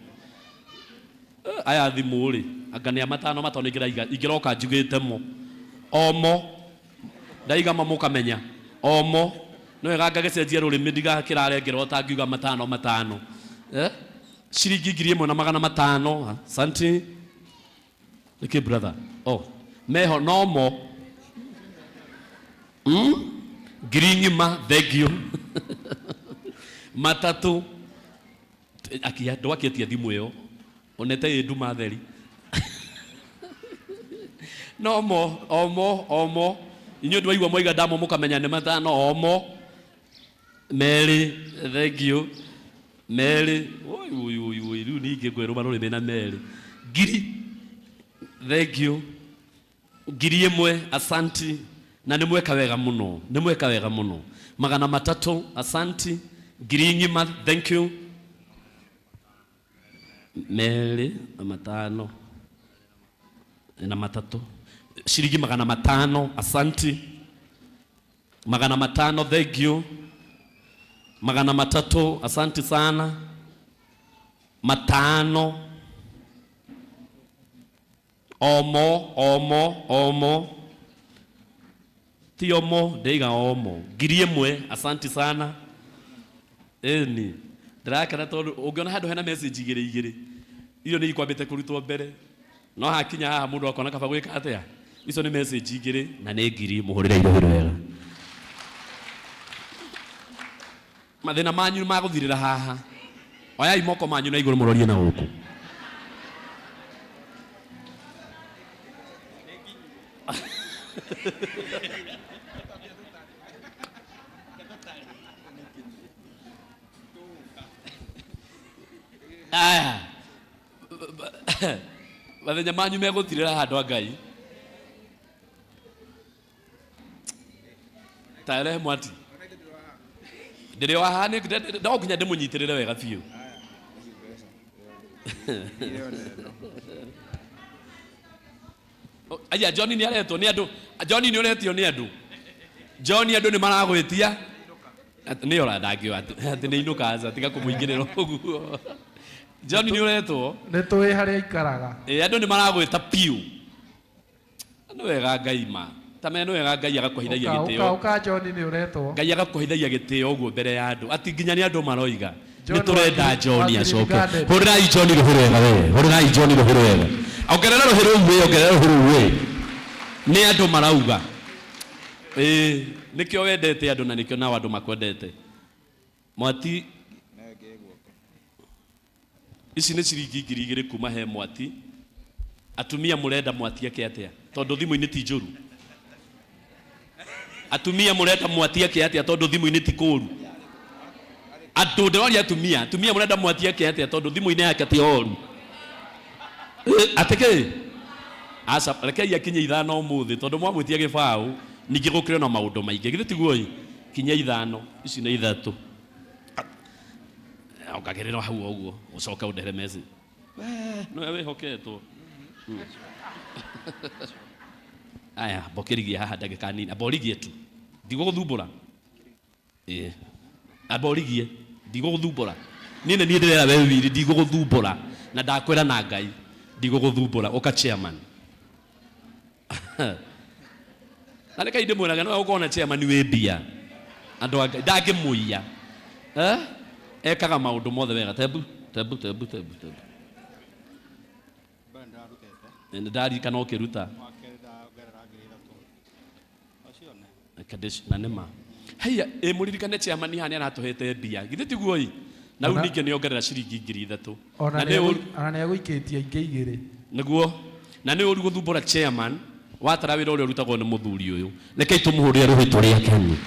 Aya thimũ rĩ, anga nĩ a matano matano ingĩraiga, ingĩroka njugĩte mo. Omo. Ndaiga mo mũkamenya. Omo. Nĩ wega ngagĩcenjia rũrĩmĩ ndigakĩrare ngĩrota ngiuga matano matano. Ciringi 1500. Asante. Nĩkĩ brother? Oh, meho no mo. 1000 ng'ima, thank you. 3. Akia, ndwakĩtie thimũ ĩyo. Onete ĩ nduma theri. No mo, omo, omo. Inyuĩ ndwaigua mwaiga ndamo mũkamenya nĩ 5, omo. 2, thank you. 2. Oi, oi, oi, oi, rĩu ningĩ ngwĩrũma rũrĩmĩ na 2. 1000. Thank you. 1000, asanti. Na nĩ mweka wega mũno, nĩ mweka wega mũno. 300, asanti. Ngiri ng'ima, thank you. Merĩ na matano na matatũ, ciringi magana matano, asanti. Magana matano, thank you. Magana matatũ, asanti sana. Matano, omo omo omo, ti omo, ndeiga omo. Ngiri ĩmwe, asanti sana. Ĩni ndĩrakena tondũ ũngĩona handũ hena message igĩrĩ igĩrĩ, irio nĩ ikwambĩte kũrutwo mbere, no hakinya haha mũndũ akona kaba gwĩka atĩa. Icio nĩ message igĩrĩ na nĩ ngiri. Mũhũrĩre irũhĩ wega. Mathĩna manyu magũthirĩra haha. Oyai moko manyu na igũrũ mũrorie na gũkũ. Aya, mathenya manyu megũthirĩra handũ a Ngai. Tarehe mwati ndĩrĩ o haha, no nginya ndĩmũnyitĩrĩre wega biũ. Aya, John nĩ aretwo nĩ andũ. John nĩ ũretio nĩ andũ. John, andũ nĩ maragwĩtia. Nĩ ora ndangĩoa atĩ nĩ inũka, aca tiga kũmũingĩrĩra ũguo. John nĩ ũretwo. Nĩ tũĩ harĩa aikaraga. Ĩ, andũ nĩ maragwĩta piũ. Nĩ wega Ngai ma ta me nĩ wega Ngai agakũheithagia Ũka, gĩtĩo. ũka, ũka John nĩ ũretwo. Ngai agakũheithagia gĩtĩo ũguo mbere ya andũ ati nginya nĩ andũ maroiga John nĩ tũrenda John wa Green acoke. Garden. Hũrĩrai John rũhĩ rwega we, hũrĩrai John rũhĩ rwega. Ongerera rũhĩ rũu we, ongerera rũhĩ rũu we. Nĩ andũ marauga. Ĩĩ, nĩkĩo wendete andũ na nĩkĩo nao andũ makwendete. Mwati, ici nĩ ciringi 2000 kuma he Mwati. Atumia mũrenda Mwati eke atĩa? Tondũ thimũ-inĩ ti njũru. Atumia mũrenda Mwati eke atĩa? Tondũ thimũ-inĩ ti kũru. Andũ ndĩroria atumia, atumia mũrenda Mwati eke atĩa? Tondũ thimũ-inĩ yake ti oru. Atĩ kĩ? Aca, rekei akinye ithano ũmũthĩ tondũ mwamwĩtia gĩbaũ ningĩ gũkĩrĩ na maũndũ maingĩ. Githĩ tiguo ĩ? Kinya ithano, ici nĩ ithatũ. Ongagĩrĩra hau ũguo, ũcoke ũndehere message. Nĩwe wĩhoketwo. Aya, mbokĩrigie haha ndagĩka nini. Amba ũrigie tu. Ndigũgũthumbũra. Ĩĩ. Amba ũrigie. Ndigũgũthumbũra. Niĩ nĩ niĩ ndĩrera we wiri, ndigũgũthumbũra. Na ndakwĩra na Ngai, ndigũgũthumbũra. Ũka chairman. Na reke ndĩmwĩrage, no ũkorwo na chairman wĩ mbia. Andũ a Ngai, ndangĩmũiya. Eh? Ekaga maũndũ mothe wega. Tebu, tebu, tebu, tebu, tebu. Nĩ ndaririkana ũkĩruta. Reke na nĩma. Haiya, ĩ mũririkane chairman haha nĩ aratũhete mbia. Githĩ tiguo ĩ? Na rĩu ningĩ nĩ ongerera ciringi 3000. Ona Na nĩ ũru. Ona nĩ egũikĩtie ingĩ igĩrĩ. Nĩguo. Na nĩ ũru gũthumbũra chairman watara wĩra ũrĩa ũrutagwo nĩ mũthuri ũyũ. Rekei tũmũhũrĩre rũhĩ tũrĩ akenu.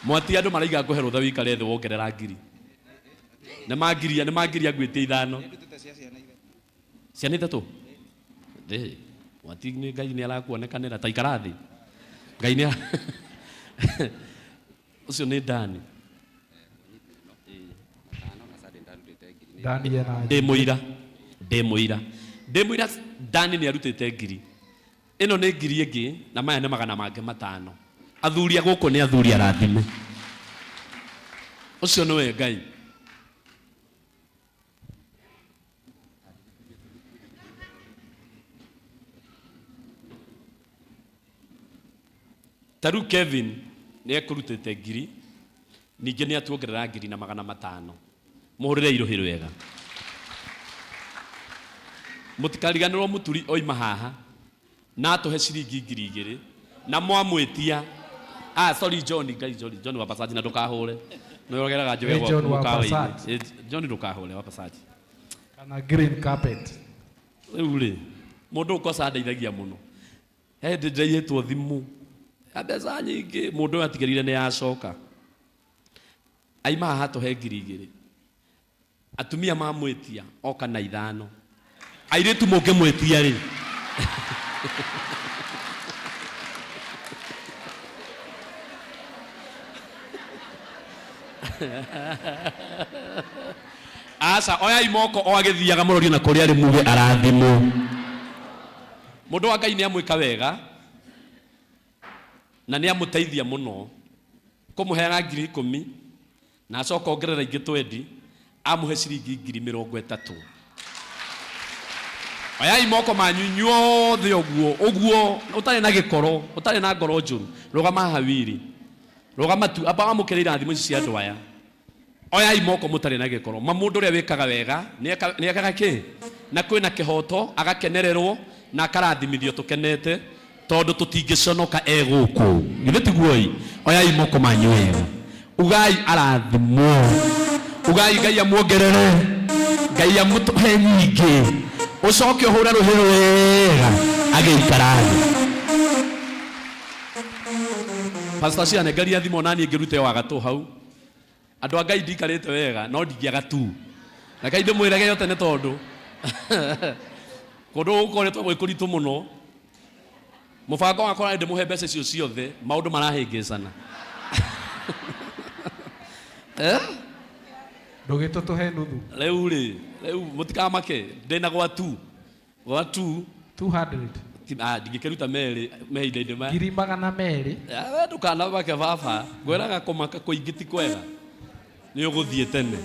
Mwati, andũ maraiga ngũhe rũtha wĩikare thĩ wongerera ngiri. Nĩ mangiria, nĩ mangiria ngwĩtie ithano. Ciana ithatũ? Thĩ, mwati nĩ Ngai nĩ arakuonekanĩra ta ikara thĩ. Ngai nĩ ũcio nĩ Dani. Dani ena Ndĩ mũira, ndĩ mũira, ndĩ mũira. Dani nĩ arutĩte ngiri. Ĩno nĩ ngiri ĩngĩ na maya nĩ magana mangĩ matano. Athuri a gũkũ nĩ athuri arathime. Ũcio nĩwe Ngai. Ta rĩu Kevin nĩ ekũrutĩte ngiri, ningĩ nĩ atuongerera ngiri na magana matano. Mũhũrĩre irũhĩ rwega. Mũtikariganĩrwo mũturi oima haha na atũhe ciringi 2000 na mwamwĩtia. Ah, sorry John, Ngai John, John wa Passat na ndũkahũre. Nĩ ũgeraga njuge Hey, John gwaku wa mũkawa-inĩ. Passat. Eh, John ndũkahũre wa Passat. Kana green carpet. Rĩu rĩ, mũndũ ũkosa andeithagia mũno. He hĩndĩ ndĩraiyĩtwo thimũ ya mbeca nyingĩ, mũndũ ũyũ atigĩrĩire nĩ yacoka. Aima haha tũhe 2000. Atumia mamwĩtia oka na ithano. Airĩtu mũngĩmwĩtia rĩ? Aca, oyai moko o agĩthiaga mũrorie na kũrĩa arĩ muge arathimwo. Mũndũ wa Ngai nĩ amwĩka wega na nĩ amũteithia mũno kũmũheaga 10,000 na acoka ongerera ingĩ twendi amũhe ciringi 30,000. Oyai moko manyu inyuothe ũguo ũguo, ũtarĩ na gĩkoro, ũtarĩ na ngoro njũru. Rũgama haha wiri, rũgama tu, amba wamũkĩre irathimo ici cia andũ aya. Oyai moko mũtarĩ na gĩkoro. Ma mũndũ ũrĩa wĩkaga wega nĩ ekaga kĩ? Na kwĩna kĩhoto, agakenererwo na akarathimithio tũkenete, tondũ tũtingĩconoka e gũkũ. Githĩ tiguo-ĩ? Oyai moko manyu wega, ugai arathimwo, ugai Ngai amuongerere, Ngai amũhe nyingĩ, ũcoke ũhũre rũhĩ wega agĩikara thĩ. Pastor Shia, nengeria thimũ ona niĩ ngĩrute wa gatũ hau. Andũ a Ngai ndikarĩte wega no ndingĩaga tu. Reke ndĩmwĩrage yote nĩ tondũ kũndũ gũkũ koretwo gwĩ kũritũ mũno. Mũbango wakwa ũrarĩ ndĩmũhe mbeca icio ciothe, maũndũ marahĩngĩcana. Eh? Ndũgĩtũtũhe nuthu. Rĩu rĩ, rĩu mũtikamake, ndĩna gwa tu. Gwa tu. 200. Ah, ndingĩkĩruta merĩ mehinda-inĩ maya. 200,000. We ndũkanamake baba, ngwĩraga kũmaka kũingĩ ti kwega. Nĩ ũgũthiĩ tene.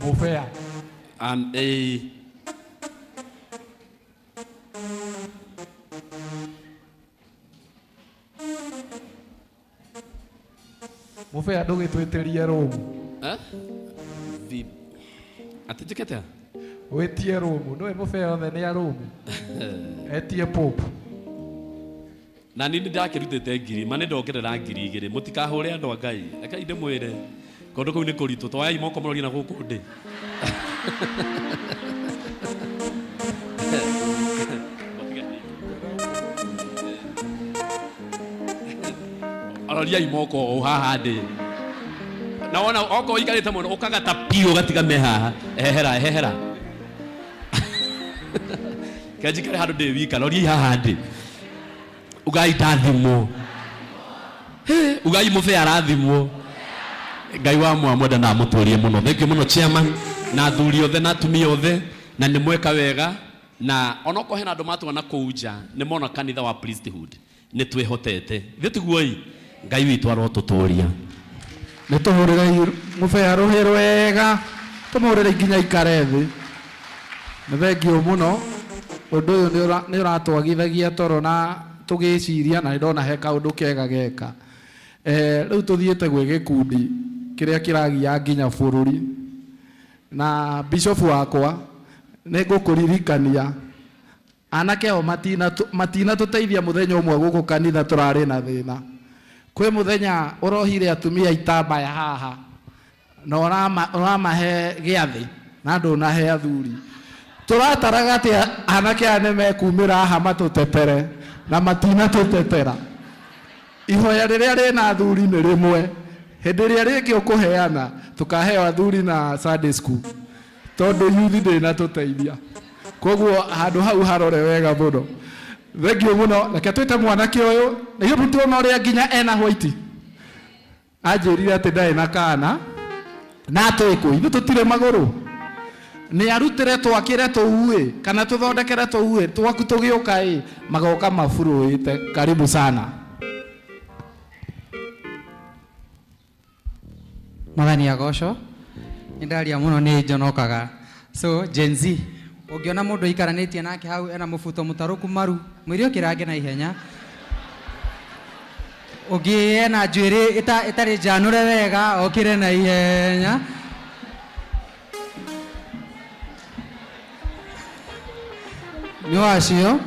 Mũbea. Ĩĩ. Mũbea ndũgĩtwĩtĩrie rũmu. Eh? Atĩ njĩke atĩa? Wĩtie rũmu. Nĩũĩ mũbea othe nĩ a rũmu. Etie pope. Na niĩ nĩndakĩrutĩte ngiri, ma nĩndongerera 2,000. Mũtikahũre andũ a Ngai. Rekei ndĩmwĩre, kũndũ kũu nĩ kũritũ. Toyai moko mũrorie na gũkũ ndĩ. Roriai moko ũũ haha ndĩ. Na wona okorwo ũikarĩte mũno ũkagata piũ ũgatiga me haha. Ehera, ehera. Ke njikare handũ ndĩ wika, roriai haha ndĩ. Ugai ndathimwo. Ugai mũbĩa arathimwo. Ngai wa mwamwenda na amũtũrie mũno. Thank you mũno chairman na athuri othe na atumia othe, na nĩ mweka wega, na onokorwo hena andũ matuona kũu nja nĩ mona kanitha wa priesthood nĩ twĩhotete. Ithuĩ tiguo-ĩ, Ngai witũ arotũtũria. Nĩ tũhũrĩre mũbĩa rũhĩ rwega, tũmũhũrĩre nginya aikare thĩ. Nĩ thengiũ mũno, ũndũ ũyũ nĩ ũratwagithagia toro na tũgĩciria, na nĩ ndona he kaũndũ kega geka. Rĩu tũthiĩte gwĩ gĩkundi kĩrĩa kĩragia nginya bũrũri. Na bishop wakwa nĩ ngũkũririkania anake ao matinatũteithia mũthenya ũmwe gũkũ kanitha tũrarĩ na thĩna. Kwĩ mũthenya ũrohire atumia itambaya haha na ũramahe gĩathĩ na ndũnahe athuri. Tũrataraga atĩ anake aya nĩ mekumĩra haha matũtetere na matinatũtetera. Ihoya rĩrĩa rĩna athuri nĩ rĩmwe, hĩndĩ ĩrĩa rĩngĩ ũkũheana tũkaheo athuri na Sunday school tondũ youth ndĩnatũteithia. Koguo handũ hau harore wega mũno. Thengiũ mũno. Reke twĩte mwanake ũyũ. Na ithuĩ tũrona ũrĩa nginya ena white. Anjĩrire atĩ ndarĩ na kana na atĩ kũ ithuĩ tũtirĩ magũrũ. Nĩ arutĩre twakĩre tũu-ĩ kana tũthondekere tũu-ĩ twaku tũgĩũka-ĩ magoka maburũĩte. Karibu sana. Mwathani agocwo. Nĩ ndaria mũno nĩ njonokaga. So Gen Z, ũngĩona mũndũ aikaranĩtie nake hau ena mũbuto mũtarũku maru, mwĩre ũkĩrange na ihenya. Ũngĩ ena njuĩrĩ ĩtarĩ njanũre wega, okĩre na ihenya. Nĩ wacio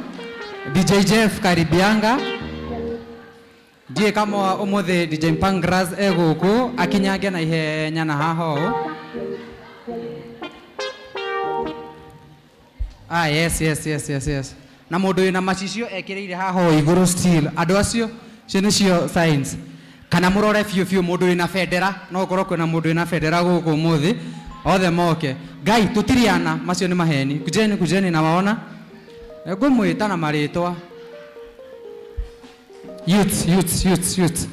DJ Jeff Karibianga. Ndiũĩ kama ũmũthĩ DJ Mpangras e gũkũ akinyange na ihenya na haha ũũ. Ah, yes, yes, yes, yes, yes. Na mũndũ wĩna macicio ekĩrĩire haha ũũ igũrũ still. Andũ acio, icio nĩcio signs. Kana mũrore biũ biũ mũndũ wĩna bendera, no gũkorwo kwĩna mũndũ wĩna bendera gũkũ ũmũthĩ, othe moke. Ngai, tũtirĩ ana, macio nĩ maheni. Kujeni, kujeni na waona. Ngũmwĩta na marĩtwa. Youth, youth, youth, youth.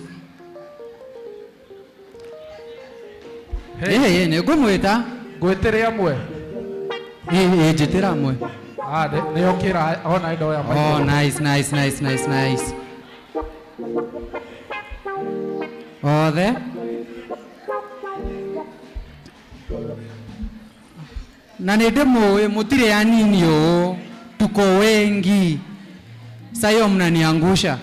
Ĩĩ nĩ ngũmwĩta. Ngwĩtĩre amwe. Ĩĩ njĩtĩra amwe. Ah, nĩ okĩra ona ndoya Oh, nice, nice, nice, nice, nice. Othe. Na nĩ ndĩmũĩ mũtirĩ anini ũũ, tuko wengi. Sayo mnaniangusha.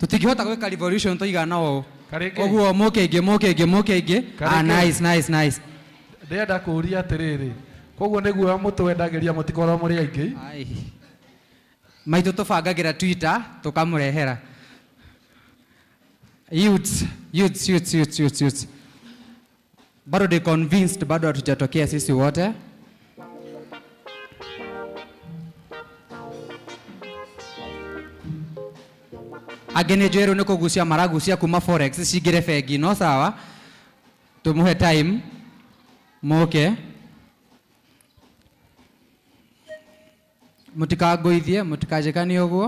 Tũtingĩhota gwĩka revolution tũigana ũũ. Karĩngĩ. Ũguo mũke aingĩ, mũke aingĩ, mũke aingĩ. Ah, Karĩngĩ. nice, nice, nice. Ndĩrenda kũũria atĩrĩrĩ, koguo nĩguo mũtwendagĩria mũtikorwo mũrĩ aingĩ. Maitũ tũbangagĩra Twitter tũkamũrehera. Youths, youths, youths, youths, youths, youths. Bado they convinced bado hatujatokea sisi wote. Angĩ nĩ njũĩ rĩu nĩ kũgucia maragucia kuma forex cingĩre bengi no sawa tũmũhe time mũke mũtikangũithie mũtikanjĩkanie ũguo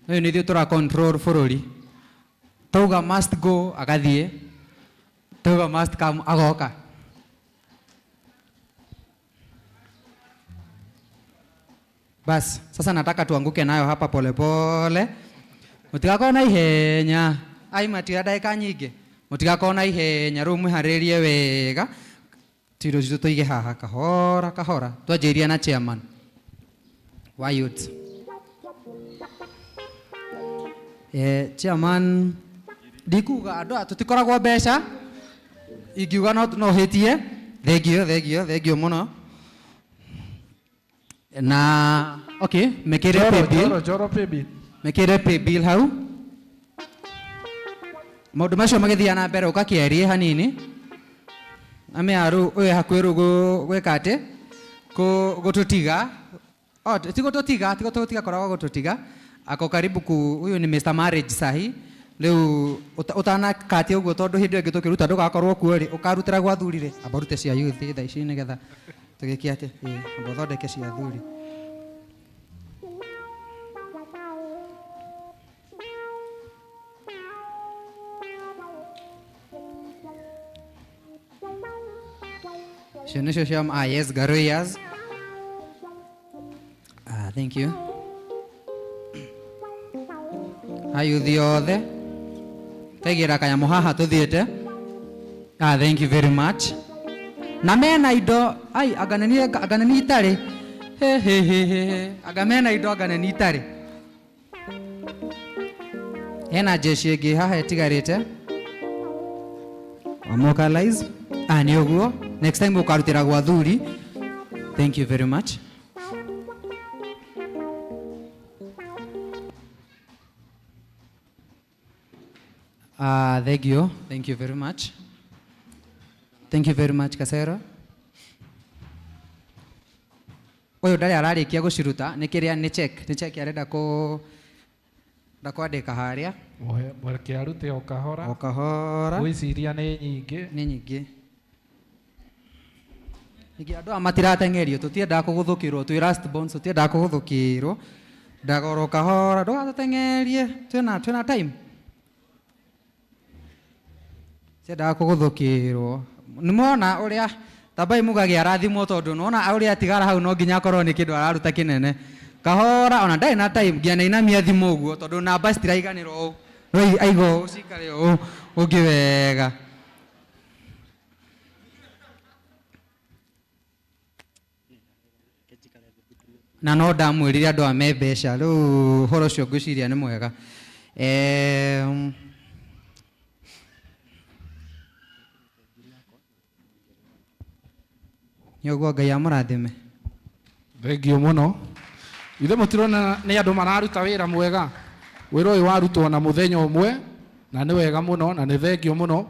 ũyũ nĩ ithuĩ tũra control bũrũri tauga must go agathiĩ tauga must come agoka. Bas, sasa nataka tuanguke nayo hapa polepole. Mũtigakorwo na ihenya. Ai matira ndagĩka nyingĩ. Mũtigakorwo na ihenya rĩu mwĩharĩrie wega. Tiro citũ tũige haha kahora kahora. Twanjĩrĩria na chairman wa youth. Chairman ndikuga andũ aya tũtikoragwo mbeca ingiuga no hĩtie. Thengio, thengio, thengio mũno. Na okay, mekire Njoro, pay bill. Njoro, Njoro pay bill. Mekire pay bill hau. Maũndũ macio magĩthiĩ na mbere ũgakĩarie hanini. Amea rĩu ũyũ hakuhĩ rĩu gwĩka atĩ gũtũtiga. Oh, ti gũtũtiga, ti gũtũtiga, koragwo gũtũtiga. Ako karibu ku huyu ni Mr. Marriage sahi. Rĩu ũtanakatia ũguo tondũ hĩndĩ ĩyo ĩngĩ tũkĩruta ndũgakorwo kuo rĩ, ũkarutĩra gwa athuri rĩ, amba ũrute cia youth thaa ici nĩgetha tũgĩke atĩ, ĩĩ, amba ũthondeke cia athuri. Icio nĩcio cia, ah, yes, Garoyas. Ah, thank you. Ayuthi othe kaigĩra kanyamũ haha tũthiĩte. Ah, thank you very much. Na mena indo, ai, anga nĩ niĩ, anga nĩ niĩ itarĩ. He, he, he, he, he. Anga mena indo, anga nĩ niĩ itarĩ. Hena jeshi ĩngĩ haha ĩtigarĩte. Wamokalize. Ah, nĩ ũguo. Next time ũkarutĩra gwa thuri. Thank you very much. Ah, thank you. Thank you very much. Thank you very much, Kasero. Ũyũ ndarĩ ararĩkia gũciruta, nĩ kĩrĩa nĩ check, nĩ check arenda nda kwandĩka harĩa. Mũreke arute o kahora. O kahora. Ngwĩciria nĩ nyingĩ. Nĩ nyingĩ. Ningĩ andũ aya matirateng'erio, tũtiendaga kũgũthũkĩrwo, twĩ last born, tũtiendaga kũgũthũkĩrwo. Ndagoro kahora, ndũgatũteng'erie, twĩna time. Tiendaga kũgũthũkĩrwo. Nĩmwona ũrĩa tambai mugage arathimwo tondũ nĩwona ũrĩa atigara hau no nginya akorwo nĩ kĩndũ araruta kĩnene. Kahora ona ndarĩ na time nginya nĩainamia thimũ ũguo tondũ namba citiraiganĩra ũũ. No aiga ũũ cikare ũũ ũngĩ wega. Na no ndamwĩrire andũ aya me mbeca rĩu ũhoro ũcio ngwĩciria nĩ mwega. Nĩ ũguo Ngai amũrathime. Thengio mũno. Ithe mũtirona nĩ andũ mararuta wĩra mwega. Wĩra ũyũ warutwo na mũthenya ũmwe na nĩ wega mũno na nĩ thengio mũno.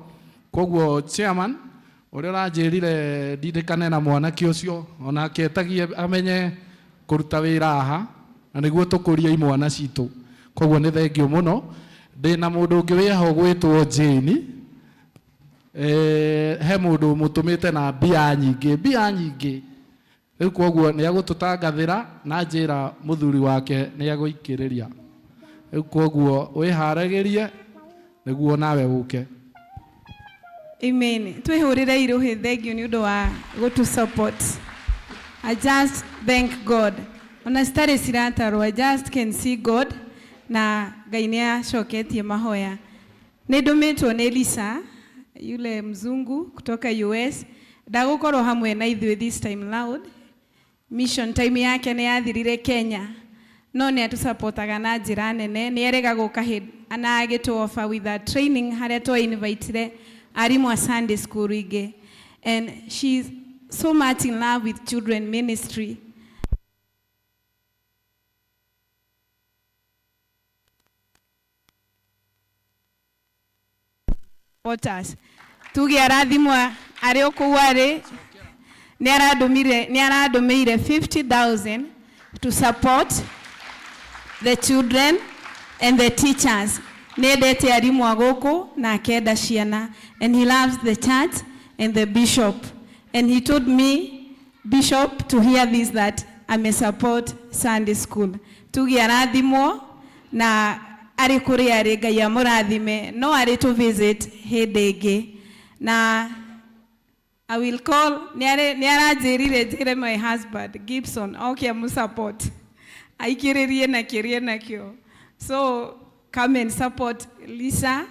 Koguo chairman ũrĩa ũranjĩrire ndindĩkane na mwanake ũcio onake etagie amenye kũruta wĩra haha na nĩguo tũkũrie imwana citũ. Koguo nĩ thengio mũno. Ndĩna mũndũ ũngĩ wĩ haha ũgwĩtwo Jane. He mũndũ ũmũtũmĩte na mbia nyingĩ, mbia nyingĩ. Rĩu koguo nĩ agũtũtangathĩra na njĩra mũthuri wake nĩ agũikĩrĩria. Rĩu koguo wĩharagĩrie nĩguo nawe ũke. Amen. Twihurire iruhi thank you ni undu wa gutu support. I just thank God. Ona citarĩ ciratarwo, I just can see God na Ngai nĩ acoketie mahoya. Nĩ ndũmĩtwo nĩ Lisa yule mzungu kutoka US ndagũkorwo hamwe na ithuĩ this time loud. Mission time yake nĩ yathirire Kenya no nĩ atũsupportaga na njĩra nene. Nĩ erĩga gũka hĩndĩ na agĩtũ offer with a training harĩa twa invitire arimũ a Sunday school ingĩ, and she's so much in love with children ministry. Support us. Tuge arathimwa arĩ o kũu arĩ, nĩ arandũmĩire 50,000 to support the children and the teachers. Nĩ endete arimũ a gũkũ na akenda ciana, and he loves the church and the bishop, and he told me, bishop, to hear this, that I may support Sunday school. Tuge arathimwo na arĩ kũrĩa arĩ Ngai amũrathime, no arĩ to visit hĩndĩ ĩngĩ. Na I will call, nĩ aranjĩrire njĩre my husband Gibson oke amũ support aikĩrĩrie na kĩrĩa nakĩo. So come and support Lisa.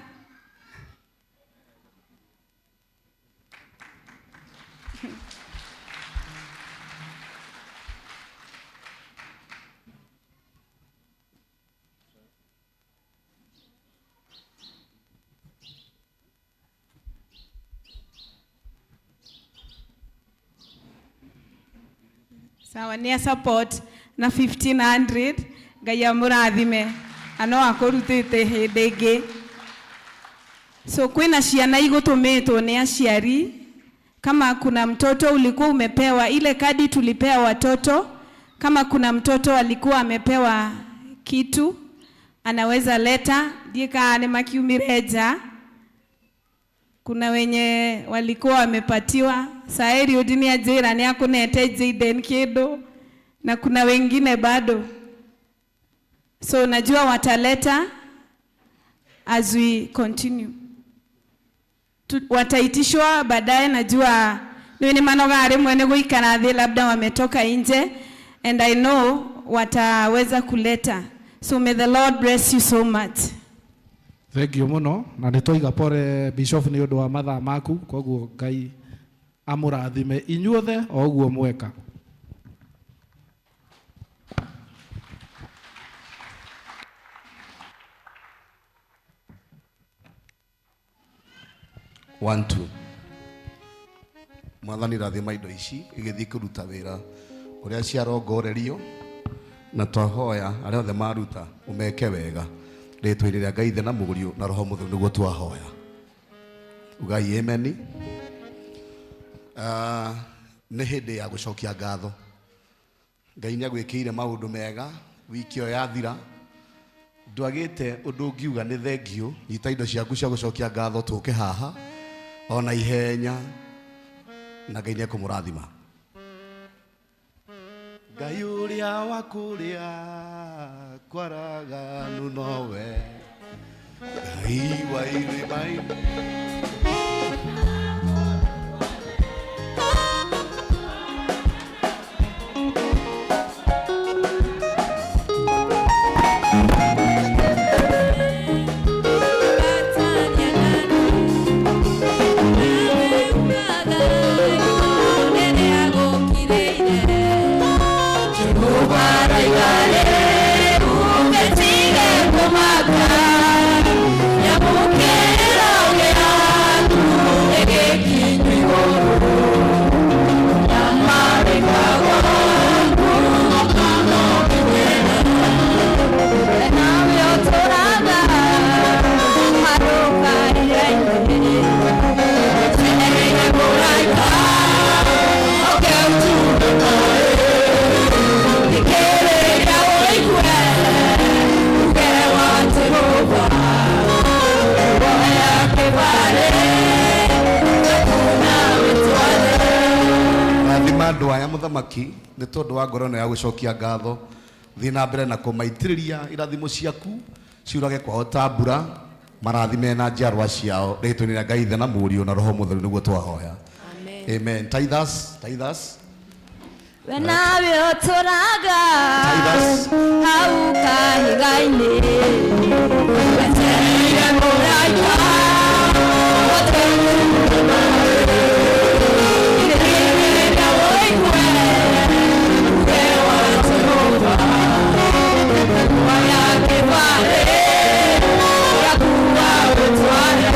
Sawa, nĩ support na 1500. Ngai amũrathime ano akũrutĩte hĩndĩ ĩngĩ. So kwĩna ciana igũtũmĩtwo nĩ aciari. Kama kuna mtoto ulikuwa umepewa ile kadi tulipea watoto, kama kuna mtoto alikuwa amepewa kitu anaweza leta ndiĩ nĩ makiumire nja. Kuna wenye walikuwa wamepatiwa Saeri udini anjĩra nĩ akũnete Jaden kĩndũ, na kuna wengine bado, so najua wataleta as we continue. Wataitishwa baadaye. Najua nĩ manoga rĩmwe nĩ gũikara thĩ, labda wametoka nje, and I know wataweza kuleta. So may the Lord bless you so much. Thank you muno na nĩ twaiga pore bishop nĩ ũndũ wa mathaa maku, koguo Ngai amũrathime inyuothe o ũguo mweka. One, two. Mwathani rathima indo ici igĩthiĩ kũruta wĩra ũrĩa ciarongorerio, na twahoya arĩa othe maruta ũmeke wega rĩtwa-inĩ rĩa Ngai Ithe na Mũriũ na Roho Mũtheru nĩguo twahoya. Ugai amen. Nĩ hĩndĩ ya gũcokia ngatho. Ngai nĩ agwĩkĩire maũndũ mega wiki ĩyo yathira. Ndwagĩte ũndũ ũngiuga nĩ thengiũ. Nyita indo ciaku cia gũcokia ngatho tũke haha ona ihenya, na Ngai nĩ ekũmũrathima. Ngai ũrĩa wa kũrĩa kwaraganu nowe, Ngai wa irĩma-inĩ. Andũ aya mũthamaki nĩ tondũ wa ngoro ĩno ya gũcokia ngatho, thiĩ na mbere na kũmaitĩrĩria irathimo ciaku ciurage kwao ta mbura. Marathime na njiarwa ciao rĩtwa-inĩ rĩa Ngai Ithe na Mũriũ na Roho Mũtheru nĩguo twahoya. Amen. Tithers, tithers. We nawe ũtũraga Tithers. hau kahiga-inĩ wetereire mũraika Ithĩrĩria ũigue uuge wa Jehova oya kĩbarĩ gĩaku ũtware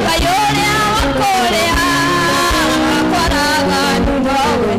Ngai ũrĩa wa kũrĩa akwaraga nowe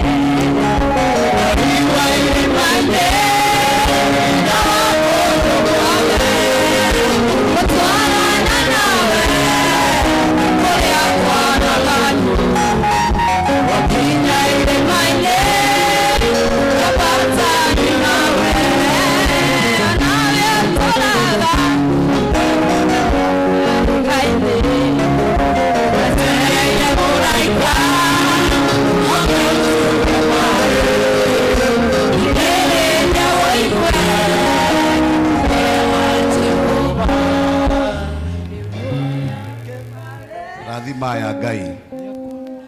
Rathima ya Ngai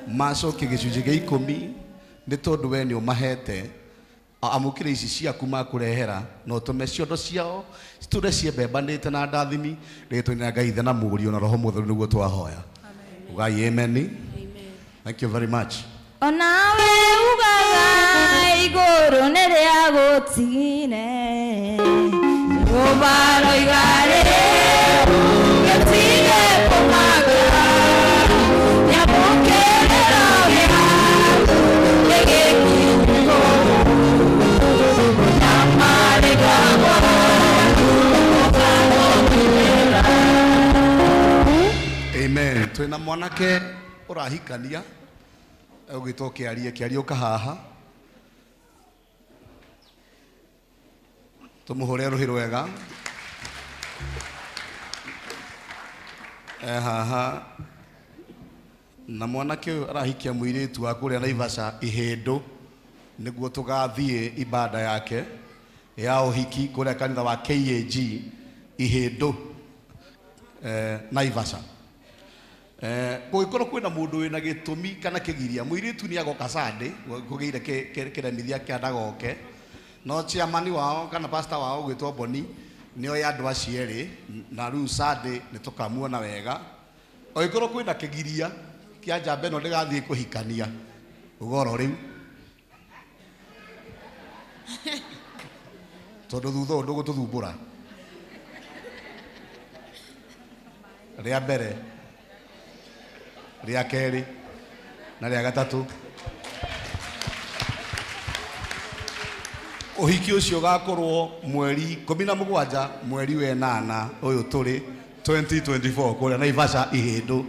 macokie gĩcunjĩ gĩa ikũmi nĩ tondũ we nĩ ũmahete amũkĩre ici ciaku makũrehera na ũtũme ciondo ciao citũre ciembembanĩte na ndathimi rĩtwa-inĩ rĩa Ngai Ithe na Mũriũ na Roho Mũtheru nĩguo twahoya. Ugai amen. Thank you very much. Onawe ugaga igũrũ nĩ rĩa gũtigire Jehova aroiga rĩu gĩtige kũmaka nyamũkĩrĩro gĩaku gĩgĩkinye igũrũ nyamarĩka gwaku ũkagũkinyĩra. Amen. Twĩna mwanake ũrahikania ũgĩtwo kĩarie kĩarie ũka haha tũmũhũre rũhĩ rwega e haha na mwanake ũyũ arahikia mũirĩtu wa kũrĩa Naivasha ihĩndũ nĩguo tũgathiĩ ibada yake ya ũhiki kũrĩa kanitha wa KAG ihĩndũ Naivasha. Kũngĩkorwo kwĩna mũndũ wĩna gĩtũmi kana kĩgiria mũirĩtu nĩ agoka Sunday kũgĩire kĩremithia kĩa ndagoke no chairman wao kana pastor wao ũgwĩtwo Boni nĩoĩ andũ acio erĩ na rĩu Sunday nĩ tũkamuona wega ũngĩkorwo kwĩna kĩgiria kĩa njamba ĩno ndĩgathiĩ kũhikania ũgoro rĩu tondũ thutha ũyũ ndũgũtũthumbũra rĩa mbere rĩa kerĩ na rĩa gatatũ ũhiki ũcio ũgakorwo mweri 17 mweri wa ĩnana ũyũ tũrĩ 2024 kũrĩa Naivasha ihĩndũ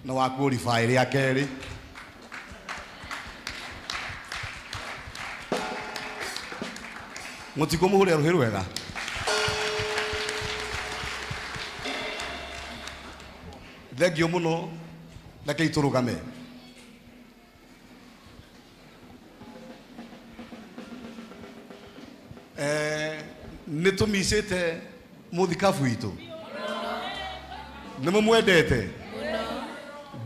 na wa qualify rĩa kerĩ. Mũtikũmũhũrĩra rũhĩ rwega. Thengiũ mũno rekei tũrũgame. Nĩ tũmicĩte mũthikabu witũ nĩ mũmwendete.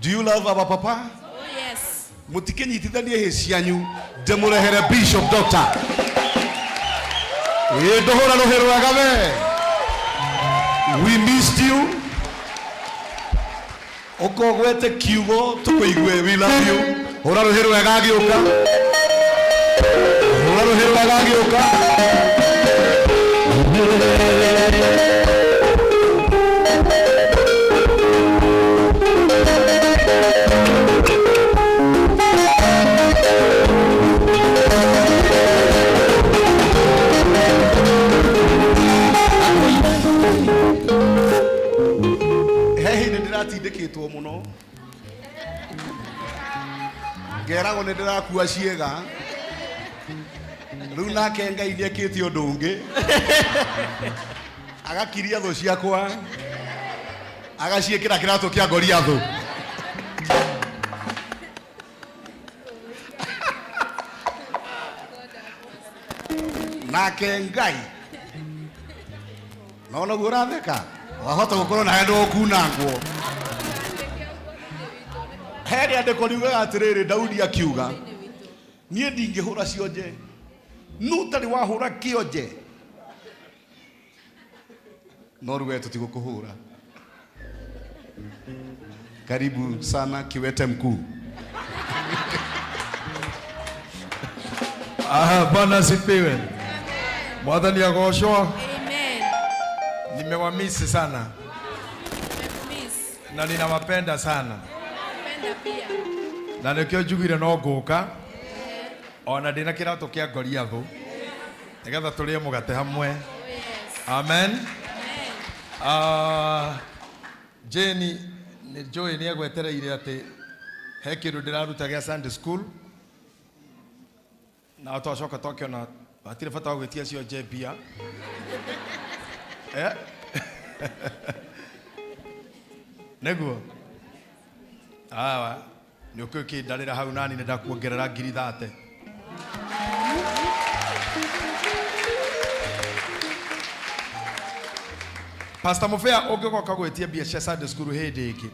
Do you love our papa? Yes. Mũtikĩnyitithanie hĩ cianyu ndĩmũrehere Bishop Doctor. Ĩ ndũhũra rũhĩ rwega we. We missed you. Ũkogwete kiugo tũkũigue we love you. Hũra rũhĩ rwega agĩũka. Hũra rũhĩ rwega agĩũka. He hĩndĩ ndĩratindĩkĩtwo mũno ngeragwo nĩ ndĩrakua ciĩga rĩu nake Ngai nĩekĩte ũndũ ũngĩ agakiria thũ ciakwa agaciĩkĩra kĩratũ kĩa Goliathũ. Nake Ngai no noguo ũratheka Wahota gũkorwo na handũ ũkunangwo. He rĩandĩko riugaga atĩrĩrĩ, Daudi akiuga niĩ ndingĩhũra cionje, nũ ũtarĩ wahũra kĩonje? No rĩu we tũtigũkũhũra. Karibu sana kiwete mkuu. Aha, Bwana asifiwe. Mwathani agocwo. Amen. Nimewamisi sana Miss. na ninawapenda sana Penda pia. Na nĩkĩo njugire no ngũka ona ndĩna kĩratũ kĩa Goliathũ nĩgetha tũrĩe mũgate hamwe. Amen. Ah, Jane nĩ njũĩ nĩ egwetereire atĩ he kĩndũ ndĩraruta gĩa Sunday school na twacoka twakĩona hatirĩ bata wa gwĩtia cio nje mbia. Eh? Nĩguo awa nĩ ũkĩndarĩra hau nani nĩ ndakuongerera 30,000. Pastor Mufea ũngĩgoka gwĩtia mbia cia Sunday school hĩndĩ ĩngĩ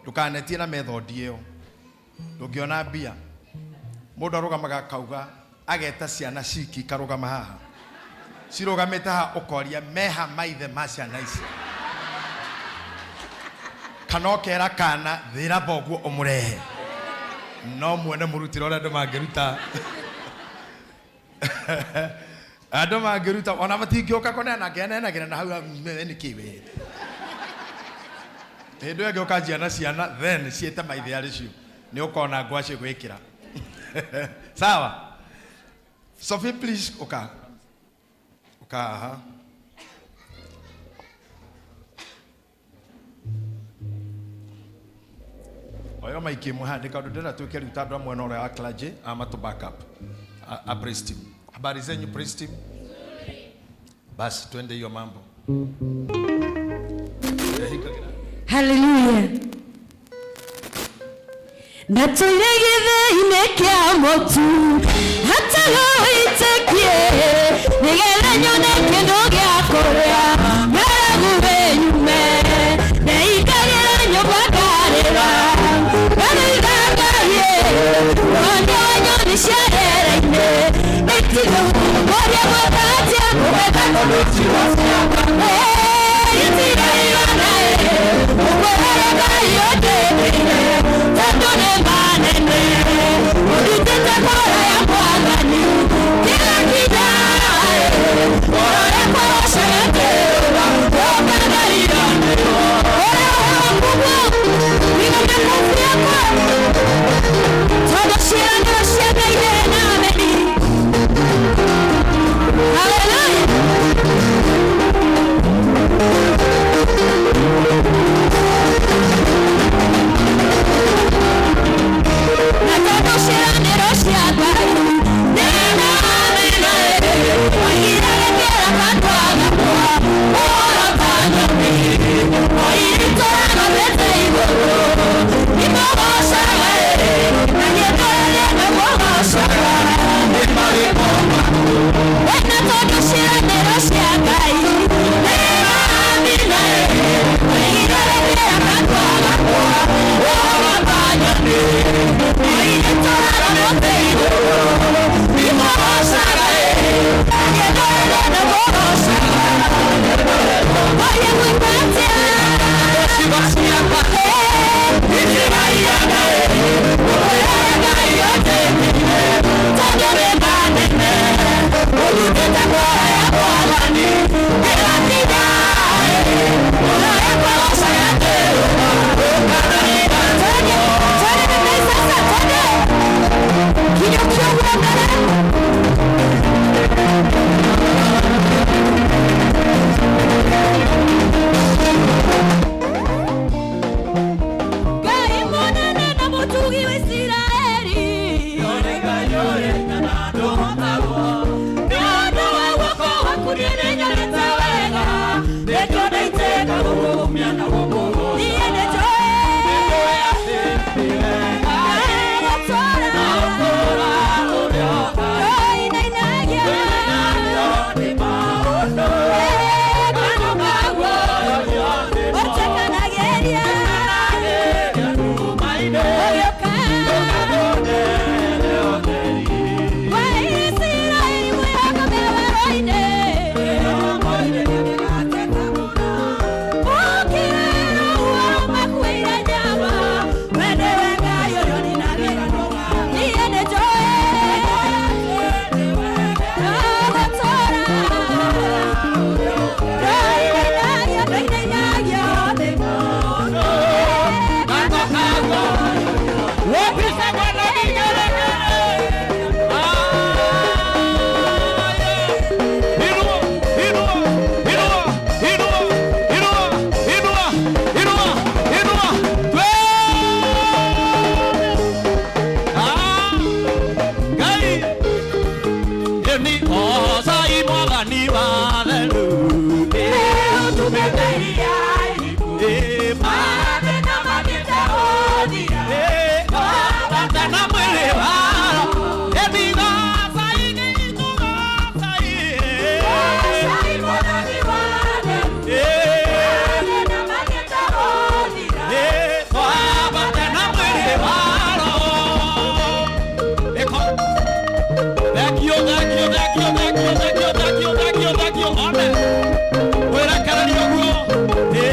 ndũkanetie na method ĩyo, ndũngĩona mbia. Mũndũ arũgamaga akauga ageta ciana ciki ikarũgama haha, cirũgamĩte haha ũkoria meha maithe ma ciana ici, kana ũkera kana thĩra thoguo ũmũrehe, no muone mũrutĩre ũrĩa andũ mangĩruta. Andũ mangĩruta ona matingĩũka kũneana ngĩanenagĩra na hau nĩ kĩ we hĩndĩ ĩyo ĩngĩ ũkanjia na ciana then ciĩte maithe arĩ cio nĩ ũkona ngwacĩ gwĩkĩra. Sawa. Sophie, please, ũka ũka haha. Oyo maiki ĩmwe haha ndĩka ũndũ ndĩrenda twĩke rĩu ta andũ a mwena ũrĩa wa clergy ama to back up a praise team. Habari zenyu, praise team? Basi twende hiyo mambo. Haleluya. Ndatũire gĩthĩinĩ kĩa mũtu hatarĩ wĩtĩkie nĩgetha nyone kĩndũ gĩa kũrĩa ng'aragu ĩnyume ndeikarĩra nyũmba ngarĩra ngathaitha Ngai wone wa nyoni cia rĩera-inĩ itirĩ ũrĩa gwethatia kũgetha itiraiona ũkwĩrere Ngai ũndĩkĩire tondũ nĩ manene ũndutĩte kũraya Mwathani kila kinya ngoro yakwa rocaga ũkangaira ũrĩa wakugwo wiga makofi yakwa tondũ ciĩranĩro cia Ngai nĩ na ameni. Haleluya. Thank you, thank you, thank you, thank you, thank you, thank you, thank you, thank you. One. Wĩrekererie ũguo. Ĩĩ.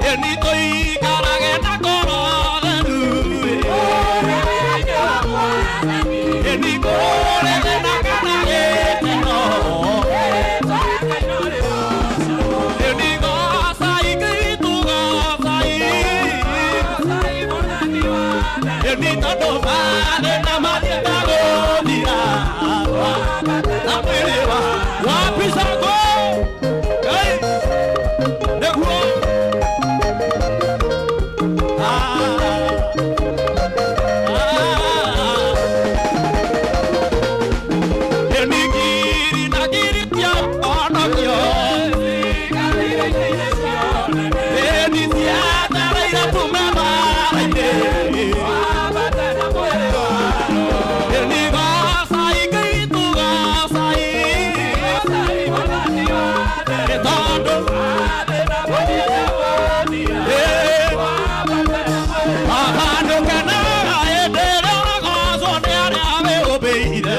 Ĩni tũikarage na ngoro theru. Ĩni kũrĩ na kana gĩkeno. Ĩni gocai Ngai tũgocai. Ĩni tondũ mathĩna matiagũthira. Na mwĩrĩ wapicagwo. Ngai, nĩguo. Ĩni ngiri na ngiri cia honokio. Ĩni ciatereire tume mbaara-inĩ. Ĩni gocai Ngai tũgocai. Nĩ tondũ Baba nĩũkenaga hĩndĩ ĩrĩa ũragocwo nĩ arĩa wĩũmbĩire.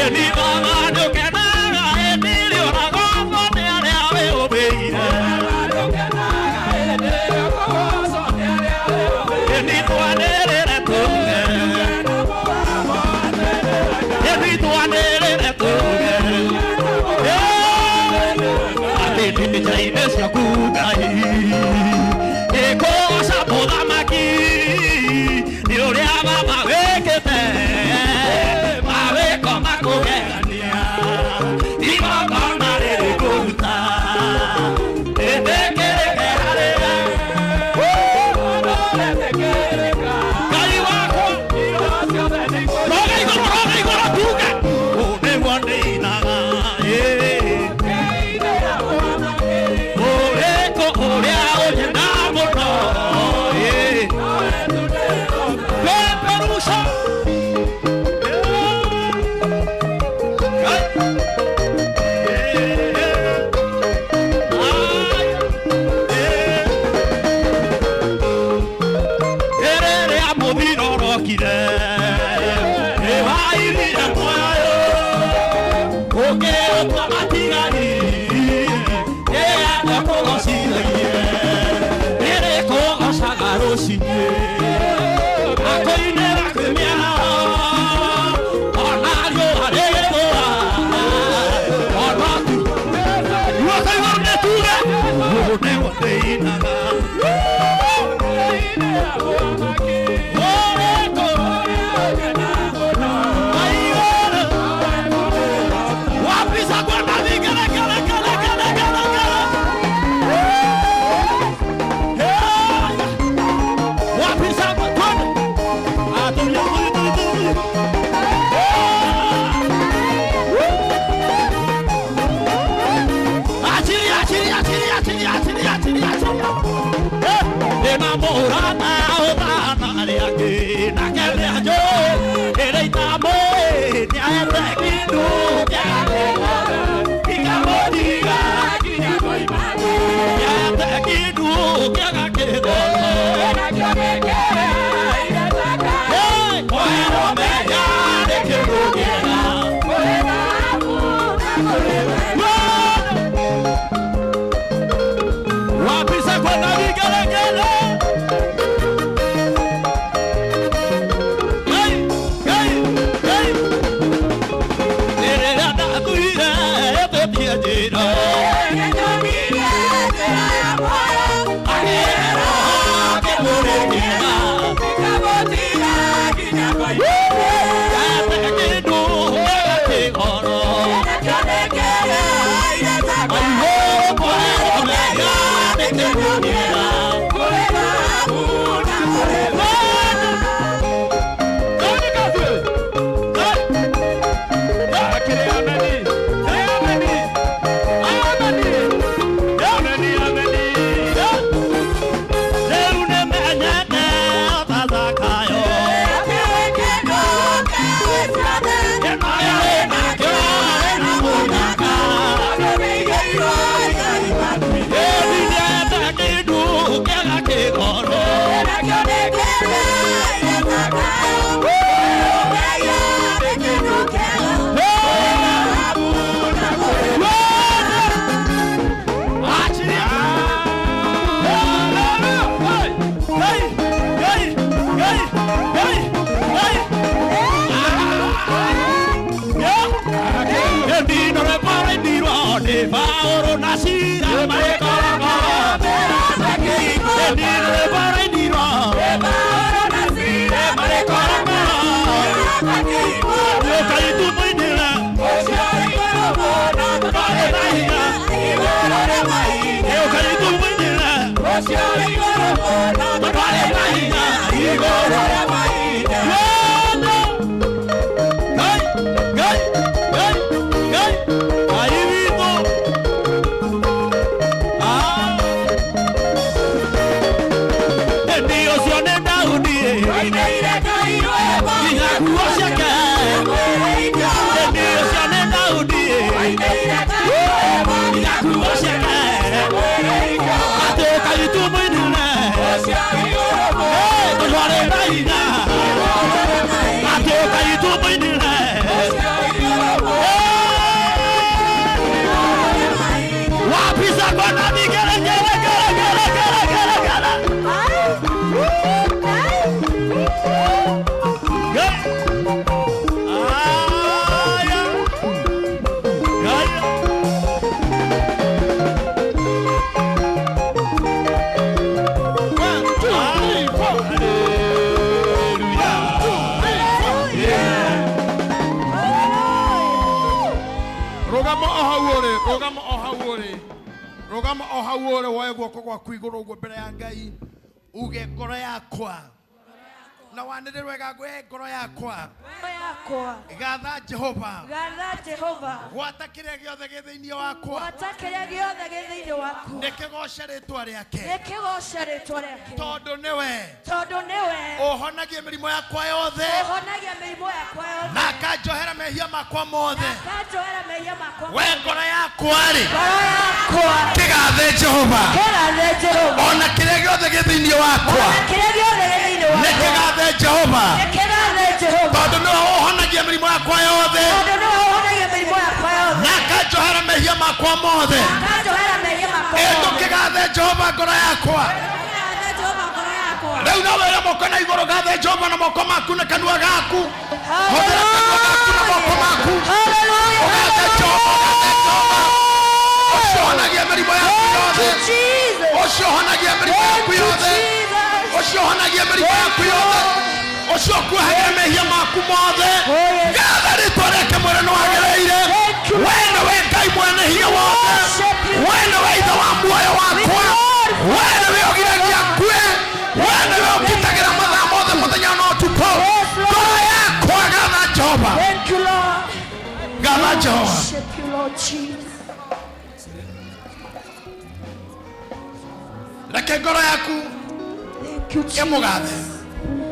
Ĩni Baba nĩũkenaga hĩndĩ ĩrĩa ũragocwo nĩ arĩa wĩũmbĩire. Ĩni twanĩrĩre tuge. Ĩni twanĩrĩre tuge. Atĩ ndĩ njĩra-inĩ ciaku Ngai ĩkũgoca mũthamaki nĩ ũrĩa baba wĩkĩte mawĩko makũgegania igongona rĩrĩ kũruta ĩtĩkĩrĩke harĩwe Ngai wakwa roga igũrũ roga igũrũ tuge ũũ nĩguo ndĩinaga ĩĩ ũrĩkũ ũrĩa ũnyenda mũno ĩĩ peperusha rĩrĩa mũthiro ũrokire nĩwairire muoyo ũkĩũtua matigari ĩyatwa kũgocithagie nĩrĩkũgocaga rũcinĩ akũinĩra kwĩ mĩaraho ona riũa rĩgĩthũa ona tu guoko igũrũ nĩ tuge ũũ nĩguo ndĩinaga Wapisa kwa na vigelegele. Hey, hey, hey. Rĩrĩa ndakuire ĩtĩtie njĩra. Agĩra akĩmũrĩkĩra. Yate kĩndũ gĩgakĩgoro. Aiyo, kwero mega nĩ kĩndũ kĩega. Paũlũ na Sila marĩ korokoro Ĩni rwĩmbo rũinirwo marĩ korokoro Ũkai tũmũinĩre twarĩ na hinya Ũkai tũmũinĩre twarĩ na hinya igũrũ Ngai, Ngai, Ngai, Ngai, Ngai witũ. Ah. Ĩni ũcio nĩ Daudi nginya nguo ciake. Ĩni ũcio nĩ Daudi nginya nguo ciake. Atĩ ũkai tũmũinĩre tũtware na hinya. Atĩ ũkai tũmũinĩre wapi zako na vigelegele gele gele gele gele gele. Aya. Aya. One, two, three, four. Hallelujah. Yeah. Rũgama o hau ũrĩ, rũgama o hau ũrĩ, rũgama o hau ũrĩ, woe guoko gwaku igũrũ ũguo mbere ya Ngai, uge ngoro yakwa na wanĩrĩre wega we ngoro yakwa Ngoro yakwa gatha Jehova gatha Jehova gwata kĩrĩa gĩothe gĩ thĩinĩ wakwa gwata kĩrĩa gĩothe gĩ thĩinĩ waku nĩkĩgoce rĩtwa rĩake nĩkĩgoce rĩtwa rĩake tondũ nĩwe tondũ nĩwe ũhonagia mĩrimũ yakwa yothe ũhonagia mĩrimũ yakwa yothe na akanjohera mehia makwa mothe akanjohera mehia makwa we ngoro yakwa rĩ ngoro yakwa kĩgathe Jehova kĩgathe Jehova ona kĩrĩa gĩothe gĩ thĩinĩ wakwa ona kĩrĩa gĩothe gĩ thĩinĩ wakwa nĩkĩgathe Jehova nĩkĩgathe Jehova tondũ nĩwe ũhonagia mĩrimũ yakwa yothe tondũ nĩwe ũhonagia mĩrimũ yakwa yothe na akanjohera mehia makwa mothe akanjohera mehia makwa ĩ mothe tũkĩgathe Jehova ngoro yakwa kĩgathe Jehova ngoro yakwa rĩu no wĩre moko na igũrũ gathe Jehova na moko maku na kanua gaku hũthĩra kanua gaku na moko maku ũgathe Jehova ũgathe Jehova ũcio ũhonagia mĩrimũ yaku yothe ũcio ũhonagia mĩrimũ yaku yothe ũcio ũhonagia mĩrimũ yaku yothe ũcio ũkuohagĩra mehia maku mothe gatha rĩtwa rĩake mwene nĩ wagĩrĩire we nĩwe Ngai mwene hinya wothe we nĩwe ithe wa muoyo wakwa we nĩwe ũgiragia ngue we nĩwe ũngitagĩra mathaa mothe mũthenya na ũtukũ ngoro yakwa gatha Jehova Thank you, Lord. gatha Jehova Worship you, Lord Jesus. reke ngoro yaku ĩmũgathe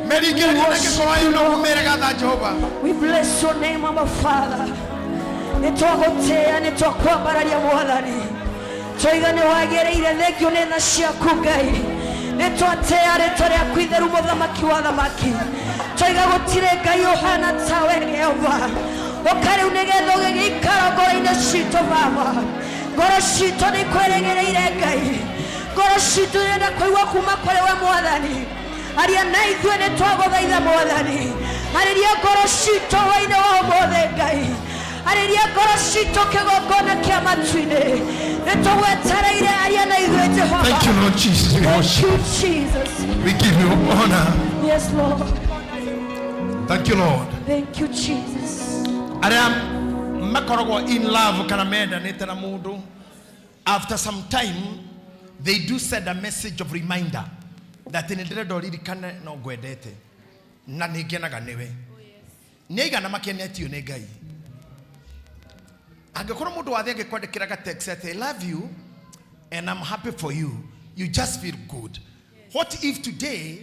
mĩringĩrĩrie na gĩkorwo ĩno ũmĩre gatha Jehova We bless your name, our Father. Nĩtwagũtĩĩa, nĩtwakwambararia Mwathani. Twaiga nĩwagĩrĩire thengio nĩ tha ciaku Ngai. Nĩtwatĩĩa rĩtwa rĩaku itheru mũthamaki wa thamaki. Twaiga gũtirĩ Ngai ũhana tawe Jehova. Ũka rĩu nĩgetha ũgĩgĩikara ngoro-inĩ citũ Baba. Ngoro citũ nĩikwĩrĩgĩrĩire Ngai. Ngoro citũ irenda kũigua kuma kũrĩ we Mwathani. Aria na ithuĩ nĩtwagũthaitha Mwathani. Arĩria ngoro citũ hwainĩ wa ũmũthĩ Ngai. Arĩria ngoro citũ kĩgongona kĩa matu-inĩ. Nĩtũgwetereire aria na ithuĩ Jehova. Thank you, Lord Jesus. We Thank worship. you, Jesus. We give you honor. Yes, Lord. Thank you, Lord. Thank you, Jesus. Arĩa makoragwo in love kana mendanĩte na mũndũ after some time they do send a message of reminder that nĩ ndĩrenda ũririkane no ngwendete na nĩ ngenaga nĩwe nĩ aigana makenetio nĩ Ngai angĩkorwo mũndũ wathe angĩkwandĩkĩra ga text atĩ I love you and I'm happy for you you just feel good what if today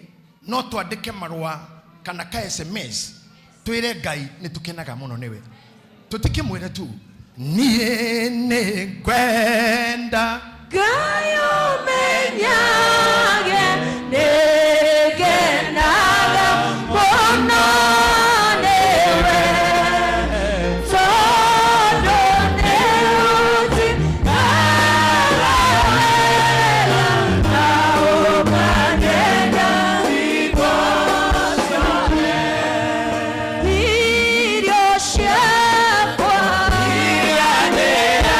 no twandĩke marũa kana ka SMS twĩre Ngai nĩ tũkenaga mũno nĩwe tũtikĩmwĩre tu niĩ nĩ ngwenda Ngai ũmenyage nĩngenaga mũno nĩwe tondũ nĩũnjĩkaga wega na ũkanyenda hingo ciothe. Irio ciakwa iria ndĩaga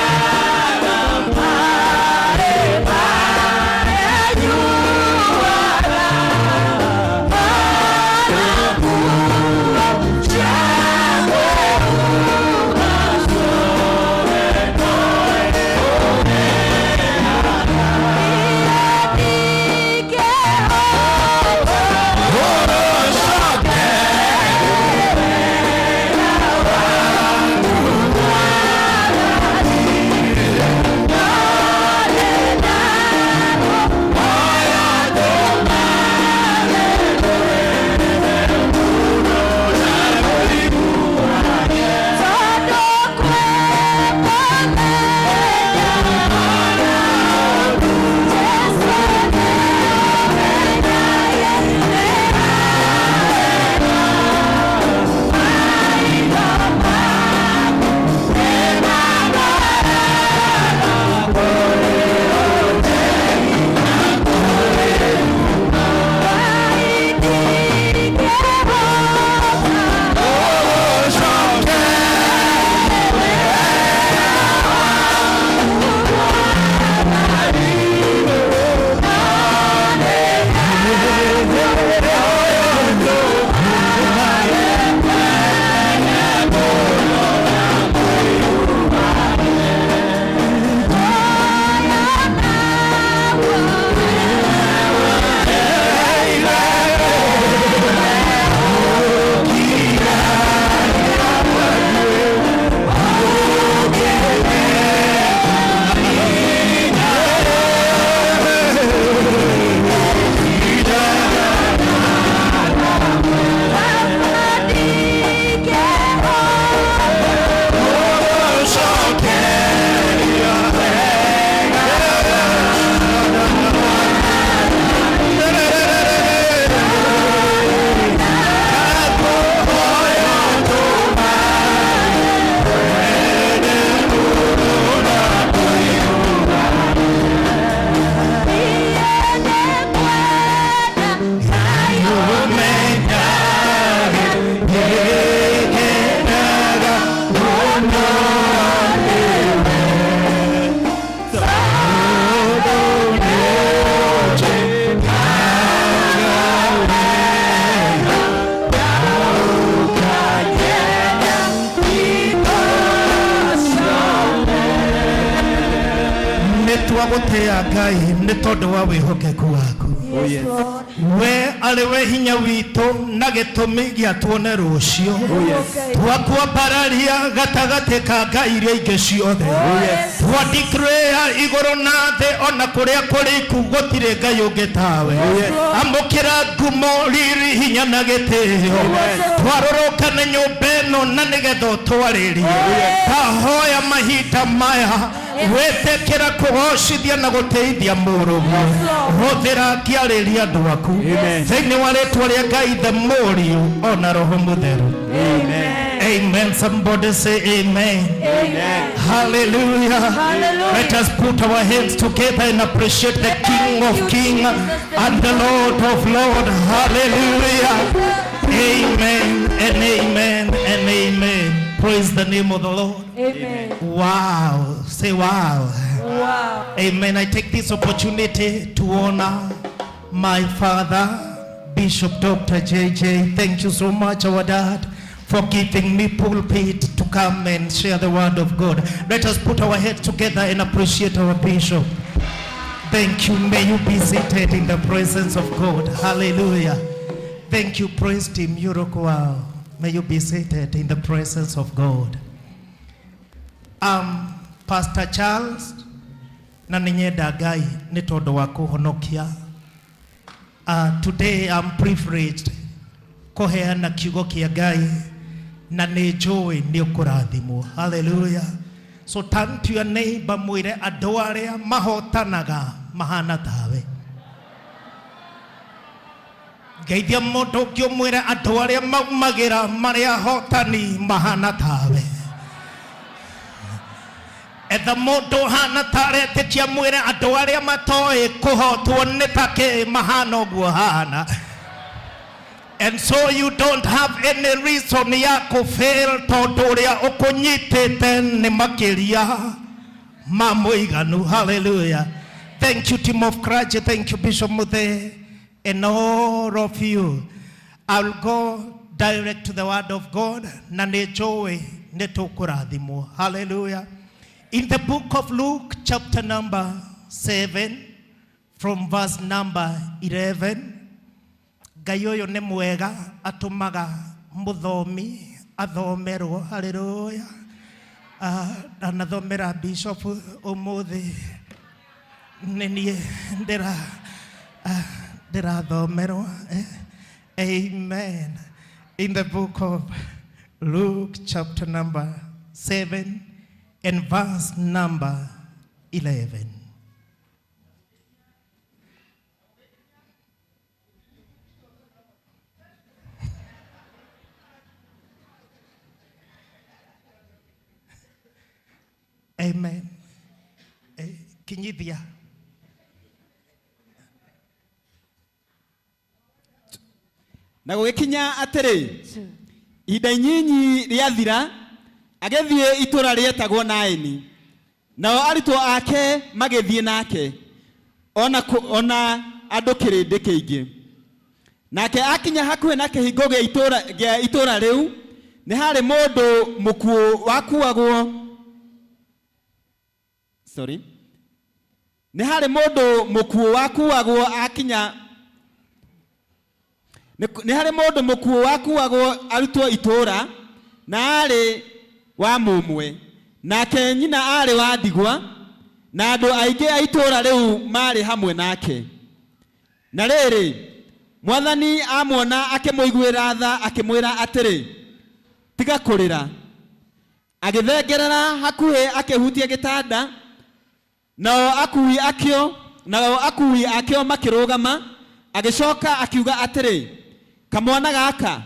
Nĩtwagũtĩĩa Ngai nĩ tondũ wa wĩhokeku waku. Oh, yes. We arĩ we hinya witũ na gĩtũmi gĩa tuone rũciũ. Oh, yes. Twakwambararia gatagatĩ ka ngai iria ingĩ ciothe. Oh, yes. Twa declare igũrũ na thĩ ona kũrĩa kũriku gũtirĩ Ngai ũngĩ tawe. Oh, yes. Amũkĩra ngumo riri hinya na gĩtĩo. Twarũrũka nĩ nyũmba ĩno na nĩgetha ũtwarĩrie. Tahoya mahinda maya wĩtĩkĩra kũgocithia na gũtĩithia mũrũguo. Hũthĩra ngĩarĩria andũ aku thĩinĩ wa rĩtwa rĩa Ngai the Mũriũ ona Roho Mũtheru. Amen. Amen. Somebody say amen. Amen. Hallelujah. Hallelujah. Let us put our hands together and appreciate the King of Kings and the Lord of Lords. Hallelujah. Amen and amen and amen. Praise the name of the Lord. Amen. Wow. Say wow. Wow. Amen. I take this opportunity to honor my father, Bishop Dr. JJ. Thank you so much, our dad, for giving me pulpit to come and share the word of God. Let us put our heads together and appreciate our bishop. Thank you. May you be seated in the presence of God. Hallelujah. Thank you, praise team Uruguay. May you be seated in the presence of God. Pastor Charles, na nĩ nyenda Ngai nĩ tondũ wa kũhonokia. Today I'm privileged kũheana kiugo kĩa Ngai na nĩ njũĩ nĩ ũkũrathimwo. Hallelujah. So turn to your neighbor mwĩre andũ arĩa mahotanaga mahana tawe. Ngeithia mũndũ ũngĩ ũmwĩre andũ arĩa maumagĩra marĩ ahotani mahana tawe. Etha mũndũ ũhana ta aretĩkia mwĩre andũ arĩa matoĩ kũhotwo nĩ takĩ mahana ũguo hana. And so you don't have any reason ya kũfail tondũ ũrĩa ũkũnyitĩte nĩ makĩria ma mũiganu. Hallelujah. Thank you, team of clergy. Thank you, Bishop Muthe, and all of you. I'll go direct to the word of God. Na nĩ njũĩ nĩ tũkũrathimwo. Hallelujah. In the book of Luke, chapter number 7, from verse number 11, Ngai ũyũ nĩ mwega atũmaga mũthomi athomerwo. Hallelujah. Anathomera bishop ũmũthĩ nĩ niĩ ndĩrathomerwo. Amen. In the book of Luke, chapter number 7 and verse number 11. Amen. Kinyithia. Na gũgĩkinya atĩrĩ, ihinda inyinyi rĩathira, agĩthiĩ itũũra rĩetagwo Naini. Nao arutwo ake magĩthiĩ nake, ona andũ kĩrĩndĩ kĩingĩ. Nake akinya hakuhĩ na kĩhingo gĩa itũũra rĩu, nĩ harĩ mũndũ mũkuũ wakuagwo. Sorry. Nĩ harĩ mũndũ mũkuũ wakuagwo akinya. Nĩ harĩ mũndũ mũkuũ wakuagwo arutwo itũũra, na aarĩ wa mũmwe. Nake nyina aarĩ wa ndigwa, na andũ aingĩ a itũũra rĩu maarĩ hamwe nake. Na rĩrĩ, Mwathani amuona akĩmũiguĩra tha, akĩmwĩra atĩrĩ, tiga kũrĩra. Agĩthengerera hakuhĩ akĩhutia gĩtanda, nao akui akĩo makĩrũgama. Agĩcoka akiuga atĩrĩ, kamwana gaka,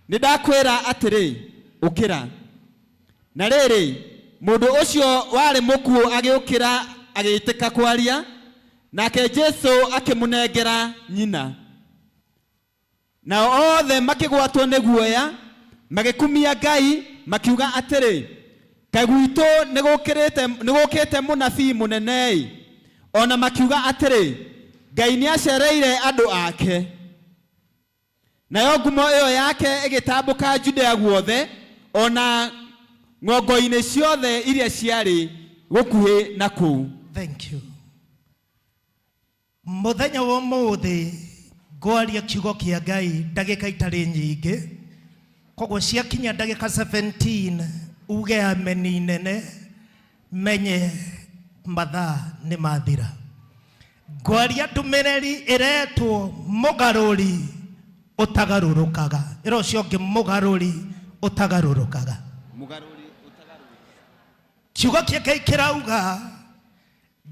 nĩ ndakwĩra atĩrĩ, ũkĩra. Na rĩrĩ, mũndũ ũcio warĩ mũkuũ agĩũkĩra agĩĩtĩka kwaria, nake Jesũ akĩmũnengera nyina. Nao othe makĩgwatwo nĩ guoya, magĩkumia Ngai, makiuga atĩrĩ, kaĩ gwitũ nĩgũkĩte mũnabii mũnene-ĩ. Ona makiuga atĩrĩ, Ngai nĩacereire andũ ake. Nayo ngumo ĩyo yake ĩgĩtambũka Judea guothe, ona ng'ongo-inĩ ciothe iria ciarĩ gũkuhĩ na kũu. Thank you. Mũthenya wa ũmũthĩ ngwaria kiugo kĩa Ngai ndagĩka itarĩ nyingĩ, koguo ciakinya ndagĩka 17 uge ameni nene, menye mathaa nĩ mathira. Ngwaria ndũmĩrĩri ĩretwo mũgarũri ũtagarũrũkaga. Ĩra ũcio ũngĩ, mũgarũri ũtagarũrũkaga. Kiugo kĩa Ngai kĩrauga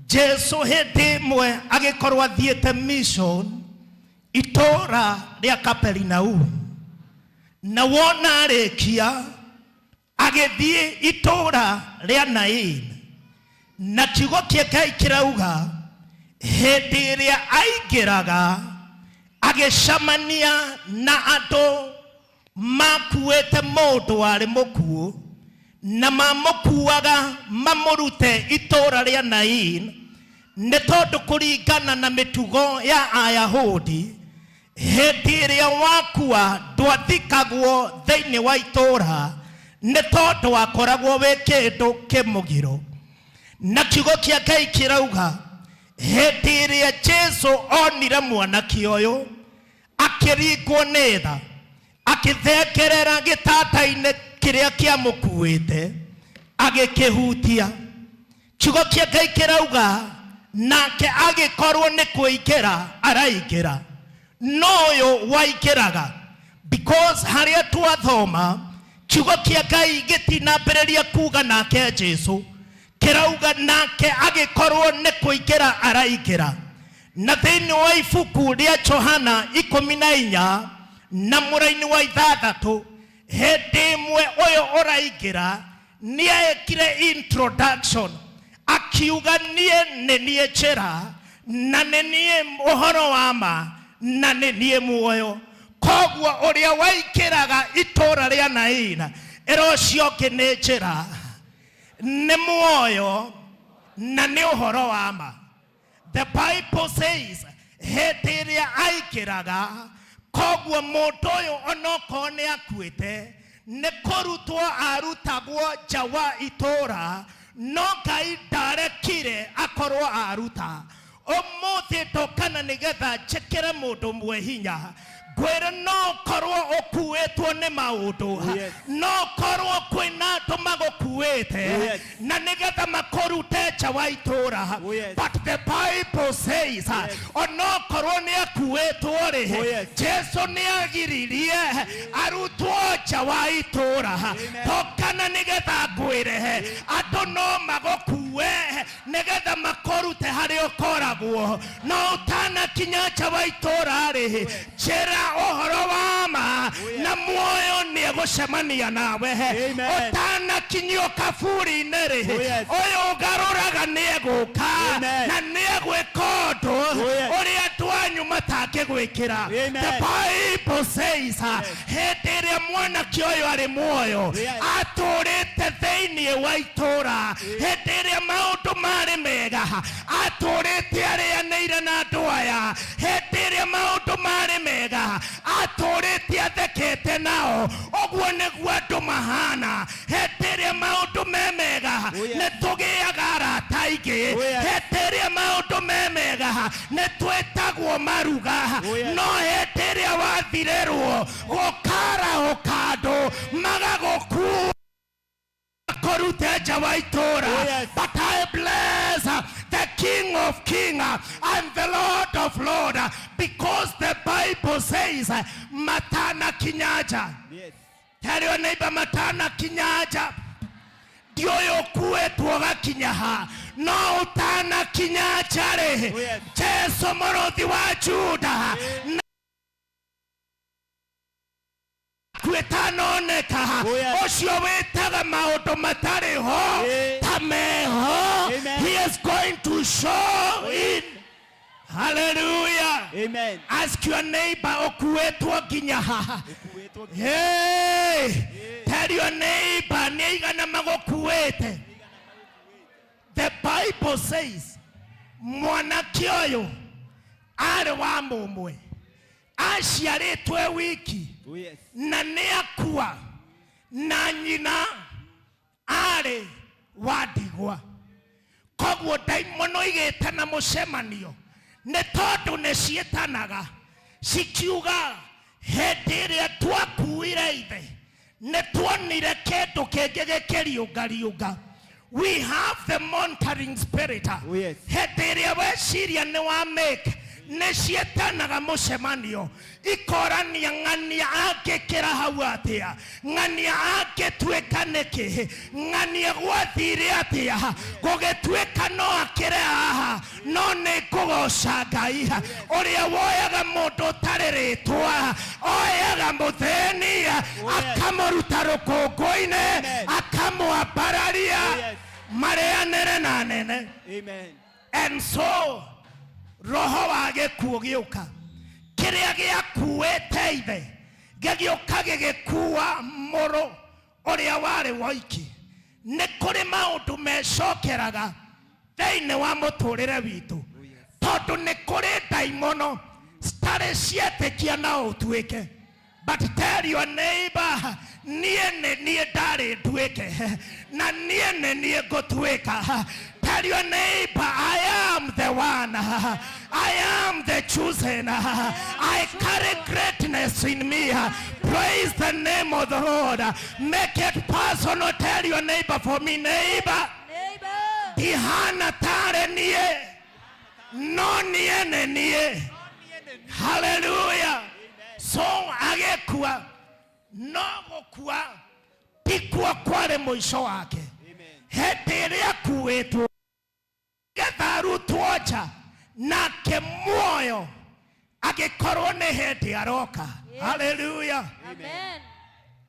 Jesu hĩndĩ ĩmwe agĩkorwo athiĩte mission itũũra rĩa Kaperinaum, na wona arĩkia agĩthiĩ itũũra rĩa Nain, na kiugo kĩa Ngai kĩrauga hĩndĩ ĩrĩa aingĩraga agĩcemania na andũ makuĩte mũndũ warĩ mũkuũ, na mamũkuaga mamũrute itũũra rĩa Nain, nĩ tondũ kũringana na mĩtugo ya Ayahudi, hĩndĩ ĩrĩa wakua ndwathikagwo thĩinĩ wa itũũra, nĩ tondũ wakoragwo wĩ kĩndũ kĩmũgiro. Na kiugo kĩa Ngai kĩrauga hĩndĩ ĩrĩa Jesu onire mwanake ũyũ, akĩringwo nĩ tha, akĩthengerera gĩtanda-inĩ kĩrĩa kĩamũkuĩte, agĩkĩhutia. Kiugo kĩa Ngai kĩrauga nake agĩkorwo nĩ kũingĩra araingĩra, no ũyũ waingĩraga, because harĩa twathoma kiugo kĩa Ngai gĩtinambĩrĩria kuga nake Jesu, kĩrauga nake agĩkorwo nĩ kũingĩra araingĩra. Na thĩinĩ wa ibuku rĩa Johana 14 na mũraini wa 6, hĩndĩ ĩmwe ũyũ ũraingĩra nĩaekire introduction, akiuga niĩ nĩ niĩ njĩra, na nĩ niĩ ũhoro wa ma, na nĩ niĩ muoyo. Koguo ũrĩa waingĩraga itũũra rĩa Nain, ĩra ũcio ũngĩ nĩ njĩra, nĩ muoyo, na nĩ ũhoro wa ma. The Bible says hĩndĩ ĩrĩa aingĩraga, koguo mũndũ ũyũ onokorwo nĩ akuĩte, nĩ kũrutwo arutagwo nja wa itũũra, no Ngai ndarekire akorwo aruta. Ũmũthĩ ndokana nĩgetha njĩkĩre mũndũ ũmwe hinya, ngwĩre no ũkorwo ũkuĩtwo nĩ maũndũ, no ũkorwo kwĩna andũ magũkuĩte na nĩgetha makũrute nja wa itũũra. But the Bible says onokorwo nĩ akuĩtwo rĩ, Jesu nĩ agiririe arutwo nja wa itũũra. Tokana nĩgetha ngwĩre andũ no magũkue nĩgetha makũrute harĩa ũkoragwo, no ũtanakinya nja wa itũũra rĩ, njĩra ũhoro wa ma na muoyo nĩ egũcemania nawe. Ũtanakinyio kaburi-inĩ rĩ, ũyũ ũgarũraga nĩ egũka na nĩ egwĩka ũndũ ũrĩa andũ anyu matangĩgwĩkĩra. The Bible says hĩndĩ ĩrĩa mwanake ũyũ arĩ muoyo atũrĩte thĩinĩ wa itũũra, hĩndĩ ĩrĩa maũndũ marĩ mega atũrĩte arĩanĩire na andũ aya, hĩndĩ ĩrĩa maũndũ marĩ mega atũrĩte athekete nao. Ũguo nĩguo andũ mahana, hĩndĩ ĩrĩa maũndũ me mega nĩ tũgĩaga arata aingĩ, hĩndĩ ĩrĩa maũndũ me mega nĩ twĩtagwo maruga, no hĩndĩ ĩrĩa wathirĩrwo gũkarahũka andũ magagũkua kũrute nja wa itũũra. But I bless the King of Kings and the Lord of Lords, because the Bible says matana kinyaja. Tell your neighbor matana kinyaja. Ndiũĩ ũkuĩtwo gakinya ha, no ũtanakinya nja rĩ, Jesu mũrũthi wa Juda kwĩtanoneka, ũcio wĩtaga maũndũ matarĩ ho ta meho, he is going to show in. Hallelujah. Amen. Ask your neighbor ũkuĩtwo nginya ha. Hey, tell your neighbor nĩ aigana magũkuĩte. The Bible says mwanake ũyũ arĩ wa mũmwe, aciarĩtwe wiki, na nĩ akua, na nyina arĩ wa ndigwa. Koguo ndaimono igĩtana mũcemanio Nĩ tondũ nĩ ciĩtanaga cikiuga hĩndĩ ĩrĩa twakuire ithe nĩ tuonire kĩndũ kĩngĩ gĩkĩriũngariũnga. We have the monitoring spirit. Oh, yes. Hĩndĩ ĩrĩa weciria nĩ wa make, nĩ ciĩtanaga mũcemanio ikorania ng'ania angĩkĩra hau atĩa, ng'ania angĩtuĩka nĩkĩ, ng'ania gwathire atĩa gũgĩtuĩka no akĩre haha. No nĩ ngũgoca Ngai ũrĩa woyaga mũndũ ũtarĩ rĩtwa, oyaga mũthĩni akamũruta rũkũngũ-inĩ, akamwambararia marĩanĩre na nene. Amen. And so roho wa gĩkuũ gĩũka, kĩrĩa gĩakuĩte ithe gĩgĩũka gĩgĩkua mũrũ ũrĩa warĩ woiki. Nĩ kũrĩ maũndũ mecokeraga thĩinĩ wa mũtũrĩre witũ, tondũ nĩ kũrĩ ndaimono citarĩ cietĩkia na ũtuĩke. But tell your neighbor, niĩ nĩ niĩ ndarĩ nduĩke, na niĩ nĩ niĩ ngũtuĩka. Tell your neighbor, I am the one. I am the chosen. I carry greatness in me. Praise the name of the Lord. Make it personal. Tell your neighbor for me, neighbor. Ndihana tarĩ niĩ, no niĩ nĩ niĩ. Hallelujah. So agĩkua, no gũkua tikuo kwarĩ mũico wake. Hĩndĩ ĩrĩa akuĩtwo getha arutwo nja, nake muoyo agĩkorwo nĩ hĩndĩ aroka. Hallelujah. Amen.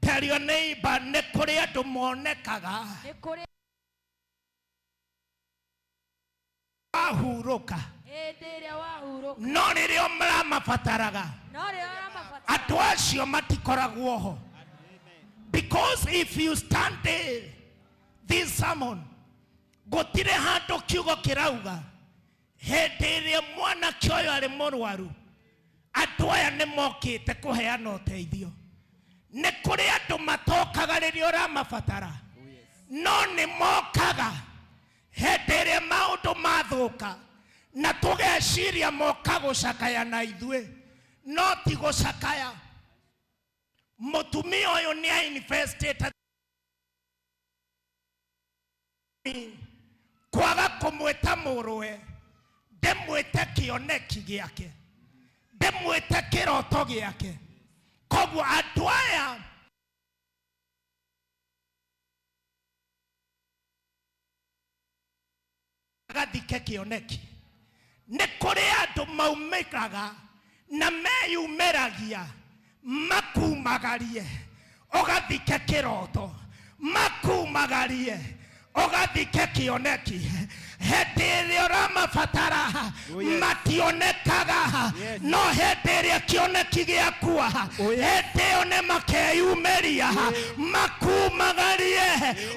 Tell your neighbor, nĩ kũrĩ andũ monekaga Nĩ kũrĩ wahurũka, hĩndĩ ĩrĩa wahurũka, no rĩrĩa maramabataraga, no rĩrĩa ũramabatara, andũ acio matikoragwo ho. Because if you stand there this sermon, gũtirĩ handũ kiugo kĩrauga hĩndĩ ĩrĩa mwanake ũyũ arĩ mũrwaru andũ aya nĩ mokĩte kũheana ũteithio. Nĩ kũrĩ andũ matokaga rĩrĩa ũramabatara, no nĩ mokaga hĩndĩ ĩrĩa maũndũ mathũka, na tũgeciria moka gũcakaya na ithuĩ, no ti gũcakaya. Mũtumia ũyũ nĩ ainvestĩte kwaga kũmwĩta mũrũwe, ndĩmwĩte kĩoneki gĩake, ndĩmwĩte kĩroto gĩake. Koguo andũ aya gathike kĩoneki. Nĩ kũrĩ andũ maumĩkaga na meyumĩragia makumagarie ũgathike kĩroto, makumagarie ũgathike kĩoneki. Hĩndĩ ĩrĩa ũramabatara mationekaga, no hĩndĩ ĩrĩa kĩoneki gĩakua, hĩndĩ ĩyo nĩ makeyumĩria makumagarie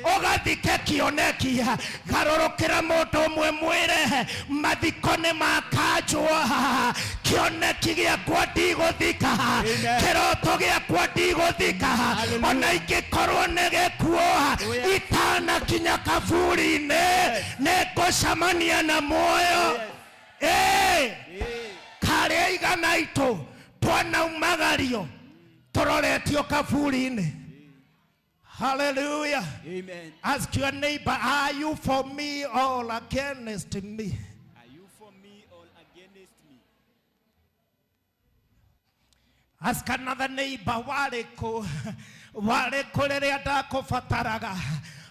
ũgathike kĩoneki. Garũrũkĩra mũndũ ũmwe mwĩre, mathiko nĩ makanjwo, kĩoneki gĩakwa ndigũthika, kĩroto gĩakwa ndigũthika, ona ingĩkorwo nĩ gĩkuo itanakinya kaburi-inĩ nĩ ngũcemania na muoyo. Ĩ karĩa igana itũ twanaumagario tũroretio kaburi-inĩ. Hallelujah. Amen. Ask your neighbor, are you for me or against me? Are you for me or against me? Ask another neighbor, warĩ kũ? Warĩ kũ rĩrĩa ndakũbataraga?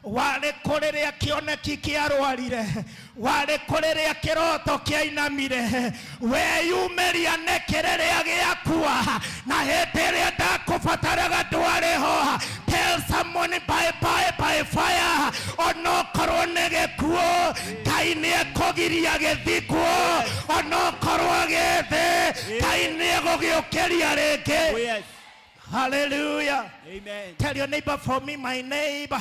Warĩ kũ rĩrĩa kĩoneki kĩarwarire? Warĩ kũ rĩrĩa kĩroto kĩainamire? Weyumĩria nĩkĩ rĩrĩa gĩakua? Na hĩndĩ ĩrĩa ndakũbataraga ndwarĩ ho. Tell someone, bye bye by fire. Onokorwo nĩ gĩkuũ, Ngai nĩ ekũgiria gĩthikwo. Onokorwo gĩthĩ, Ngai nĩ egũgĩũkĩria rĩngĩ. Oh, yes. Hallelujah. Amen. Tell your neighbor for me, my neighbor.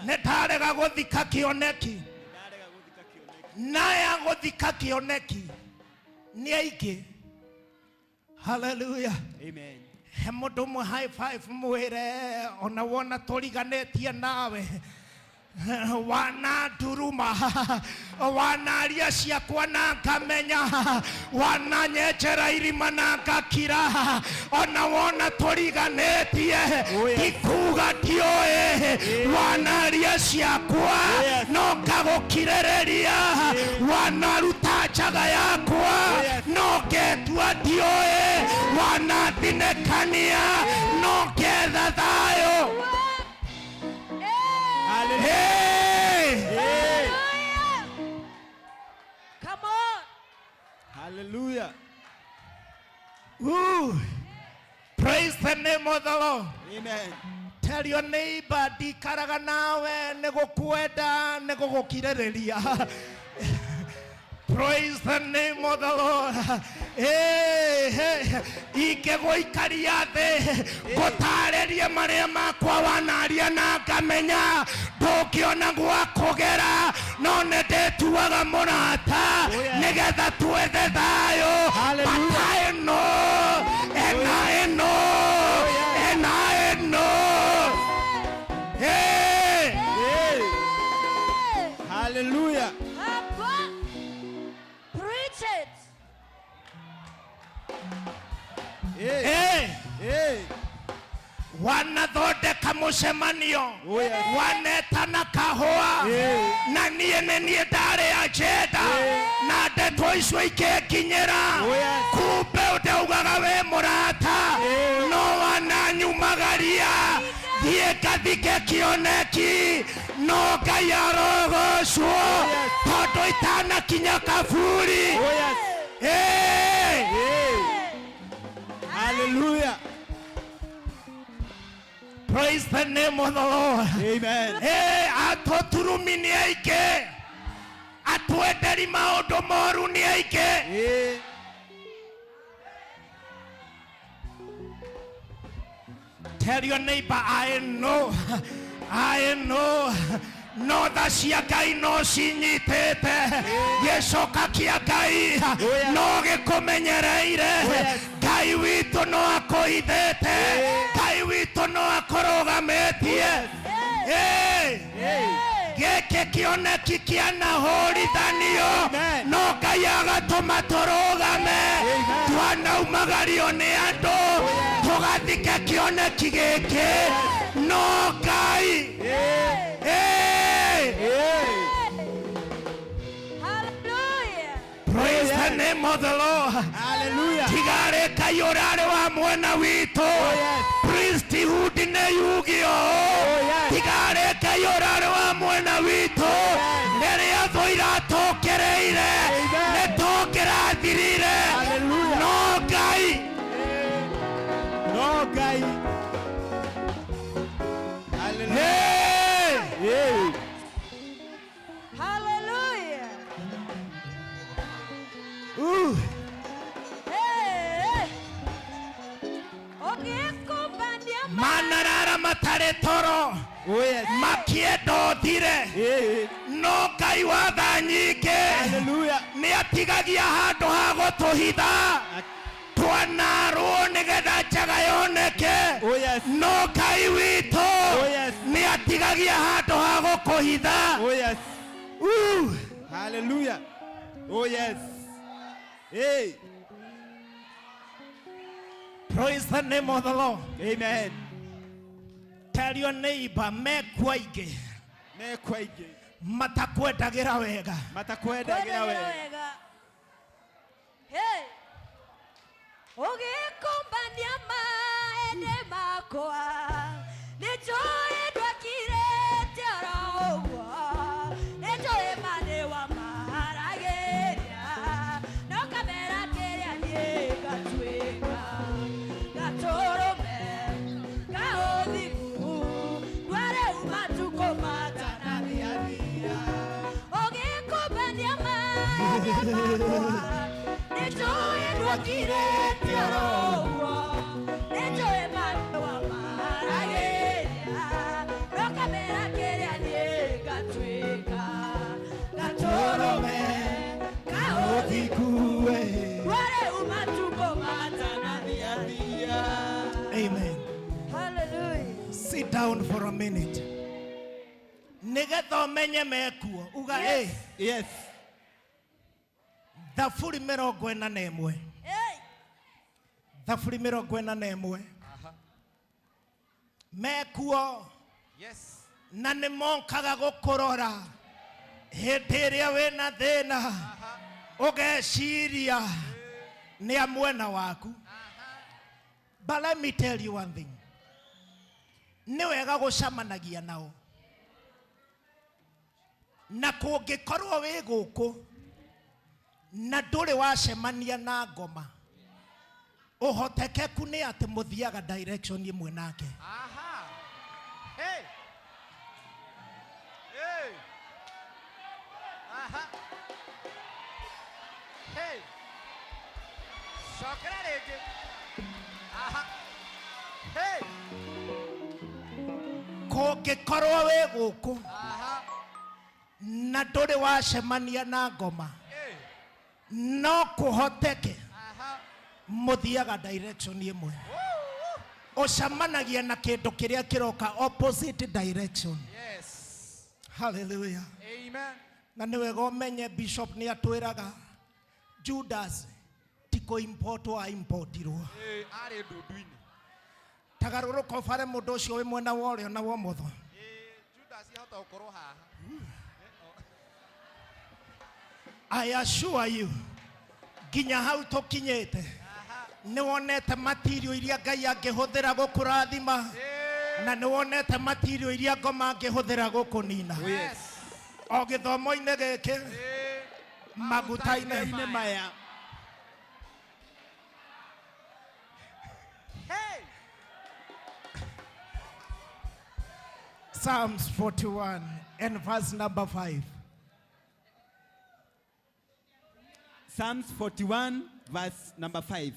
Nĩ ndarega gũthika kĩoneki. Naya gũthika kĩoneki nĩ aingĩ. Hallelujah. Amen. He mũndũ ũmwe high five mwĩre, ona wona tũriganĩtie nawe. Wananduruma, wanaria ciakwa na ngamenya, wananyenjera irima na ngakira, ona wona tũriganĩtie tikuga ndiũĩ, wanaria ciakwa no ngagũkirĩrĩria, wanaruta njaga yakwa no ngetua ndiũĩ, wanathinĩkania no ngetha thayũ. Hey! Hallelujah. Come on. Hallelujah. Ooh. Praise the name of the Lord. Amen. Tell your neighbor ndikaraga nawe nĩ gũkwenda nĩ gũgũkirĩrĩria. Praise the name of the Lord. Hey, hey. Ingĩgũikaria thĩ ngũtarĩrie marĩa makwa wanaria na ngamenya ndũngĩona gwa kũgera no nĩ ndĩtuaga mũrata nĩgetha twethe thayũ. But I know, and I know, and I know. Hey. Hey. Hallelujah. Papa. Preach it. Hey. Hey. Wanathondeka mũcemanio, Oh, yes. wanetana kahũa, na niĩ nĩ niĩ ndarĩ agenda na ndeto icio ikĩnginyĩra. Oh, yes. Kumbe ndaugaga wĩ mũrata no wananyumagaria thiĩ ngathike kĩoneki no Ngai arogocwo tondũ itanakinya kaburi. Oh, yes. Hey. Hey. Hallelujah. Praise the name of the Lord. Amen. Hey, atũturumi nĩ aingĩ, atwenderi maũndũ moru nĩ aingĩ. Hey. Tell your neighbor, I know, I know. No tha cia Ngai no cinyitĩte, gĩcoka kĩa Ngai no gĩkũmenyereire. Ngai witũ no akũhithĩte, Ngai witũ no akũrũgamĩtie. Hey. Gĩkĩ kĩoneki kĩanahũrithanio no Ngai agatũma tũrũgame, twanaumagario nĩ andũ tũgathike kĩoneki gĩkĩ no Ngai. Hey. Hallelujah. Praise the name of the Lord. Hallelujah. Tigarĩ Ngai ũrarĩ wa mwena witũ, priesthood nĩ yugio. Tigarĩ Ngai ũrarĩ wa mwena witũ, rĩrĩa thũ iratũkĩrĩire nĩ tũngĩrathirire no Ngai. No Ngai. Hallelujah. Hey. Hey. Hallelujah. Ooh. Hey. Ũgĩkumbania Manarara matarĩ toro Oh, yes. makĩenda ũthire Hey. no Ngai wa tha nyingĩ Hallelujah. nĩ atigagia handũ ha gũtũhitha twanarwo nĩgetha njaga yoneke. Oh, yes. No Ngai witũ Oh, yes. nĩ atigagia handũ ha gũkũhitha. Oh, yes. Ooh. Hallelujah. Oh, yes. Hey. Praise the name of the Lord. Amen. Tell your neighbor mekwo aingĩ Mekwo aingĩ matakwendagĩra wega. Matakwendagĩra wega. Wega. Hey. Ũgĩkumbania maene makwa nĩnjũĩ ndwakirĩte oro ũguo, nĩnjũĩ ma nĩ wamaragĩria no kamera kĩrĩa niĩ ngatuĩka gatũrũme ka ũthingu ndwarĩu matukũ matanathiathia. Ũgĩkumbania maene makwa nĩnjũĩ ndwakirĩte oro ũguo, nĩnjũĩ ma nĩ wamaragĩria no kamera kĩrĩa niĩ ngatuĩka gatũrũme ka ũthingu ndwarĩu matukũ matanathiathia. Amen. Hallelujah. Sit down for a minute. Nĩgetha Nĩgetha ũmenye mekuo uga Yes. ĩ. Yes. Thaburi 41. Thaburi 41. Mekuo. Yes. Na nĩ mokaga gũkũrora hĩndĩ ĩrĩa wĩna thĩna, ũgeciria nĩ a mwena waku. But let me tell you one thing, nĩ wega gũcamanagia nao, na kũngĩkorwo wĩ gũkũ na ndũrĩ wacemania na ngoma, ũhotekeku nĩ atĩ mũthiaga direction ĩmwe nake. Aha. Hey. Hey. Aha. Hey. Cokera rĩngĩ. Aha. Hey. Kũngĩkorwo wĩ gũkũ na ndũrĩ wacemania na ngoma, no kũhoteke mũthiaga direction ĩmwe, ũcemanagia na kĩndũ kĩrĩa kĩroka opposite direction. Yes. Hallelujah. Amen. Na nĩ wega ũmenye bishop nĩ atwĩraga Judas ti kũimpotwo aimpotirwo. Eh, arĩ ndundu-inĩ. Tagarũrũka ũbare mũndũ ũcio wĩ mwena wa ũrĩo na wa ũmotho. Judas ahota gũkorwo haha. I assure you, nginya hau tũkinyĩte nĩ wonete matirio iria Ngai angĩhũthĩra gũkũrathima, na nĩ wonete matirio iria ngoma angĩhũthĩra gũkũnina. Yes. O gĩthomo-inĩ gĩkĩ, maguta-inĩ maya. Hey. Psalms 41 and verse number 5. Psalms 41 verse number 5.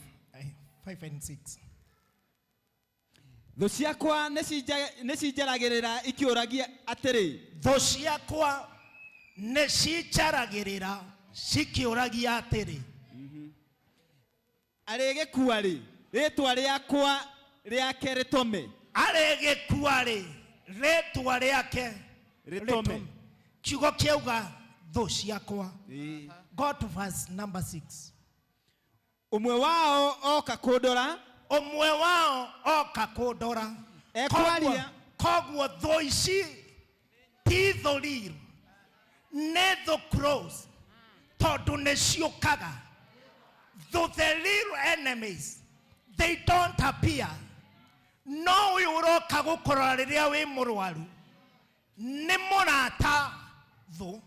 5 and 6. Thũ ciakwa nĩ cinjaragĩrĩra ikĩũragia atĩrĩ. Thũ ciakwa nĩ cinjaragĩrĩra cikĩũragia atĩrĩ. Arĩgĩkua rĩ, rĩtwa rĩakwa rĩake rĩtome. Arĩgĩkua rĩ, rĩtwa rĩake rĩtome. Kiugo kĩauga thũ ciakwa. Go to verse number 6. Ũmwe wao oka kũndora. Ũmwe wao oka kũndora. Ekwaria. Koguo thũ ici ti thũ real, nĩ thũ close, tondũ nĩ ciũkaga. Though the real enemies, they don't appear. No ũyũ ũroka gũkũrora rĩrĩa wĩ mũrwaru nĩ mũrata thũ,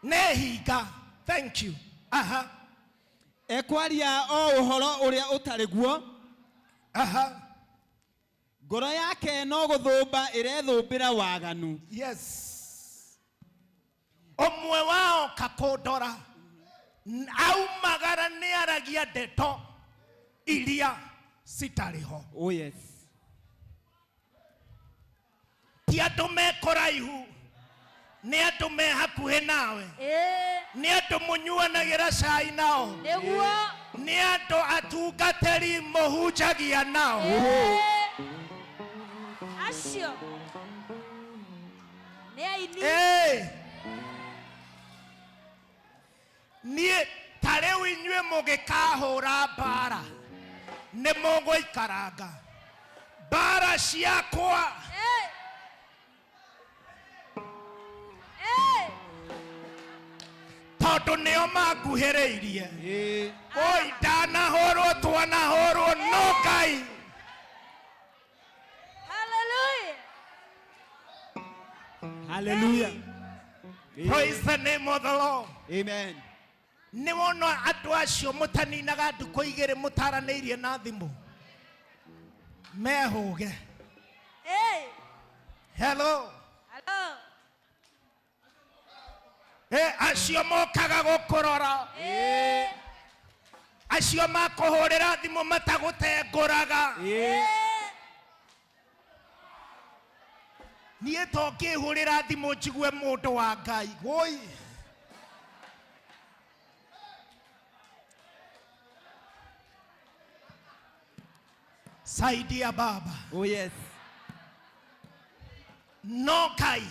nĩ hinga. Thank you. Aha. Ekwaria o ũhoro ũrĩa ũtarĩ guo. Aha. Ngoro yake no gũthũmba ĩrethũmbĩra waganu. Yes. Ũmwe wao kakũndora aumagara nĩ aragia ndeto iria citarĩ ho. Oh yes. Ti andũ me kũraihu, nĩ andũ me hakuhĩ nawe, nĩ andũ mũnyuanagĩra cai nao, Nĩguo. nĩ andũ atungatĩri mũhunjagia nao. Acio nĩ aini. Niĩ ta rĩu inyuĩ mũgĩkahũra mbara nĩ mũgũikaranga mbara ciakwa. Tondũ nĩo manguhĩrĩirie. Oi, ndanahũrwo, twanahũrwo no Ngai. Hallelujah. Hallelujah. Praise the name of the Lord. Amen. Nĩ wona andũ acio mũtaninaga ndukũ igĩrĩ mũtaranĩirie na thimũ mehũge. Hey. Hello. Hello. Acio mokaga gũkũrora, acio makũhũrĩra thimũ matagũtengũraga. Niĩ to ngĩhũrĩra thimũ njigue mũndũ wa Ngai woi. Saidia Baba. Oh yes. No Ngai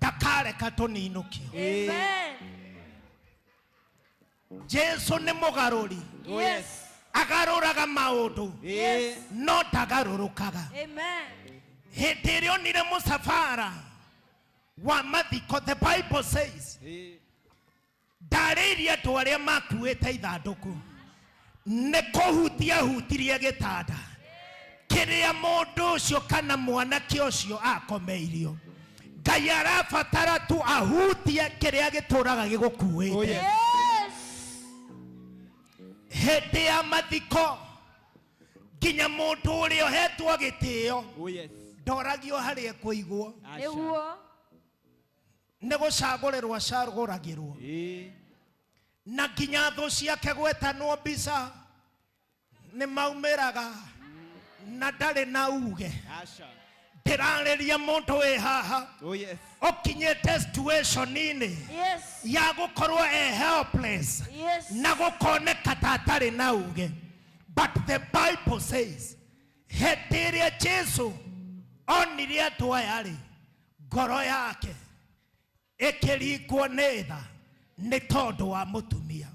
ndakareka tũninũkio. Amen. Jesu nĩ mũgarũri. Oh, yes. Agarũraga maũndũ. Yes. No ndagarũrũkaga. Amen. Hĩndĩ ĩrĩa onire mũcabara wa mathiko, the Bible says ndarĩirie andũ arĩa makuĩte ithandũkũ nĩ kũhutia hutirie gĩtanda kĩrĩa mũndũ ũcio kana mwanake ũcio akomeirio. Ngai arabatara tu ahutie kĩrĩa gĩtũraga gĩgũkuĩte. Yes. Hĩndĩ ya mathiko nginya mũndũ ũrĩa ũhetwo gĩtĩo Oh, yes. ndoragio harĩa ekũigwo. Nĩguo. Nĩ gũcagũrĩrwo acagũragĩrwo na nginya thũ ciake gwetanwo mbica nĩ maumĩraga na ndarĩ na uge. Aca. Ndĩrarĩria mũndũ wĩ haha Oh, yes. ũkinyĩte situation-inĩ Yes. ya gũkorwo e helpless Yes. na gũkoneka ta atarĩ na uge, but the Bible says hĩndĩ ĩrĩa Jesu onire andũ aya rĩ, ngoro yake ĩkĩringwo nĩ tha nĩ tondũ wa mũtumia.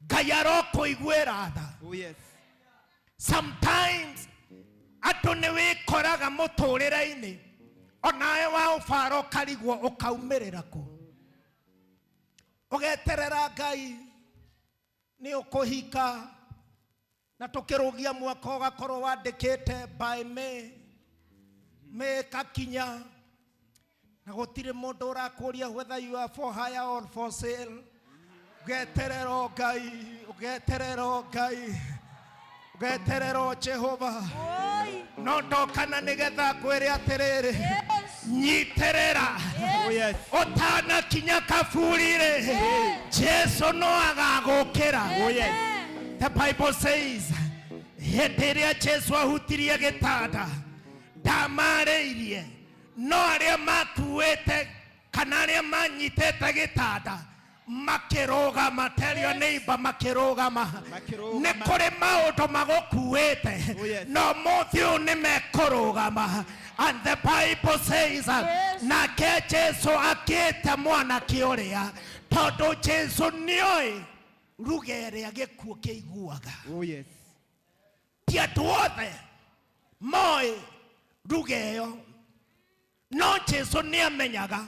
Ngai arokũiguĩra tha. Oh, yes. Sometimes andũ nĩ wĩkoraga mũtũrĩre-inĩ onawe wa ũbara ũkarigwo ũkaumĩrĩra kũ, ũgeterera Ngai nĩ ũkũhika na tũkĩrũgia mwaka ũgakorwo wandĩkĩte by May, May ĩkakinya na gũtirĩ mũndũ ũrakũria whether you are for hire or for sale. Ũgeterera o Ngai, ũgeterera o Ngai, ũgeterera o Jehova. No ndokana nĩgetha ngwĩre atĩrĩrĩ, nyitĩrĩra. Oh, yes. Ũtanakinya kaburi-rĩ, Jesu no agagũkĩra. Oh, yes. The Bible says hĩndĩ ĩrĩa Jesu ahutirie gĩtanda ndamarĩirie, no arĩa makuĩte kana arĩa manyitĩte gĩtanda makĩrũgama. Tell your neighbor, makĩrũgama. Nĩ kũrĩ maũndũ magũkuĩte Oh, yes. no mũthĩ ũyũ nĩ mekũrũgama. And the Bible says Yes. nake Jesu akĩte mwanake ũrĩa, tondũ Jesu nĩoĩ ruga ĩrĩa gĩkuũ kĩiguaga. Oh, yes. Ti andũ othe moĩ ruga ĩyo, no Jesu nĩ amenyaga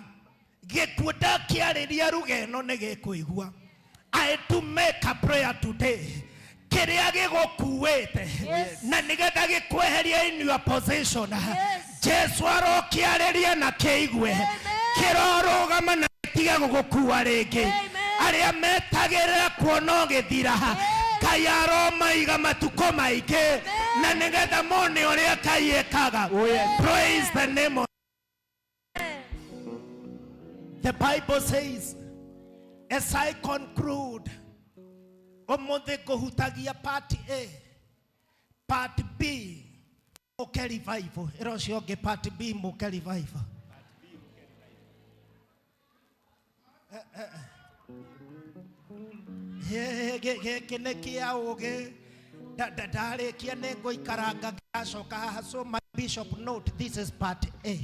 gĩkuũ ndakĩarĩria ruga ĩno nĩ gĩkũigua. I do make a prayer today kĩrĩa gĩgũkuĩte Yes. na nĩgetha gĩkweheria in your position, Yes. Jesu arokĩarĩria na kĩigue, kĩrorũgama na gĩtige gũgũkua rĩngĩ. Amen. Arĩa metagĩrĩra kuona ũgĩthira, Ngai aromaiga matukũ maingĩ na nĩgetha mone ũrĩa Ngai ĩkaga. Oh, yes. Praise the name of The Bible says, as I conclude, ũmũthĩ ngũhutagia part A, part B, mũke revival. Ĩra ũcio ũngĩ part B mũke revival. Gĩkĩ nĩ kĩa ũgĩ. Ndarĩkia nĩ ngũikaranga ngacoka haha. So my bishop note, this is part A.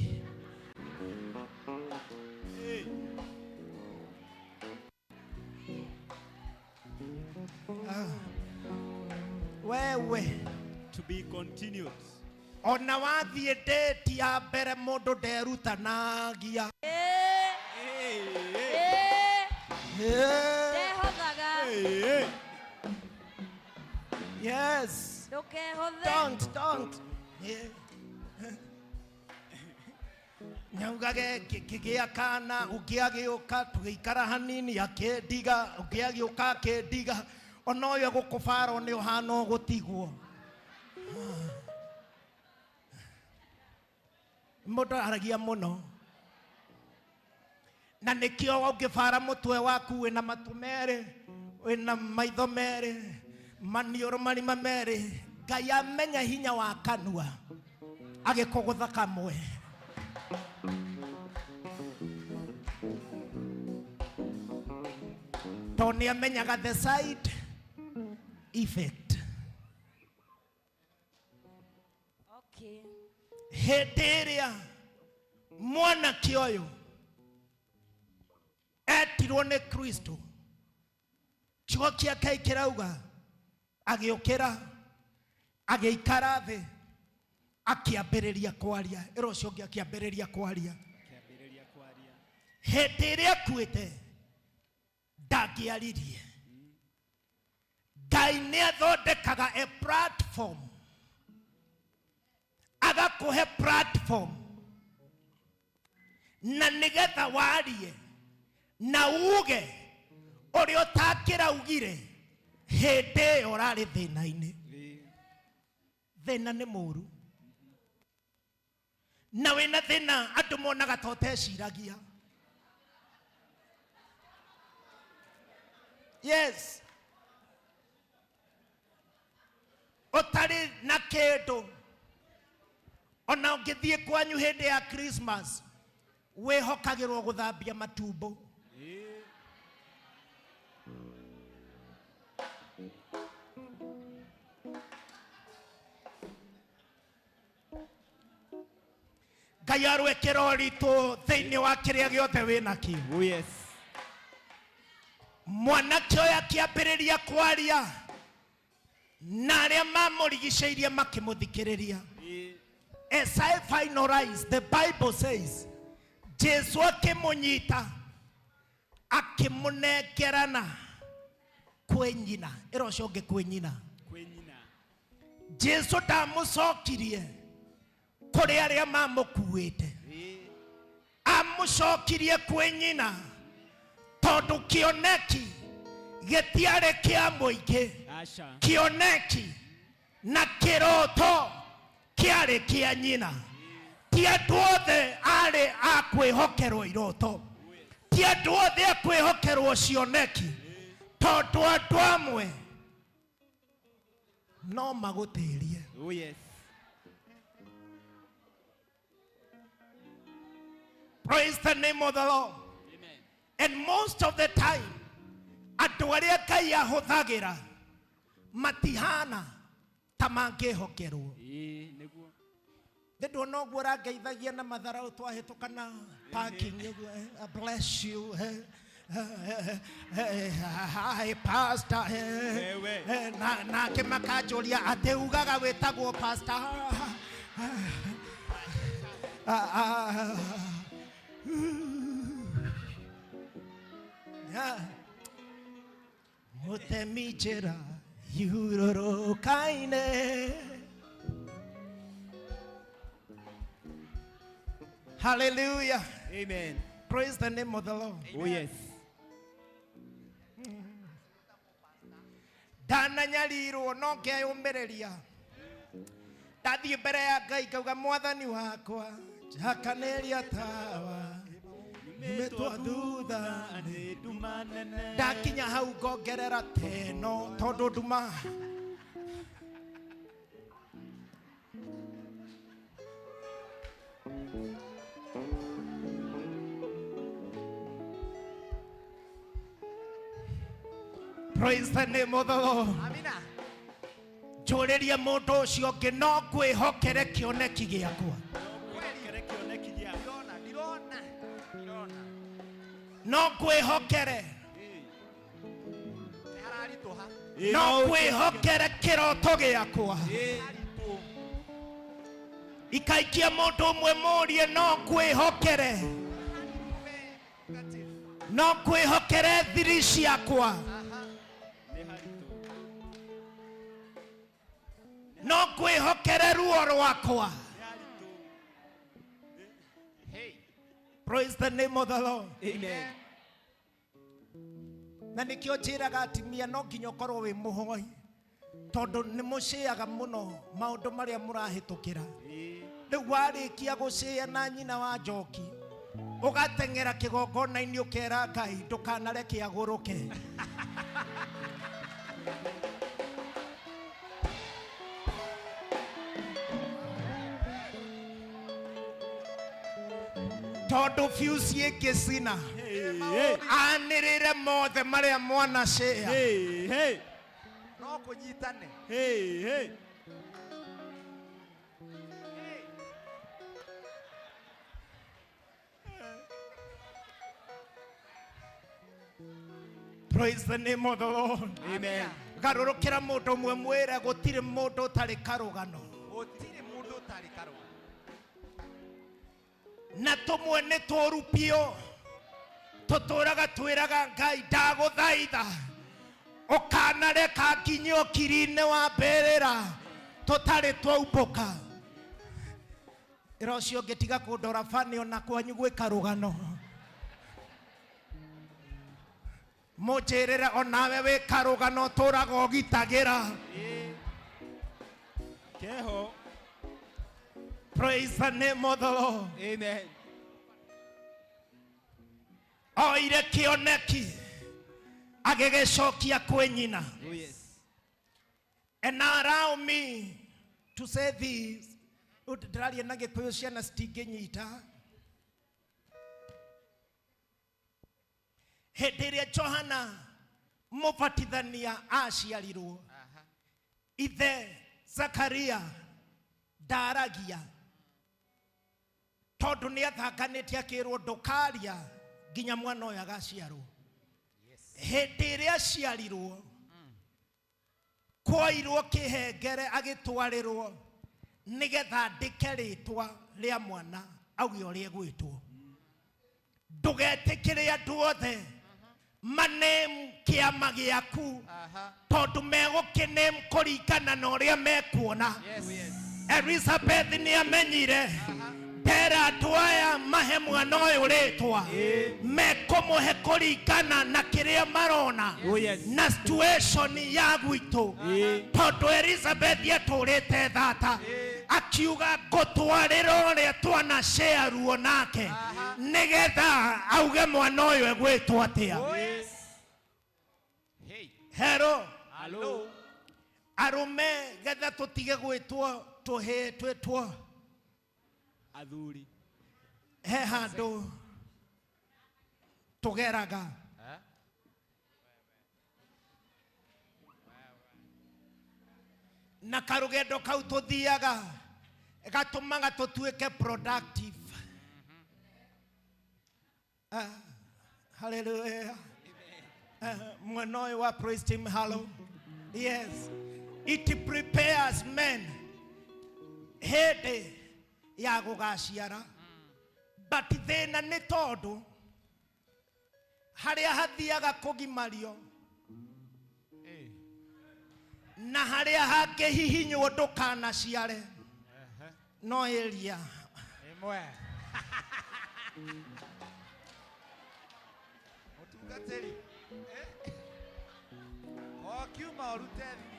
Wewe. To be continued. Ona wathiĩ ndĩti ya mbere mũndũ nderutanagia. Ndehothaga. Yes. Ndũkehothe. Don't. Yeah. Nyaugage ngĩgĩa kana ũngĩ agĩũka tũgĩikara hanini akĩndiga, ũngĩ agĩũka akĩndiga, ona ũyũ egũkũbara nĩ ũhana ũgũtigwo. Mũndũ aragia mũno na nĩkĩo ũngĩbara mũtwe waku wĩna matũ merĩ, wĩna maitho merĩ, maniũrũ marima merĩ, Ngai amenya hinya wa kanua agĩkũgũtha kamwe. Tondũ nĩ amenyaga the side effect. Okay. Hĩndĩ ĩrĩa mwanake ũyũ etirwo nĩ Kristo, kiugo kĩa Ngai kĩrauga agĩũkĩra agĩikara thĩ akĩambĩrĩria kwaria. Ĩra ũcio ũngĩ akĩambĩrĩria kwaria. Hĩndĩ ĩrĩa akuĩte ndangĩaririe. Ngai nĩ athondekaga a platform, agakũhe platform na nĩgetha warie na uge ũrĩa ũtangĩraugire hĩndĩ ĩyo ũrarĩ thĩna-inĩ. Thĩna nĩ mũru, na wĩna thĩna andũ monaga ta ũteciragia. Yes, ũtarĩ na kĩndũ, ona ũngĩthiĩ kwanyu hĩndĩ ya Christmas wĩhokagĩrwo gũthambia matumbo. Ngai arwĩkĩra ũritũ thĩinĩ wa kĩrĩa gĩothe wĩ nakĩo. Oh yes. Mwanake ũyũ akĩambĩrĩria kwaria na arĩa mamũrigicĩirie makĩmũthikĩrĩria. As I finalize, the Bible says Jesu akĩmũnyita akĩmũnengerana kwĩ nyina. Ĩra ũcio ũngĩ kwĩ nyina. Jesu ndamũcokirie kũrĩ arĩa mamũkuĩte, amũcokirie kwĩ nyina, tondũ kĩoneki gĩtiarĩ kĩa mũingĩ. Aca. Kĩoneki na kĩroto kĩarĩ kĩa nyina. Ti andũ othe arĩ a kwĩhokerwo iroto, ti andũ othe a kwĩhokerwo cioneki, tondũ andũ amwe no magũtĩrie. Oh yes. Praise the name of the Lord. And most of the time, andũ arĩa Ngai ahũthagĩra matihana ta mangĩhokerwo. Ĩĩ nĩguo. Nĩ nduona ũguo ũrangeithagia na matharau twahĩtũka na parking ũguo, bless you, hi pastor, nake makanjũria atĩ ugaga wĩtagwo pastor. Yeah. Mũtemi njĩra yurũrũkaine. Hallelujah. Amen. Praise the name of the Lord. Oh yes. Ndananyarirwo no ngeyũmĩrĩria, ndathiĩ mbere ya Ngai ngauga, mwathani wakwa njakanĩria tawa nyumĩtwo thutha nĩ nduma nene. Ndakinya hau ngongerera teno tondũ nduma. Praise the name of the Lord. Amina. Njũrĩrie mũndũ ũcio ũngĩ, no ngwĩhokere kĩoneki gĩakwa? Kere kĩoneki gĩaku. Ndirona, ndirona, ndirona. No ngwĩhokere? Nĩ hararitũha. No ngwĩhokere kĩroto gĩakwa? Ikaikia mũndũ ũmwe mũrie, no ngwĩhokere? No ngwĩhokere thiri ciakwa? No ngwĩhokere ruo rwakwa? Praise the name of the Lord. Amen. Na nĩkĩo njĩraga atumia no nginya ũkorwo wĩ mũhoi, tondũ nĩ mũcĩaga mũno maũndũ marĩa mũrahĩtũkĩra. Rĩu warĩkia gũcĩa na nyina wa njoki, ũgateng'era kĩgongona-inĩ ũkera Ngai ndũkanareke agũrũke. Tondũ fuse ĩngĩcina anĩrĩre mothe marĩa mwanacĩa. No kũnyitane. Praise the name of the Lord. Amen. Garũrũkĩra mũndũ ũmwe mwĩre gũtirĩ mũndũ ũtarĩ karũgano. Gũtirĩ mũndũ ũtarĩ karũgano. Na tũmwe nĩ tũũru biũ. Tũtũraga twĩraga Ngai ndagũthaitha ũkanareka nginye ũkiri-inĩ wa mbĩrĩra tũtarĩ twaumbũka. Ĩra ũcio ũngĩ tiga kũndora bani ona kwanyu gwĩ karũgano. Mũnjĩrĩre onawe wĩ karũgano ũtũraga ũgitagĩra. Keho. Praise the name of the Lord. Amen. Oire kĩoneki agĩgĩcokia kwĩ nyina. Oh yes. And now allow me to say this. Rĩu ndĩraria na Gĩkũyũ ciana citingĩnyita. Hĩndĩ ĩrĩa Johana mũbatithania aciarirwo, ithe Zakaria ndaragia tondũ nĩ athanganĩtie akĩrwo ndũkaria nginya mwana ũyũ agaciarwo. Hĩndĩ ĩrĩa aciarirwo kwoirwo kĩhengere agĩtwarĩrwo nĩgetha andĩke rĩtwa rĩa mwana auge ũrĩa egwĩtwo. Ndũgetĩkĩre andũ othe maname kĩama gĩaku tondũ megũkĩname kũringana na ũrĩa mekuona. Elizabeth nĩ amenyire ndera andũ aya mahe mwana ũyũ rĩtwa mekũmũhe kũringana na kĩrĩa marona Oh, yes. na situation ya gwitũ tondũ Elizabeth atũrĩte thata akiuga ngũtwarĩra ũrĩa twanacearuo nake nĩgetha auge mwana ũyũ egwĩtwo atĩa. Hey. Hero. Hello. Arũme getha tũtige gwĩtwo tũhĩĩ twĩtwo Athuri. he handũ tũgeraga Eh? na karũgendo kau tũthiaga gatũmaga tũtuĩke productive. Hallelujah. Mwena ũyũ wa praise team, hello. Yes. It prepares men hĩndĩ ya gũgaciara. But thĩna nĩ tondũ harĩa hathiaga kũgimario na harĩa hangĩhihinywo ndũkanaciare no area Ĩmwe. Mũtungatĩri. Eh? O kiuma ũrute thiri.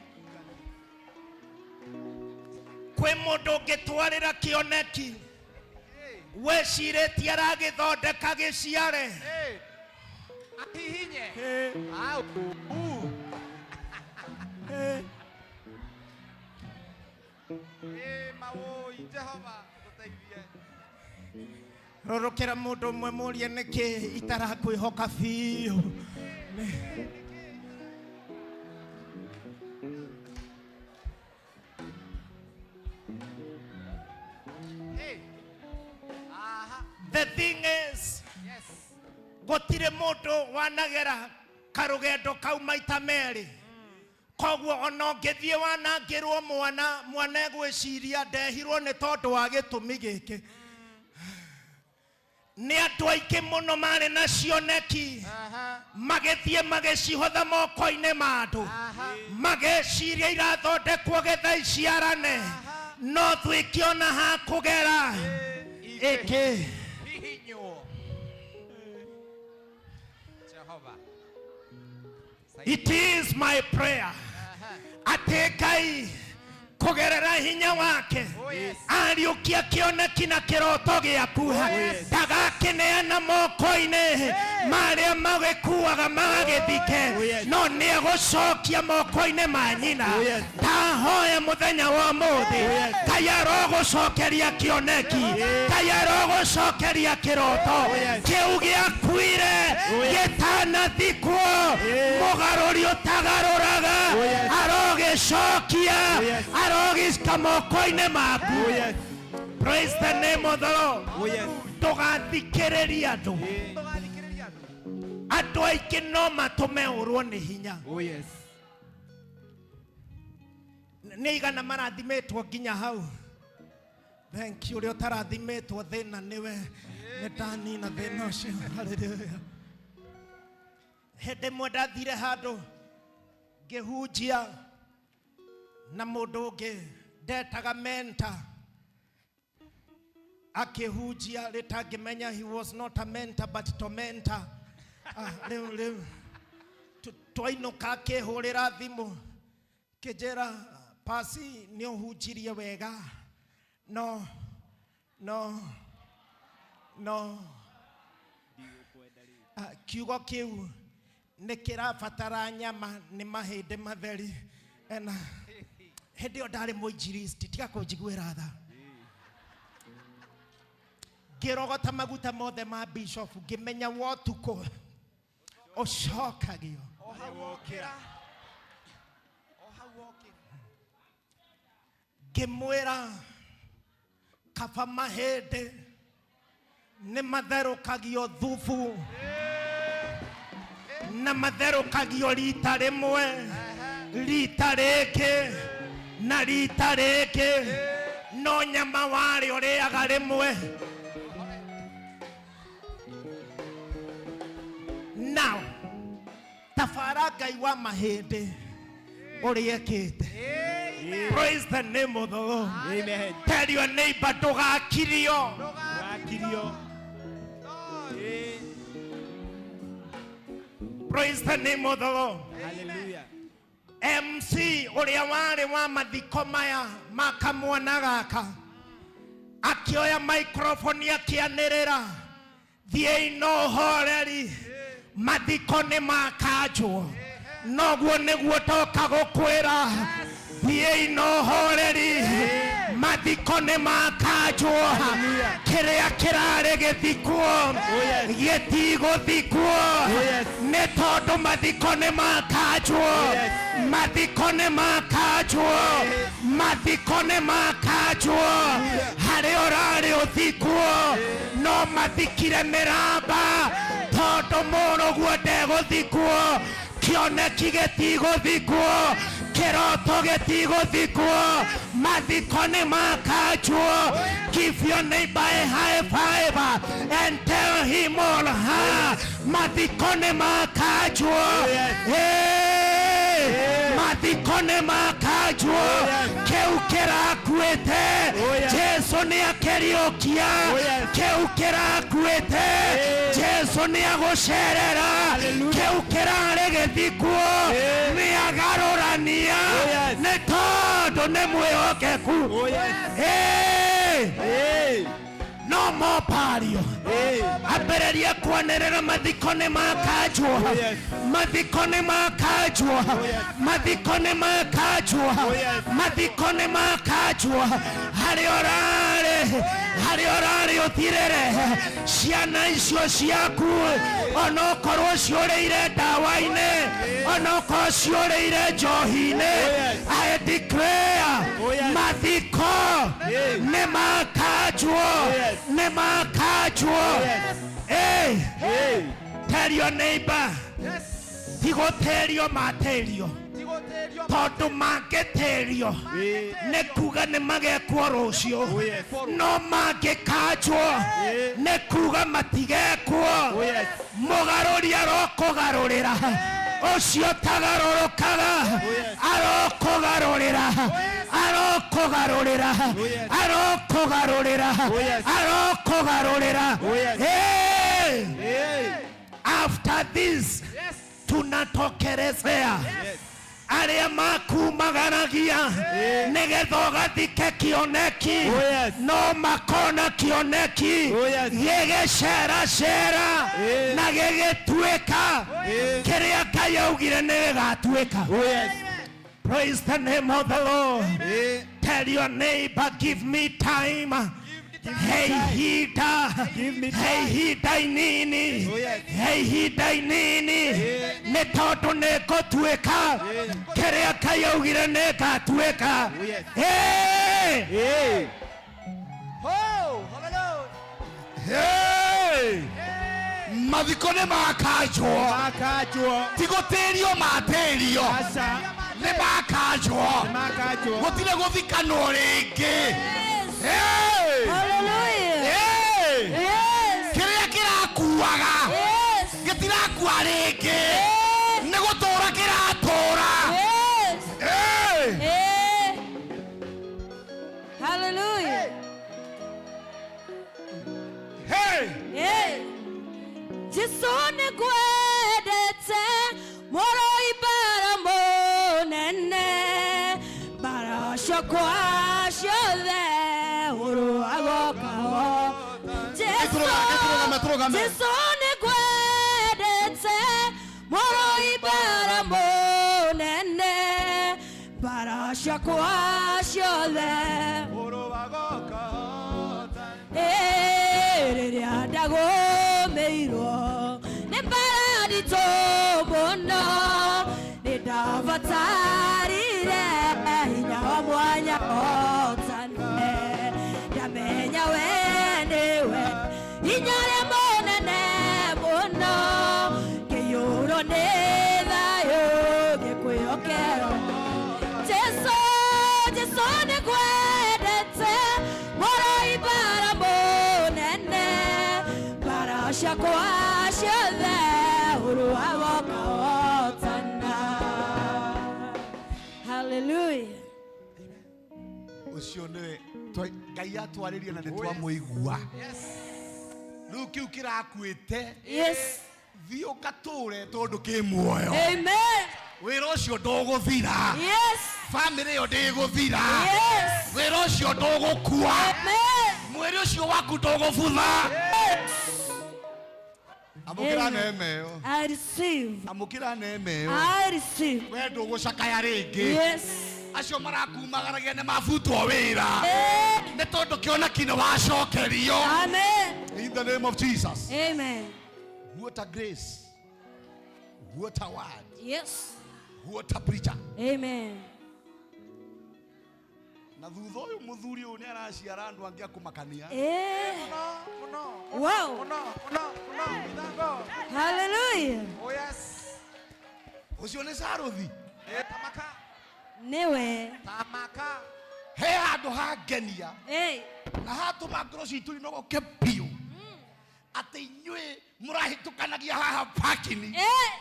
Kwĩ mũndũ ũngĩtwarĩra kĩoneki wĩcirĩtie aragĩthondeka gĩciare. Ahihinye. Au. Ĩ mawũi Jehova tũteithie. Rorokera mũndũ ũmwe mũrie nĩkĩ itarakwĩhoka biũ. Hey. Aha. The thing is, Yes. gũtirĩ mũndũ wanagera karũgendo kau maita merĩ. Koguo ona ũngĩthiĩ wanangĩrwo mwana, mwana egwĩciria ndehirwo nĩ tondũ wa gĩtũmi gĩkĩ. Nĩ andũ aingĩ mũno marĩ na cioneki magĩthiĩ magĩcihotha moko-inĩ ma andũ magĩciria irathondekwo getha iciarane no twĩkĩona ha kũgera ĩkĩ. Hihinywo. Jehova. It is my prayer atĩ Ngai kũgerera hinya wake ariũkia kĩoneki na kĩroto gĩaku ndagakĩneana moko-inĩ marĩa magĩkuaga magagĩthike no nĩ egũcokia moko-inĩ ma nyina. Ndahoya mũthenya wa ũmũthĩ Ngai arogũcokeria kĩoneki, Ngai arogũcokeria kĩroto kĩu gĩakuire gĩtanathikwo mũgarũri ũtagarũraga arogĩcokia arogĩcika moko-inĩ maku. Praise the name of the Lord. Ndũgathikĩrĩrie andũ. Andũ aingĩ no matũme ũrwo nĩ hinya. Oh yes. Nĩ igana marathimĩtwo nginya hau. Thank you. Ũrĩa ũtarathimĩtwo thĩna nĩwe, nĩ ndanina thĩna ũcio. Hallelujah. Hĩndĩ ĩmwe ndathire handũ ngĩhunjia na mũndũ ũngĩ ndetaga mentor akĩhunjia rĩtangĩmenya he was not a mentor but tormentor. Ah, rĩu rĩu twainũka akĩhũrĩra thimũ kĩnjĩra pasi nĩ ũhunjirie wega no no no Ah, kiugo kĩu nĩ kĩrabatara nyama nĩ mahĩndĩ matheri ena hĩndĩ ĩyo ndarĩ mũinjilisti tiga kũnjiguĩra tha ngĩrogota maguta mothe ma bishop ngĩmenya wotukũ ũcokagio O hau wokĩra. O hau wokĩra. Ngĩmwĩra kaba mahĩndĩ nĩ matherũkagio thubu na matherũkagio rita rĩmwe rita rĩngĩ na rita rĩngĩ no nyama warĩ ũrĩaga rĩmwe. Now tabara Ngai wa mahĩndĩ ũrĩa ekĩte. Praise the name of the Lord. Amen. Tell your neighbor ndũgakirio. Ndũgakirio. Praise the name of the Lord. Hallelujah. MC ũrĩa warĩ wa mathiko maya ma kamwana gaka akĩoya microphone akĩanĩrĩra thiĩi no ũhoreri mathiko nĩ makanjwo noguo nĩguo ndoka gũkwĩra thiĩi no ũhoreri mathiko nĩ makanjwo kĩrĩa kĩrarĩ gĩthikwo gĩtigũthikwo nĩ tondũ mathiko nĩ makanjwo mathiko nĩ makanjwo mathiko nĩ makanjwo harĩa ũrarĩ ũthikwo no mathikire mĩramba tondũ mũrũguo ndegũthikwo kĩoneki gĩtigũthikwo kĩroto gĩtigũthikwo mathiko nĩ makanjwo. Give your neighbor a high five and tell him or her mathiko nĩ makanjwo. Hey, mathiko nĩ makanjwo kĩu kĩrakuĩte Jesu nĩ akĩriũkia kĩu kĩrakuĩte Jesu nĩ agũcerera kĩu kĩrarĩ gĩthikwo nĩ agarũrania nĩ tondũ nĩ mwĩhokeku. Hey! No mopario ambĩrĩria kwanĩrĩra mathiko nĩ makanjwo mathiko nĩ makanjwo mathiko nĩ makanjwo mathiko nĩ makanjwo harĩa ũrarĩ harĩa ũrarĩ ũthirĩre ciana icio ciaku onokorwo ciũrĩire ndawa-inĩ onokorwo ciũrĩire njohi-inĩ. I declare mathiko nĩ makanjwo nĩ makanjwo. Hey, tell your neighbor ti gũtĩrio matĩrio tondũ mangĩtĩrio nĩ kuga nĩ magekwo rũciũ no mangĩkanjwo nĩ kuga matigekwo mũgarũri arokũgarũrĩra ũcio tagarũrũkaga arokũgarũrĩra arokũgarũrĩra arokũgarũrĩra arokũgarũrĩra. Hey! After this tunatokelezea arĩa makumagaragia nĩgetha ũgathike kĩoneki no makona kĩoneki gĩgĩceracera na gĩgĩtuĩka kĩrĩa Ngai augire nĩ gĩgatuĩka. Praise the name of the Lord. Tell your neighbor, give me time. Hey hinda, hey hinda inini, hey hinda inini, nĩ tondũ nĩ ngũtuĩka kĩrĩa Ngai augire nĩ ngatuĩka. Hey! Ho, hallelujah. Hey! Mathiko nĩ makanjwo. Makanjwo. Ti gũtĩrio matĩrio. Aca. Nĩ makanjwo. Nĩ makanjwo. Gũtirĩ gũthikanwo rĩngĩ. Hey! Hallelujah. Hey! Yes. Kĩrĩa kĩrakuaga Yes. gĩtirakua rĩngĩ. Nĩ gũtũra kĩratũra. Yes. Hey! Eh. Hallelujah. Hey! Hey. Jesu nĩngwendete mũrũi mbara mũnene mbara ciakwa ciothe ũrũagokaho Jesu Tũrũgame, tũrũgame. Jesu nĩngwendete mũrũi mbara mũnene mbara ciakwa ciothe rĩrĩa ndagũmĩirwo nĩ mbara nditũ mũno nĩ ndabatarire hinya wa mwanya hotane ndamenya we nĩwe hinya ũrĩa mũnene mũno ngĩiyũrwo nĩ thayũ ngĩkwĩhokera Jesu Jesu nĩngwendete mũrũi mbara mũnene mbara ciakwa ciothe ũrũagoka hotana. Hallelujah. Ũcio nĩwe Ngai atwarĩria na nĩ twamũigua. Rĩu kĩu kĩrakuĩte. Yes. Thiĩ ũgatũre tondũ kĩ muoyo. Amen. Wĩra ũcio ndũgũthira. Yes. Bamĩrĩ ĩyo ndĩgũthira. Yes. Wĩra ũcio ndũgũkua. Amen. Mwĩrĩ ũcio waku ndũgũbutha. Yes. Amũkĩra Amen. neema ĩyo. I receive. Amũkĩra neema ĩyo. I receive. We ndũgũcakaya rĩngĩ. Yes. Acio marakumagaragia nĩ mabutwo wĩra. Nĩ tondũ kĩoneki nĩ wacokerio. Amen. In the name of Jesus. Amen. What a grace. What a word. Yes. What a preacher. Amen. Na thutha ũyũ mũthuri ũyũ nĩ araciara andũ angĩ a kũmakania. Eh. Wow. Hallelujah. Oh yes. Ũcio nĩ Saruthi. Tamaka. Nĩwe. Tamaka. He handũ hangenia. Hey. Na hatũma ngoro citũ inogoke biũ. Atĩ inyuĩ mũrahĩtũkanagia haha parking. Eh.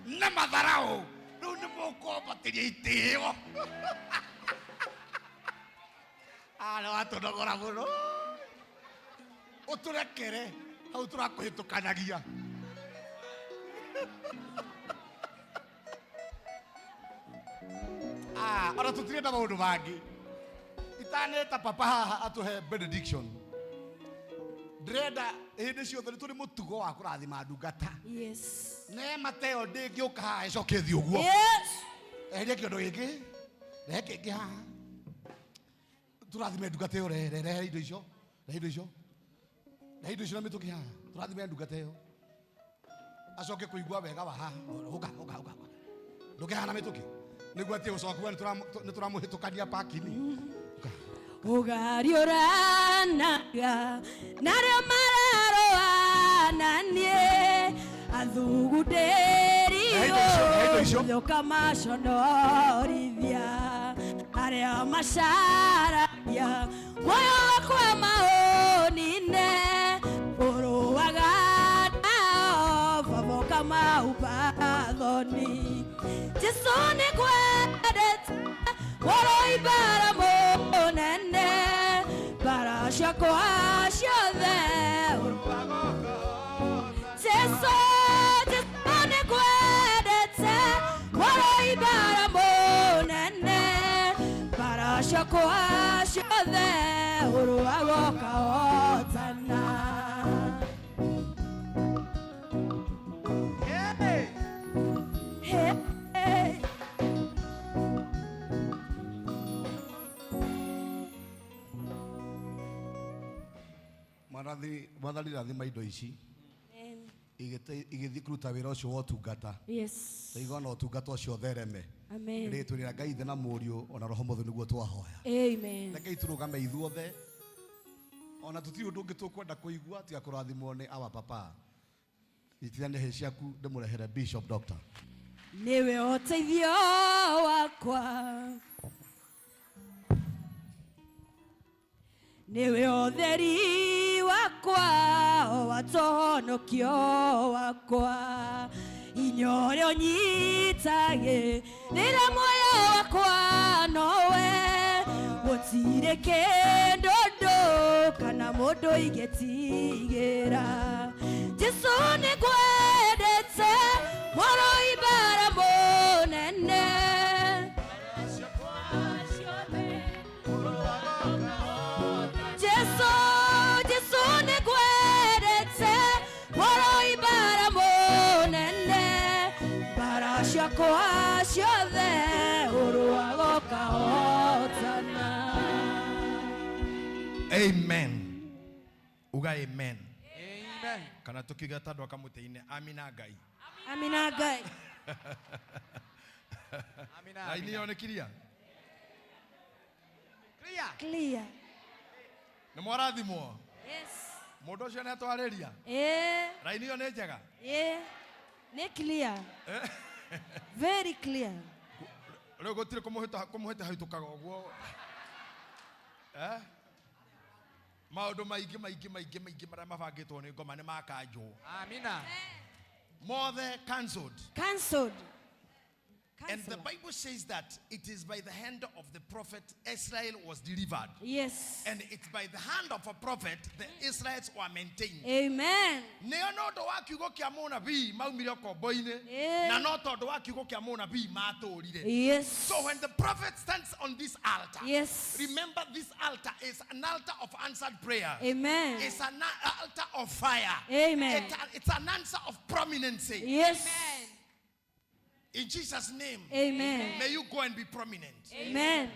Na matharaũ. Rĩu nĩ mũkwambatĩria itĩo. Ah, nĩ watũnogora mũno. Ũtũrekere hau tũrakũhĩtũkanagia. Ah, ona tũtirenda maũndũ mangĩ. Itaneta papa haha atũhe benediction. Ndĩrenda hĩndĩ ciothe nĩ tũrĩ mũtugo wa kũrathima ndungata. Yes. Neema ta ĩyo ndĩngĩũka haha ĩcoke ĩthiĩ ũguo. Yes. Eheria kĩondo gĩkĩ, rehe kĩngĩ haha. Tũrathime ndungata ĩyo, rehe, rehe, rehe indo icio, rehe indo icio. Rehe indo icio na mĩtũkĩ haha. Tũrathime ndungata ĩyo. Acoke kũigua wega wa haha. Ũka, ũka, ũka, ũka. Ndũke haha na mĩtũkĩ. Nĩguo atige gũcoka kuga nĩtũramũhĩtũkania parking. Ũgariũranaga narĩo mararũana niĩ athugundĩrio ũkamaconorithia arĩa macaragia muoyo wakwa maũnine ũrũaga nao baba ũkamahumba thoni. Jesu nĩngwendete mũrũi mbara mũnene mbara ciakwa ciothe Jesu Jesu nĩngwendete mũrũi mbara mũnene mbara ciakwa ciothe ũrũagoka hotana. Hey. Hey. Mwathani, Mwathani rathima indo ici. Igĩthiĩ kũruta wĩra ũcio wa ũtungata. Yes. Ndaigua na ũtungata ũcio ũthereme. Amen. Rĩtwa rĩa Ngai Ithe na Mũriũ ona Roho Mũtheru nĩguo twahoya. Amen. Rekei tũrũgame ithuothe. Ona tũtirĩ ũndũ ũngĩ tũkwenda kũigua tiga kũrathimwo nĩ our papa. Nyitithania hĩ ciaku ndĩmũrehere Bishop Doctor. Niwe ũteithio wakwa, niwe ũtheri wakwa, watũhonokio wakwa, inya ũrĩa ũnyitagĩrĩra muoyo wakwa nowe, gũtirĩ kĩndũ ndũ kana mũndũ ingĩtigĩra. Jesũ nĩngwendete mũrũi mbara mũnene. Jesũ, Jesũ nĩngwendete mũrũi mbara mũnene, mbara ciakwa ciothe ũrũaga ũkahotana. Amen. Uga amen. Amen. Kana tukiuga ta andũ a kamũtĩ-inĩ, amina Ngai. Amina Ngai. Amina. Raini ĩyo nĩ clear? Clear. Clear. Nĩ mwarathimwo? Yes. Mũndũ ũcio nĩ atwarĩria? Ĩĩ. Raini ĩyo nĩ njega? Ĩĩ. Nĩ clear. Very clear. Rĩu gũtirĩ kũmũhĩta hĩtũkaga ũguo. Eh? Maũndũ maingĩ maingĩ maingĩ maingĩ marĩa mabangĩtwo nĩ ngoma nĩ makanjwo. Amina. Mothe cancelled. Cancelled. And the Bible says that it is by the hand of the prophet Israel was delivered. Yes. And it's by the hand of a prophet the Israelites were maintained. Amen. Nĩo no ũndũ wa kiugo kĩa mũnabii maumire ũkombo-inĩ, Eh. na no tondũ wa kiugo kĩa mũnabii matũrire. Yes. So when the prophet stands on this altar, Yes. remember this altar is an altar of answered prayer. Amen. It's an altar of fire. Amen. It's an answer of prominency. Yes. Amen. In Jesus' name. Amen. May you go and be prominent. Amen.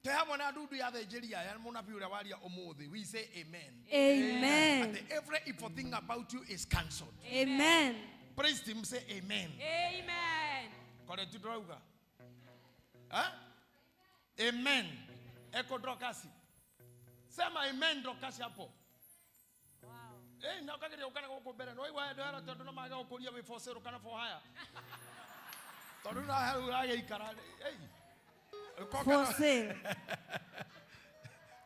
Te hamwe na ndundu ya thenjeria ya mũnabii ũrĩa waria ũmũthĩ, we say amen. Amen. And every evil thing about you is cancelled. Amen. Praise him, say amen. Amen. Kore tu ndũrauga? Ha? Amen. Eko Dorcas. Sema amen Dorcas hapo. Eh, na ukageria gũka na gũkũ mbere. No waigua andũ aya tondũ no mage gũkũria wĩ for sale kana for hire. Tondũ na hau ũragĩikara, eh. For sale.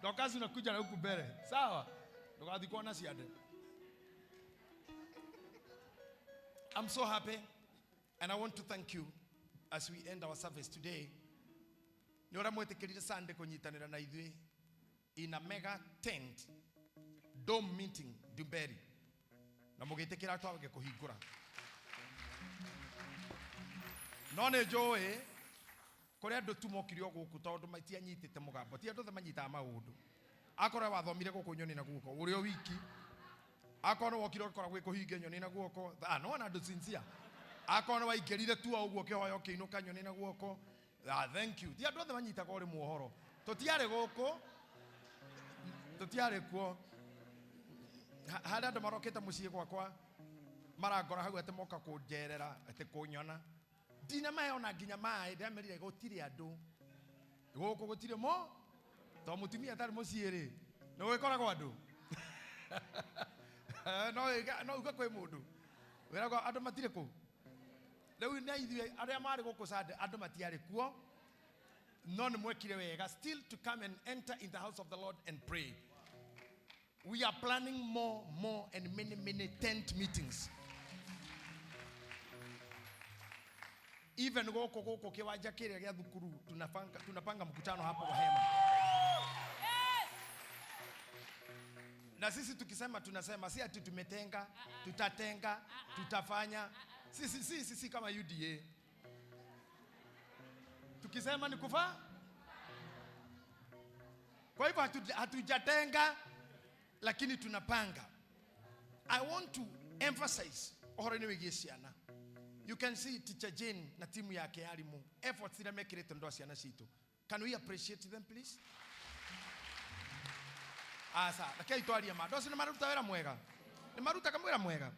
Dorcas unakuja na huku mbere. Sawa? Ndũgathiĩ kuona ciande. I'm so happy and I want to thank you as we end our service today. Nĩ ũrĩa mwĩtĩkĩrire Sunday kũnyitanĩra na ithuĩ in a mega tent dome meeting Ndumberi, na mũgĩtĩkĩra twage kũhingũra. No nĩ njũĩ kũrĩ andũ tu mokire o gũkũ tondũ matianyitĩte mũgambo, ti andũ othe manyitaga maũndũ. Akorwo wathomire gũkũ nyoni na guoko ũrĩ o wiki, akorwo nĩ wokire ũgĩkora gwĩ kũhinge nyoni na guoko, no ona andũ sincere. Akorwo nĩ waingĩrire tu o ũguo kĩhoya ũkĩinũka nyoni na guoko, thank you. Ti andũ othe manyitaga ũrĩ muohoro. Tũtiarĩ gũkũ, tũtiarĩ kuo. Harĩ andũ marokĩte mũciĩ gwakwa marangora hau atĩ moka kũnjerera atĩ kũnyona. Ndinamahe ona nginya maĩ, ndĩramerire gũtirĩ andũ gũkũ, gũtirĩ mo, tondũ mũtumia atarĩ mũciĩ rĩ, nĩ gũgĩkoragwo andũ. No uge kwĩ mũndũ wĩragwo andũ matirĩ kũu. Rĩu nĩ ithuĩ arĩa marĩ gũkũ Sunday, andũ matiarĩ kuo, no nĩ mwekire wega still to come and enter in the house of the Lord and pray. We are planning more, more and many, many tent meetings. Even gũkũ, gũkũ kĩwanja kĩrĩa gĩa thukuru, tunapanga mkutano hapo kwa hema. Na sisi tukisema tunasema si ati tumetenga, tutatenga, tutafanya. Sisi, sisi, sisi kama UDA. Tukisema ni kufa? Kwa hivyo hatujatenga, lakini tunapanga. I want to emphasize ũhoro-inĩ wĩgiĩ ciana. You can see Teacher Jane na timu yake ya arimu efforts iria mekĩrĩte ndoa ciana citũ. Can we appreciate them please? Asa, rekei twarie ma. Andũ acio nĩ maruta wĩra mwega. Nĩ marutaga wĩra mwega.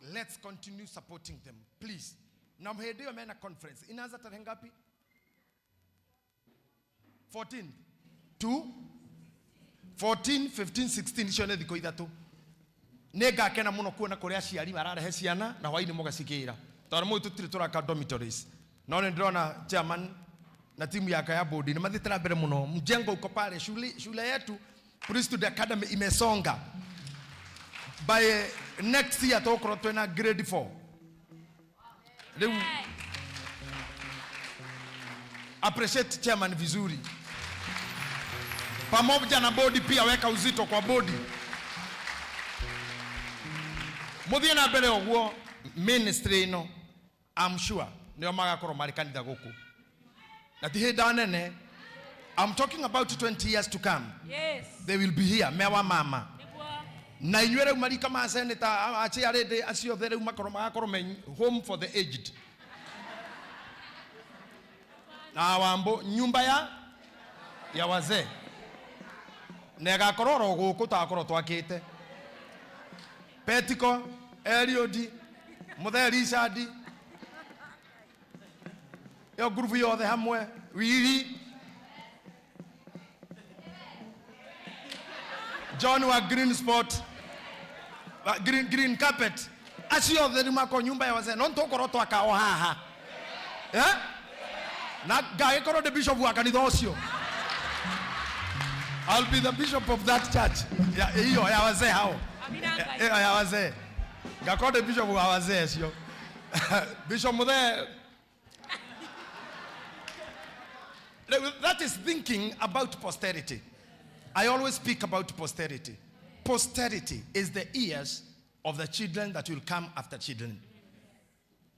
Let's continue supporting them please. Na hĩndĩ ĩyo mena conference inaanza tarehe ngapi? 14 to 14, 15, 16 icio nĩ thikũ ithatũ. Nĩ ngakena mũno kuona kũrĩa aciari mararehe ciana na hwainĩ mũgacigĩra, tondũ mũĩ tũtirĩ tũraka dormitories. No nĩ ndĩrona chairman na timu yake ya bodi nĩ mathiĩte na mbere mũno. Mjengo uko pale, shule yetu Priesthood Academy imesonga. By next year tũgũkorwo twĩna grade 4. Rĩu appreciate chairman vizuri, pamoja na bodi pia, weka uzito kwa bodi, muthie na mbere ũguo. Ministry ĩno, I'm sure nĩo magakorwo marĩ kanitha gũkũ na ti hĩndĩ nene. I'm talking about 20 years to come. They will be here me wa mama na inyuĩ rĩu marika ma senator aciarĩndĩ acio othe rĩu makorwo magakorwo me home for the aged na wambo nyumba ya wazee, na ĩgakorwo oro gũkũ twakorwo twakĩte Petiko Eliud Mũthee Richard ĩyo ngurubu yothe hamwe Wili John wa green spot wa green carpet acio othe rĩu makorwo nyumba ya wazee, no nĩtũgũkorwo twaka o haha, eh? Na ngagĩkorwo ndĩ bishop wa kanitha ũcio. I'll be the bishop of that church hiyo ya wazee hao, hiyo ya wazee, ngakorwo ndĩ bishop wa wazee acio. Bishop Muthee. That is thinking about posterity. I always speak about posterity. Posterity is the ears of the children that will come after children.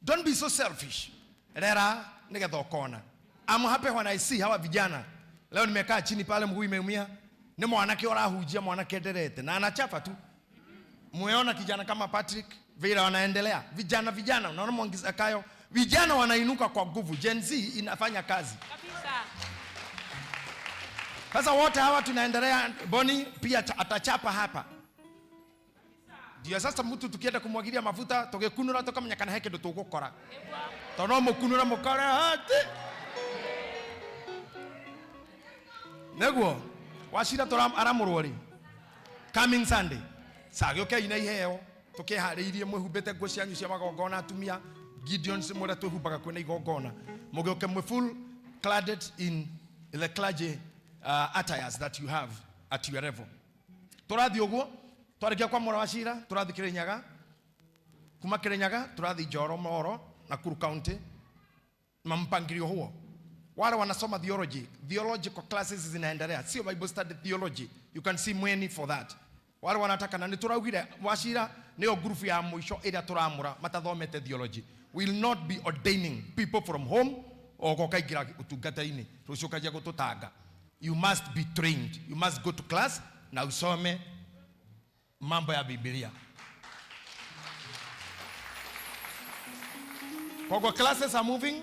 Don't be so selfish. Rera nigetha ũkona. I'm happy when I see hawa vijana. Leo nimekaa chini pale, mguu imeumia. Ni mwanake ũrahunjia, mwanake nderete na anachapa tu. Mumeona kijana kama Patrick vile wanaendelea. Vijana vijana, unaona Mwangi Zakayo, vijana wanainuka kwa nguvu. Gen Z inafanya kazi. Kabisa. Sasa wote hawa tunaendelea, Boni pia atachapa hapa. Ndio sasa mtu tukienda kumwagilia mafuta tugikunura tukamenya kana he kindu tugukora. Tondu no mukunura mukore ati. Neguo wacira aramurwo ri coming Sunday. Sagĩũkei na iheo tukiharĩirie mwĩhumbĩte nguo cianyu cia magongona, atumia Gideon mũrĩa twĩhumbaga kwĩna igongona, mũgĩũke mwĩ full cladded in the clergy attires that you have at your level. Tũrathiĩ ũguo twarĩkia kwa mwena wa cira, tũrathiĩ Kĩrĩnyaga, kuma Kĩrĩnyaga tũrathiĩ Njoro Moro, Nakuru County, na mpangilio huo. Wale wanasoma theology, theological classes zinaendelea, sio Bible study, theology. You can see mweni for that. Wale wanataka, na nĩtũraugire wacira nĩyo group ya mũico ĩrĩa tũramũra matathomete theology. Will not be ordaining people from home ogoka ũkaingĩra ũtungata-inĩ rũciũ ũkanjia gũtũtanga. You must be trained. You must go to class na usome mambo ya Biblia. Koguo classes are moving.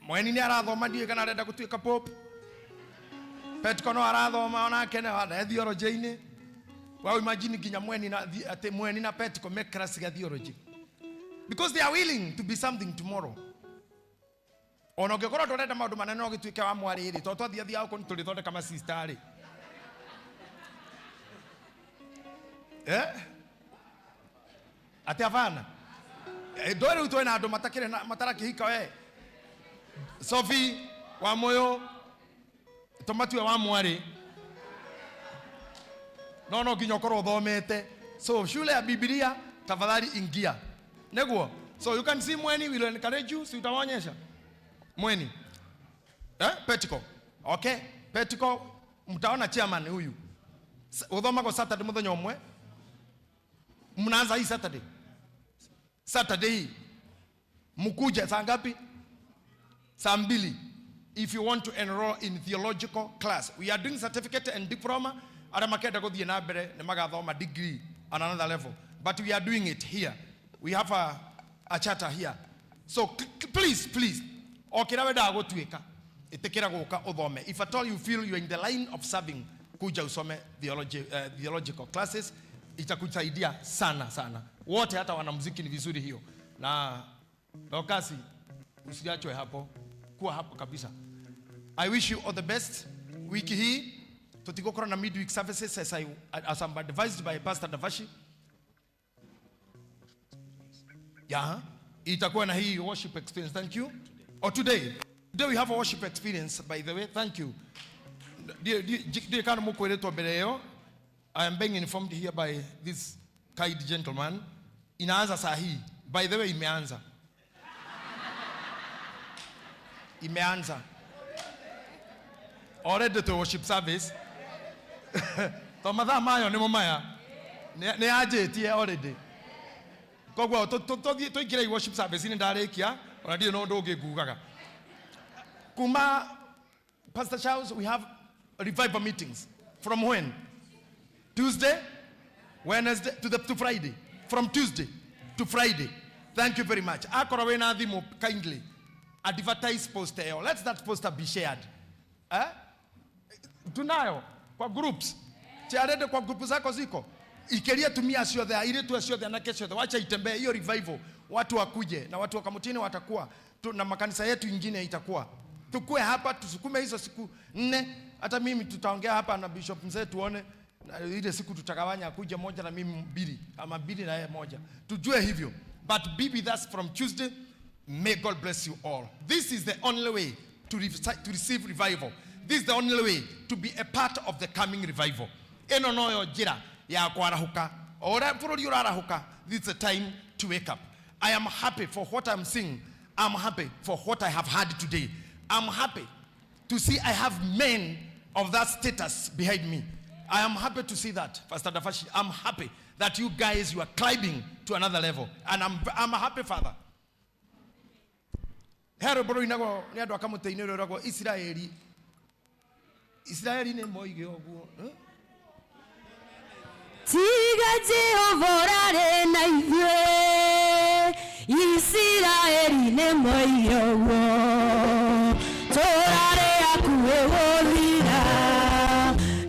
Mweni nĩ arathoma, ndiũĩ kana arenda gũtuĩka pope. Petko no arathoma onake nĩ theology-inĩ. Well, imagine nginya mweni na atĩ mweni na Petko me class ya theology. Because they are willing to be something tomorrow. Ona ũngĩkorwo ndũrenda maũndũ manene no ũgĩtuĩke wa mwarĩ rĩ, tondũ twathiĩ thiaga kũu nĩtũrĩthondeka ma sister rĩ. Atĩ abana? Ndũĩ rĩu twĩna andũ matakĩrĩ na matarakĩhika we. Sophie wa Moyo tũmatue wa mwarĩ. No no nginya ũkorwo ũthomete. So shule ya Biblia tafadhali ingia. Neguo. So you can see Mweni will encourage you, si utawaonyesha. Mweni. Petiko. Okay. Petiko mtaona chairman huyu. Uthoma kwa Saturday muthenya umwe. Mnaanza hii Saturday. Saturday hii. Mkuje saa ngapi? Saa 2. If you want to enroll in theological class. We are doing certificate and diploma. Arĩa makenda gũthiĩ na mbere nĩ magathoma degree on another level. But we are doing it here. We have a charter here. So please, please, o kĩrĩa wendaga gũtuĩka, ĩtĩkĩra gũka ũthome. If at all you feel you are in the line of serving, kuja usome theological classes, itakusaidia sana sana. Wote hata wanamuziki ni vizuri hiyo. Na Dokasi, usiachwe hapo, kuwa hapo kabisa. I wish you all the best. Wiki hii Tũtigũkorwo na midweek services as, as I'm advised by Pastor Davashi. Yeah, itakuwa na hii worship experience. Thank you. Or today. Today we have a worship experience, by the way. Thank you. Ndiĩ kana mũkwĩrĩtwo mbere ĩyo. I am being informed here by this kind gentleman. Inaanza saa hii. By the way, imeanza. Imeanza. Already to worship service. To mathaa mayo nĩmo maya. Nĩ yanjĩtie already. Koguo tũingĩre i worship service nĩ ndarĩkia ona ndirĩ na ũndũ ũngĩ ngugaga. Kuma Pastor Charles, we have revival meetings. From when? Tuesday, Wednesday to Friday. From Tuesday to Friday. Thank you very much. Akorwo wĩna thimũ, kindly advertise poster ĩyo. Let that poster be shared. Eh? Tunayo kwa groups. Tiarende kwa group zako ziko. Ikeria tumia ciothe, airĩtu acio othe, anake ciothe, wacha itembee hiyo revival, watu wakuje na watu wa Kamutini watakuwa tu, na makanisa yetu ingine itakuwa. Tukue hapa tusukume hizo siku 4. Hata mimi tutaongea hapa na Bishop mzee tuone na ile siku tutagawanya, akuje moja na mimi mbili ama mbili na yeye moja, tujue hivyo. But be with us from Tuesday. May God bless you all. This is the only way to receive revival. This is the only way to be a part of the coming revival. Ĩno noyo njĩra ya kwarahuka. O ũrĩa bũrũri ũrarahũka, this is the time to wake up. I am happy for what I'm seeing. I'm happy for what I have heard today. I'm happy to see I have men of that status behind me. I am happy to see that, Pastor Dafashi. I'm happy that you guys, you are climbing to another level. And I'm a happy father. He rwĩmbo rũinagwo nĩ andũ a kamũtĩ-inĩ rwĩragwo Isiraeli. Isiraeli nĩ moige ũguo. Eh? Tiga Jehova ũrarĩ na ithuĩ, Isiraeli nĩ moige ũguo. Tũrarĩ hakuhĩ gũthira,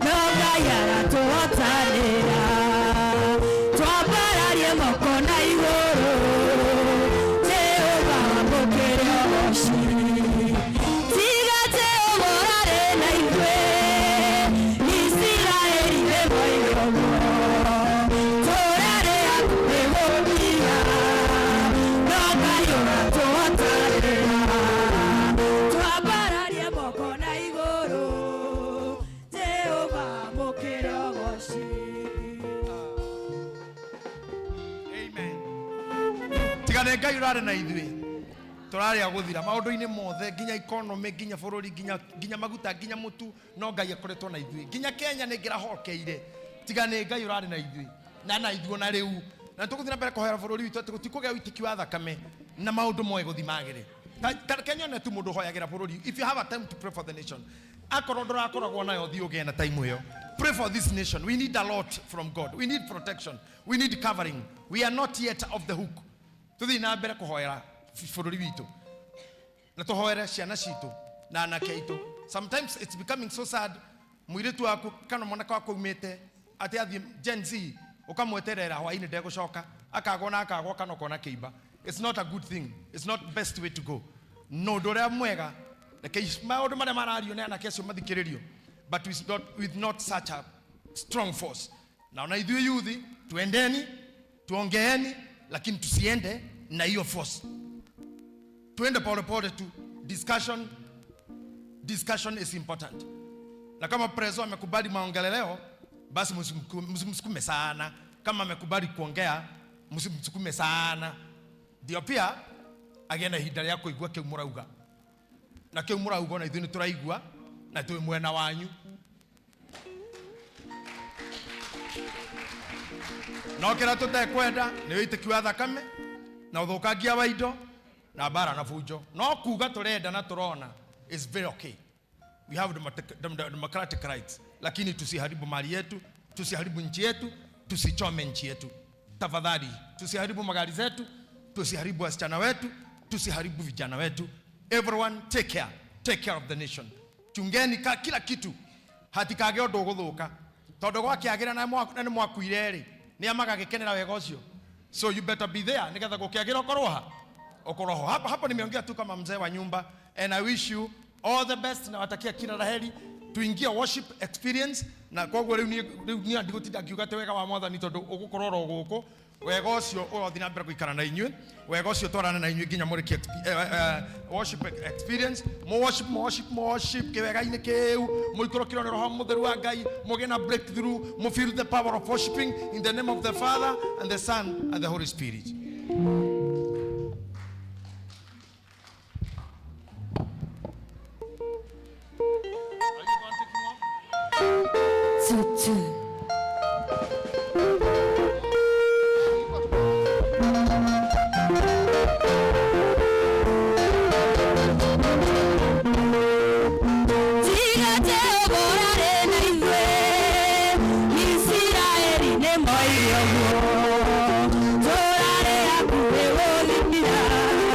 no Ngai aratũhotanĩra. Twambararie moko na igũrũ, Jehova amũkĩre ũgoci. Tiga Jehova ũrarĩ na ithuĩ, Isiraeli nĩ moige ũguo. Tũrarĩ hakuhĩ gũthira, no Ngai ũratũhotanĩra. Twambararie moko na igũrũ, Jehova amũkĩre ũgoci. Amen. Tiga nĩ Ngai ũrarĩ na ithuĩ, tũrarĩ a gũthira maũndũ-inĩ mothe, nginya economy, nginya bũrũri, nginya maguta, nginya mũtu, no Ngai akoretwo na ithuĩ. Nginya Kenya nĩ ĩngĩrahokeire. Tiga nĩ Ngai ũrarĩ na ithuĩ. Na ithuĩ ona rĩu. Na tũgũthiĩ na mbere kũhoera bũrũri witũ atĩ gũtikũgĩa ũitĩki wa thakame na maũndũ moe gũthiĩ magĩre. Ta Kenya one tu mũndũ ũhoyagĩra bũrũri. If you have a time to pray for the nation, akorwo ndũrakoragwo nayo, thiĩ ũgĩe na time ĩyo. Pray for this nation. We need a lot from God. We need protection. We need covering. We are not yet off the hook. Tũthiĩ na mbere kũhoera bũrũri witũ na tũhoere ciana citũ na anake aitũ. Sometimes it's becoming so sad, mũirĩtu waku kana mwanake waku aumĩte atĩ athiĩ Gen Z, ũkamweterera hwainĩ ndegũcoka, akagwo na akagwo kana ũkona kĩimba. It's not a good thing. It's not best way to go. No ũndũ ũrĩa mwega, reke maũndũ marĩa marario nĩ anake acio mathikĩrĩrio, but with not such a strong force. Na ona ithuĩ youth, tuendeni, tuongeeni, lakini tusiende na hiyo force. Tuende pole pole tu. Discussion is important. Na kama prezo amekubali maongeleleo, basi msimsukume sana. Kama amekubali kuongea, msimsukume sana. Ndio pia agĩe na ihinda rĩa kũigua kĩu mũrauga. Na kĩu mũrauga ona ithuĩ nĩ tũraigua na twĩ mwena wanyu. No kĩrĩa tũtekwenda nĩ wĩitĩki wa thakame na ũthũkangia wa indo na mbara na bunjo. No kuga tũrenda na tũrona is very okay. We have democratic rights, lakini tusiharibu mali yetu, tusiharibu nchi yetu, tusichome nchi yetu. Tafadhali tusiharibu magari zetu, tusiharibu wasichana wetu, tusiharibu vijana wetu. Everyone take care, take care of the nation. Chungeni kila kitu, hatikage ũndũ ũgũthũka. Tondũ gwakĩagĩra na nĩ mwakuire rĩ, nĩ amagagĩkenera wega ũcio. So you better be there nĩgetha gũkĩagĩra ũkorwo ha? Ũkorwo ho. Hapa, hapa nimeongea tu kama mzee wa nyumba, and I wish you all the best, nawatakia kila la heri. Tuingie worship experience na koguo riu ni riu ni ndigũtinda ngiuga atĩ wega wa mwathani tondũ ũgũkorwo oro gũkũ wega ũcio ũrothiĩ na mbere gũikara na inyuĩ wega ũcio twarane na inyuĩ nginya mũrĩkie worship experience mo worship mo worship mo worship kĩwega-inĩ kĩu mũikũrũkĩrwo nĩ roho mũtheru wa Ngai mũgĩe na breakthrough mo feel the power of worshiping in the name of the Father and the Son and the Holy Spirit. Tutu. Tiga Jehova ũrarĩ na ithuĩ, Isiraeli nĩmoire ũguo.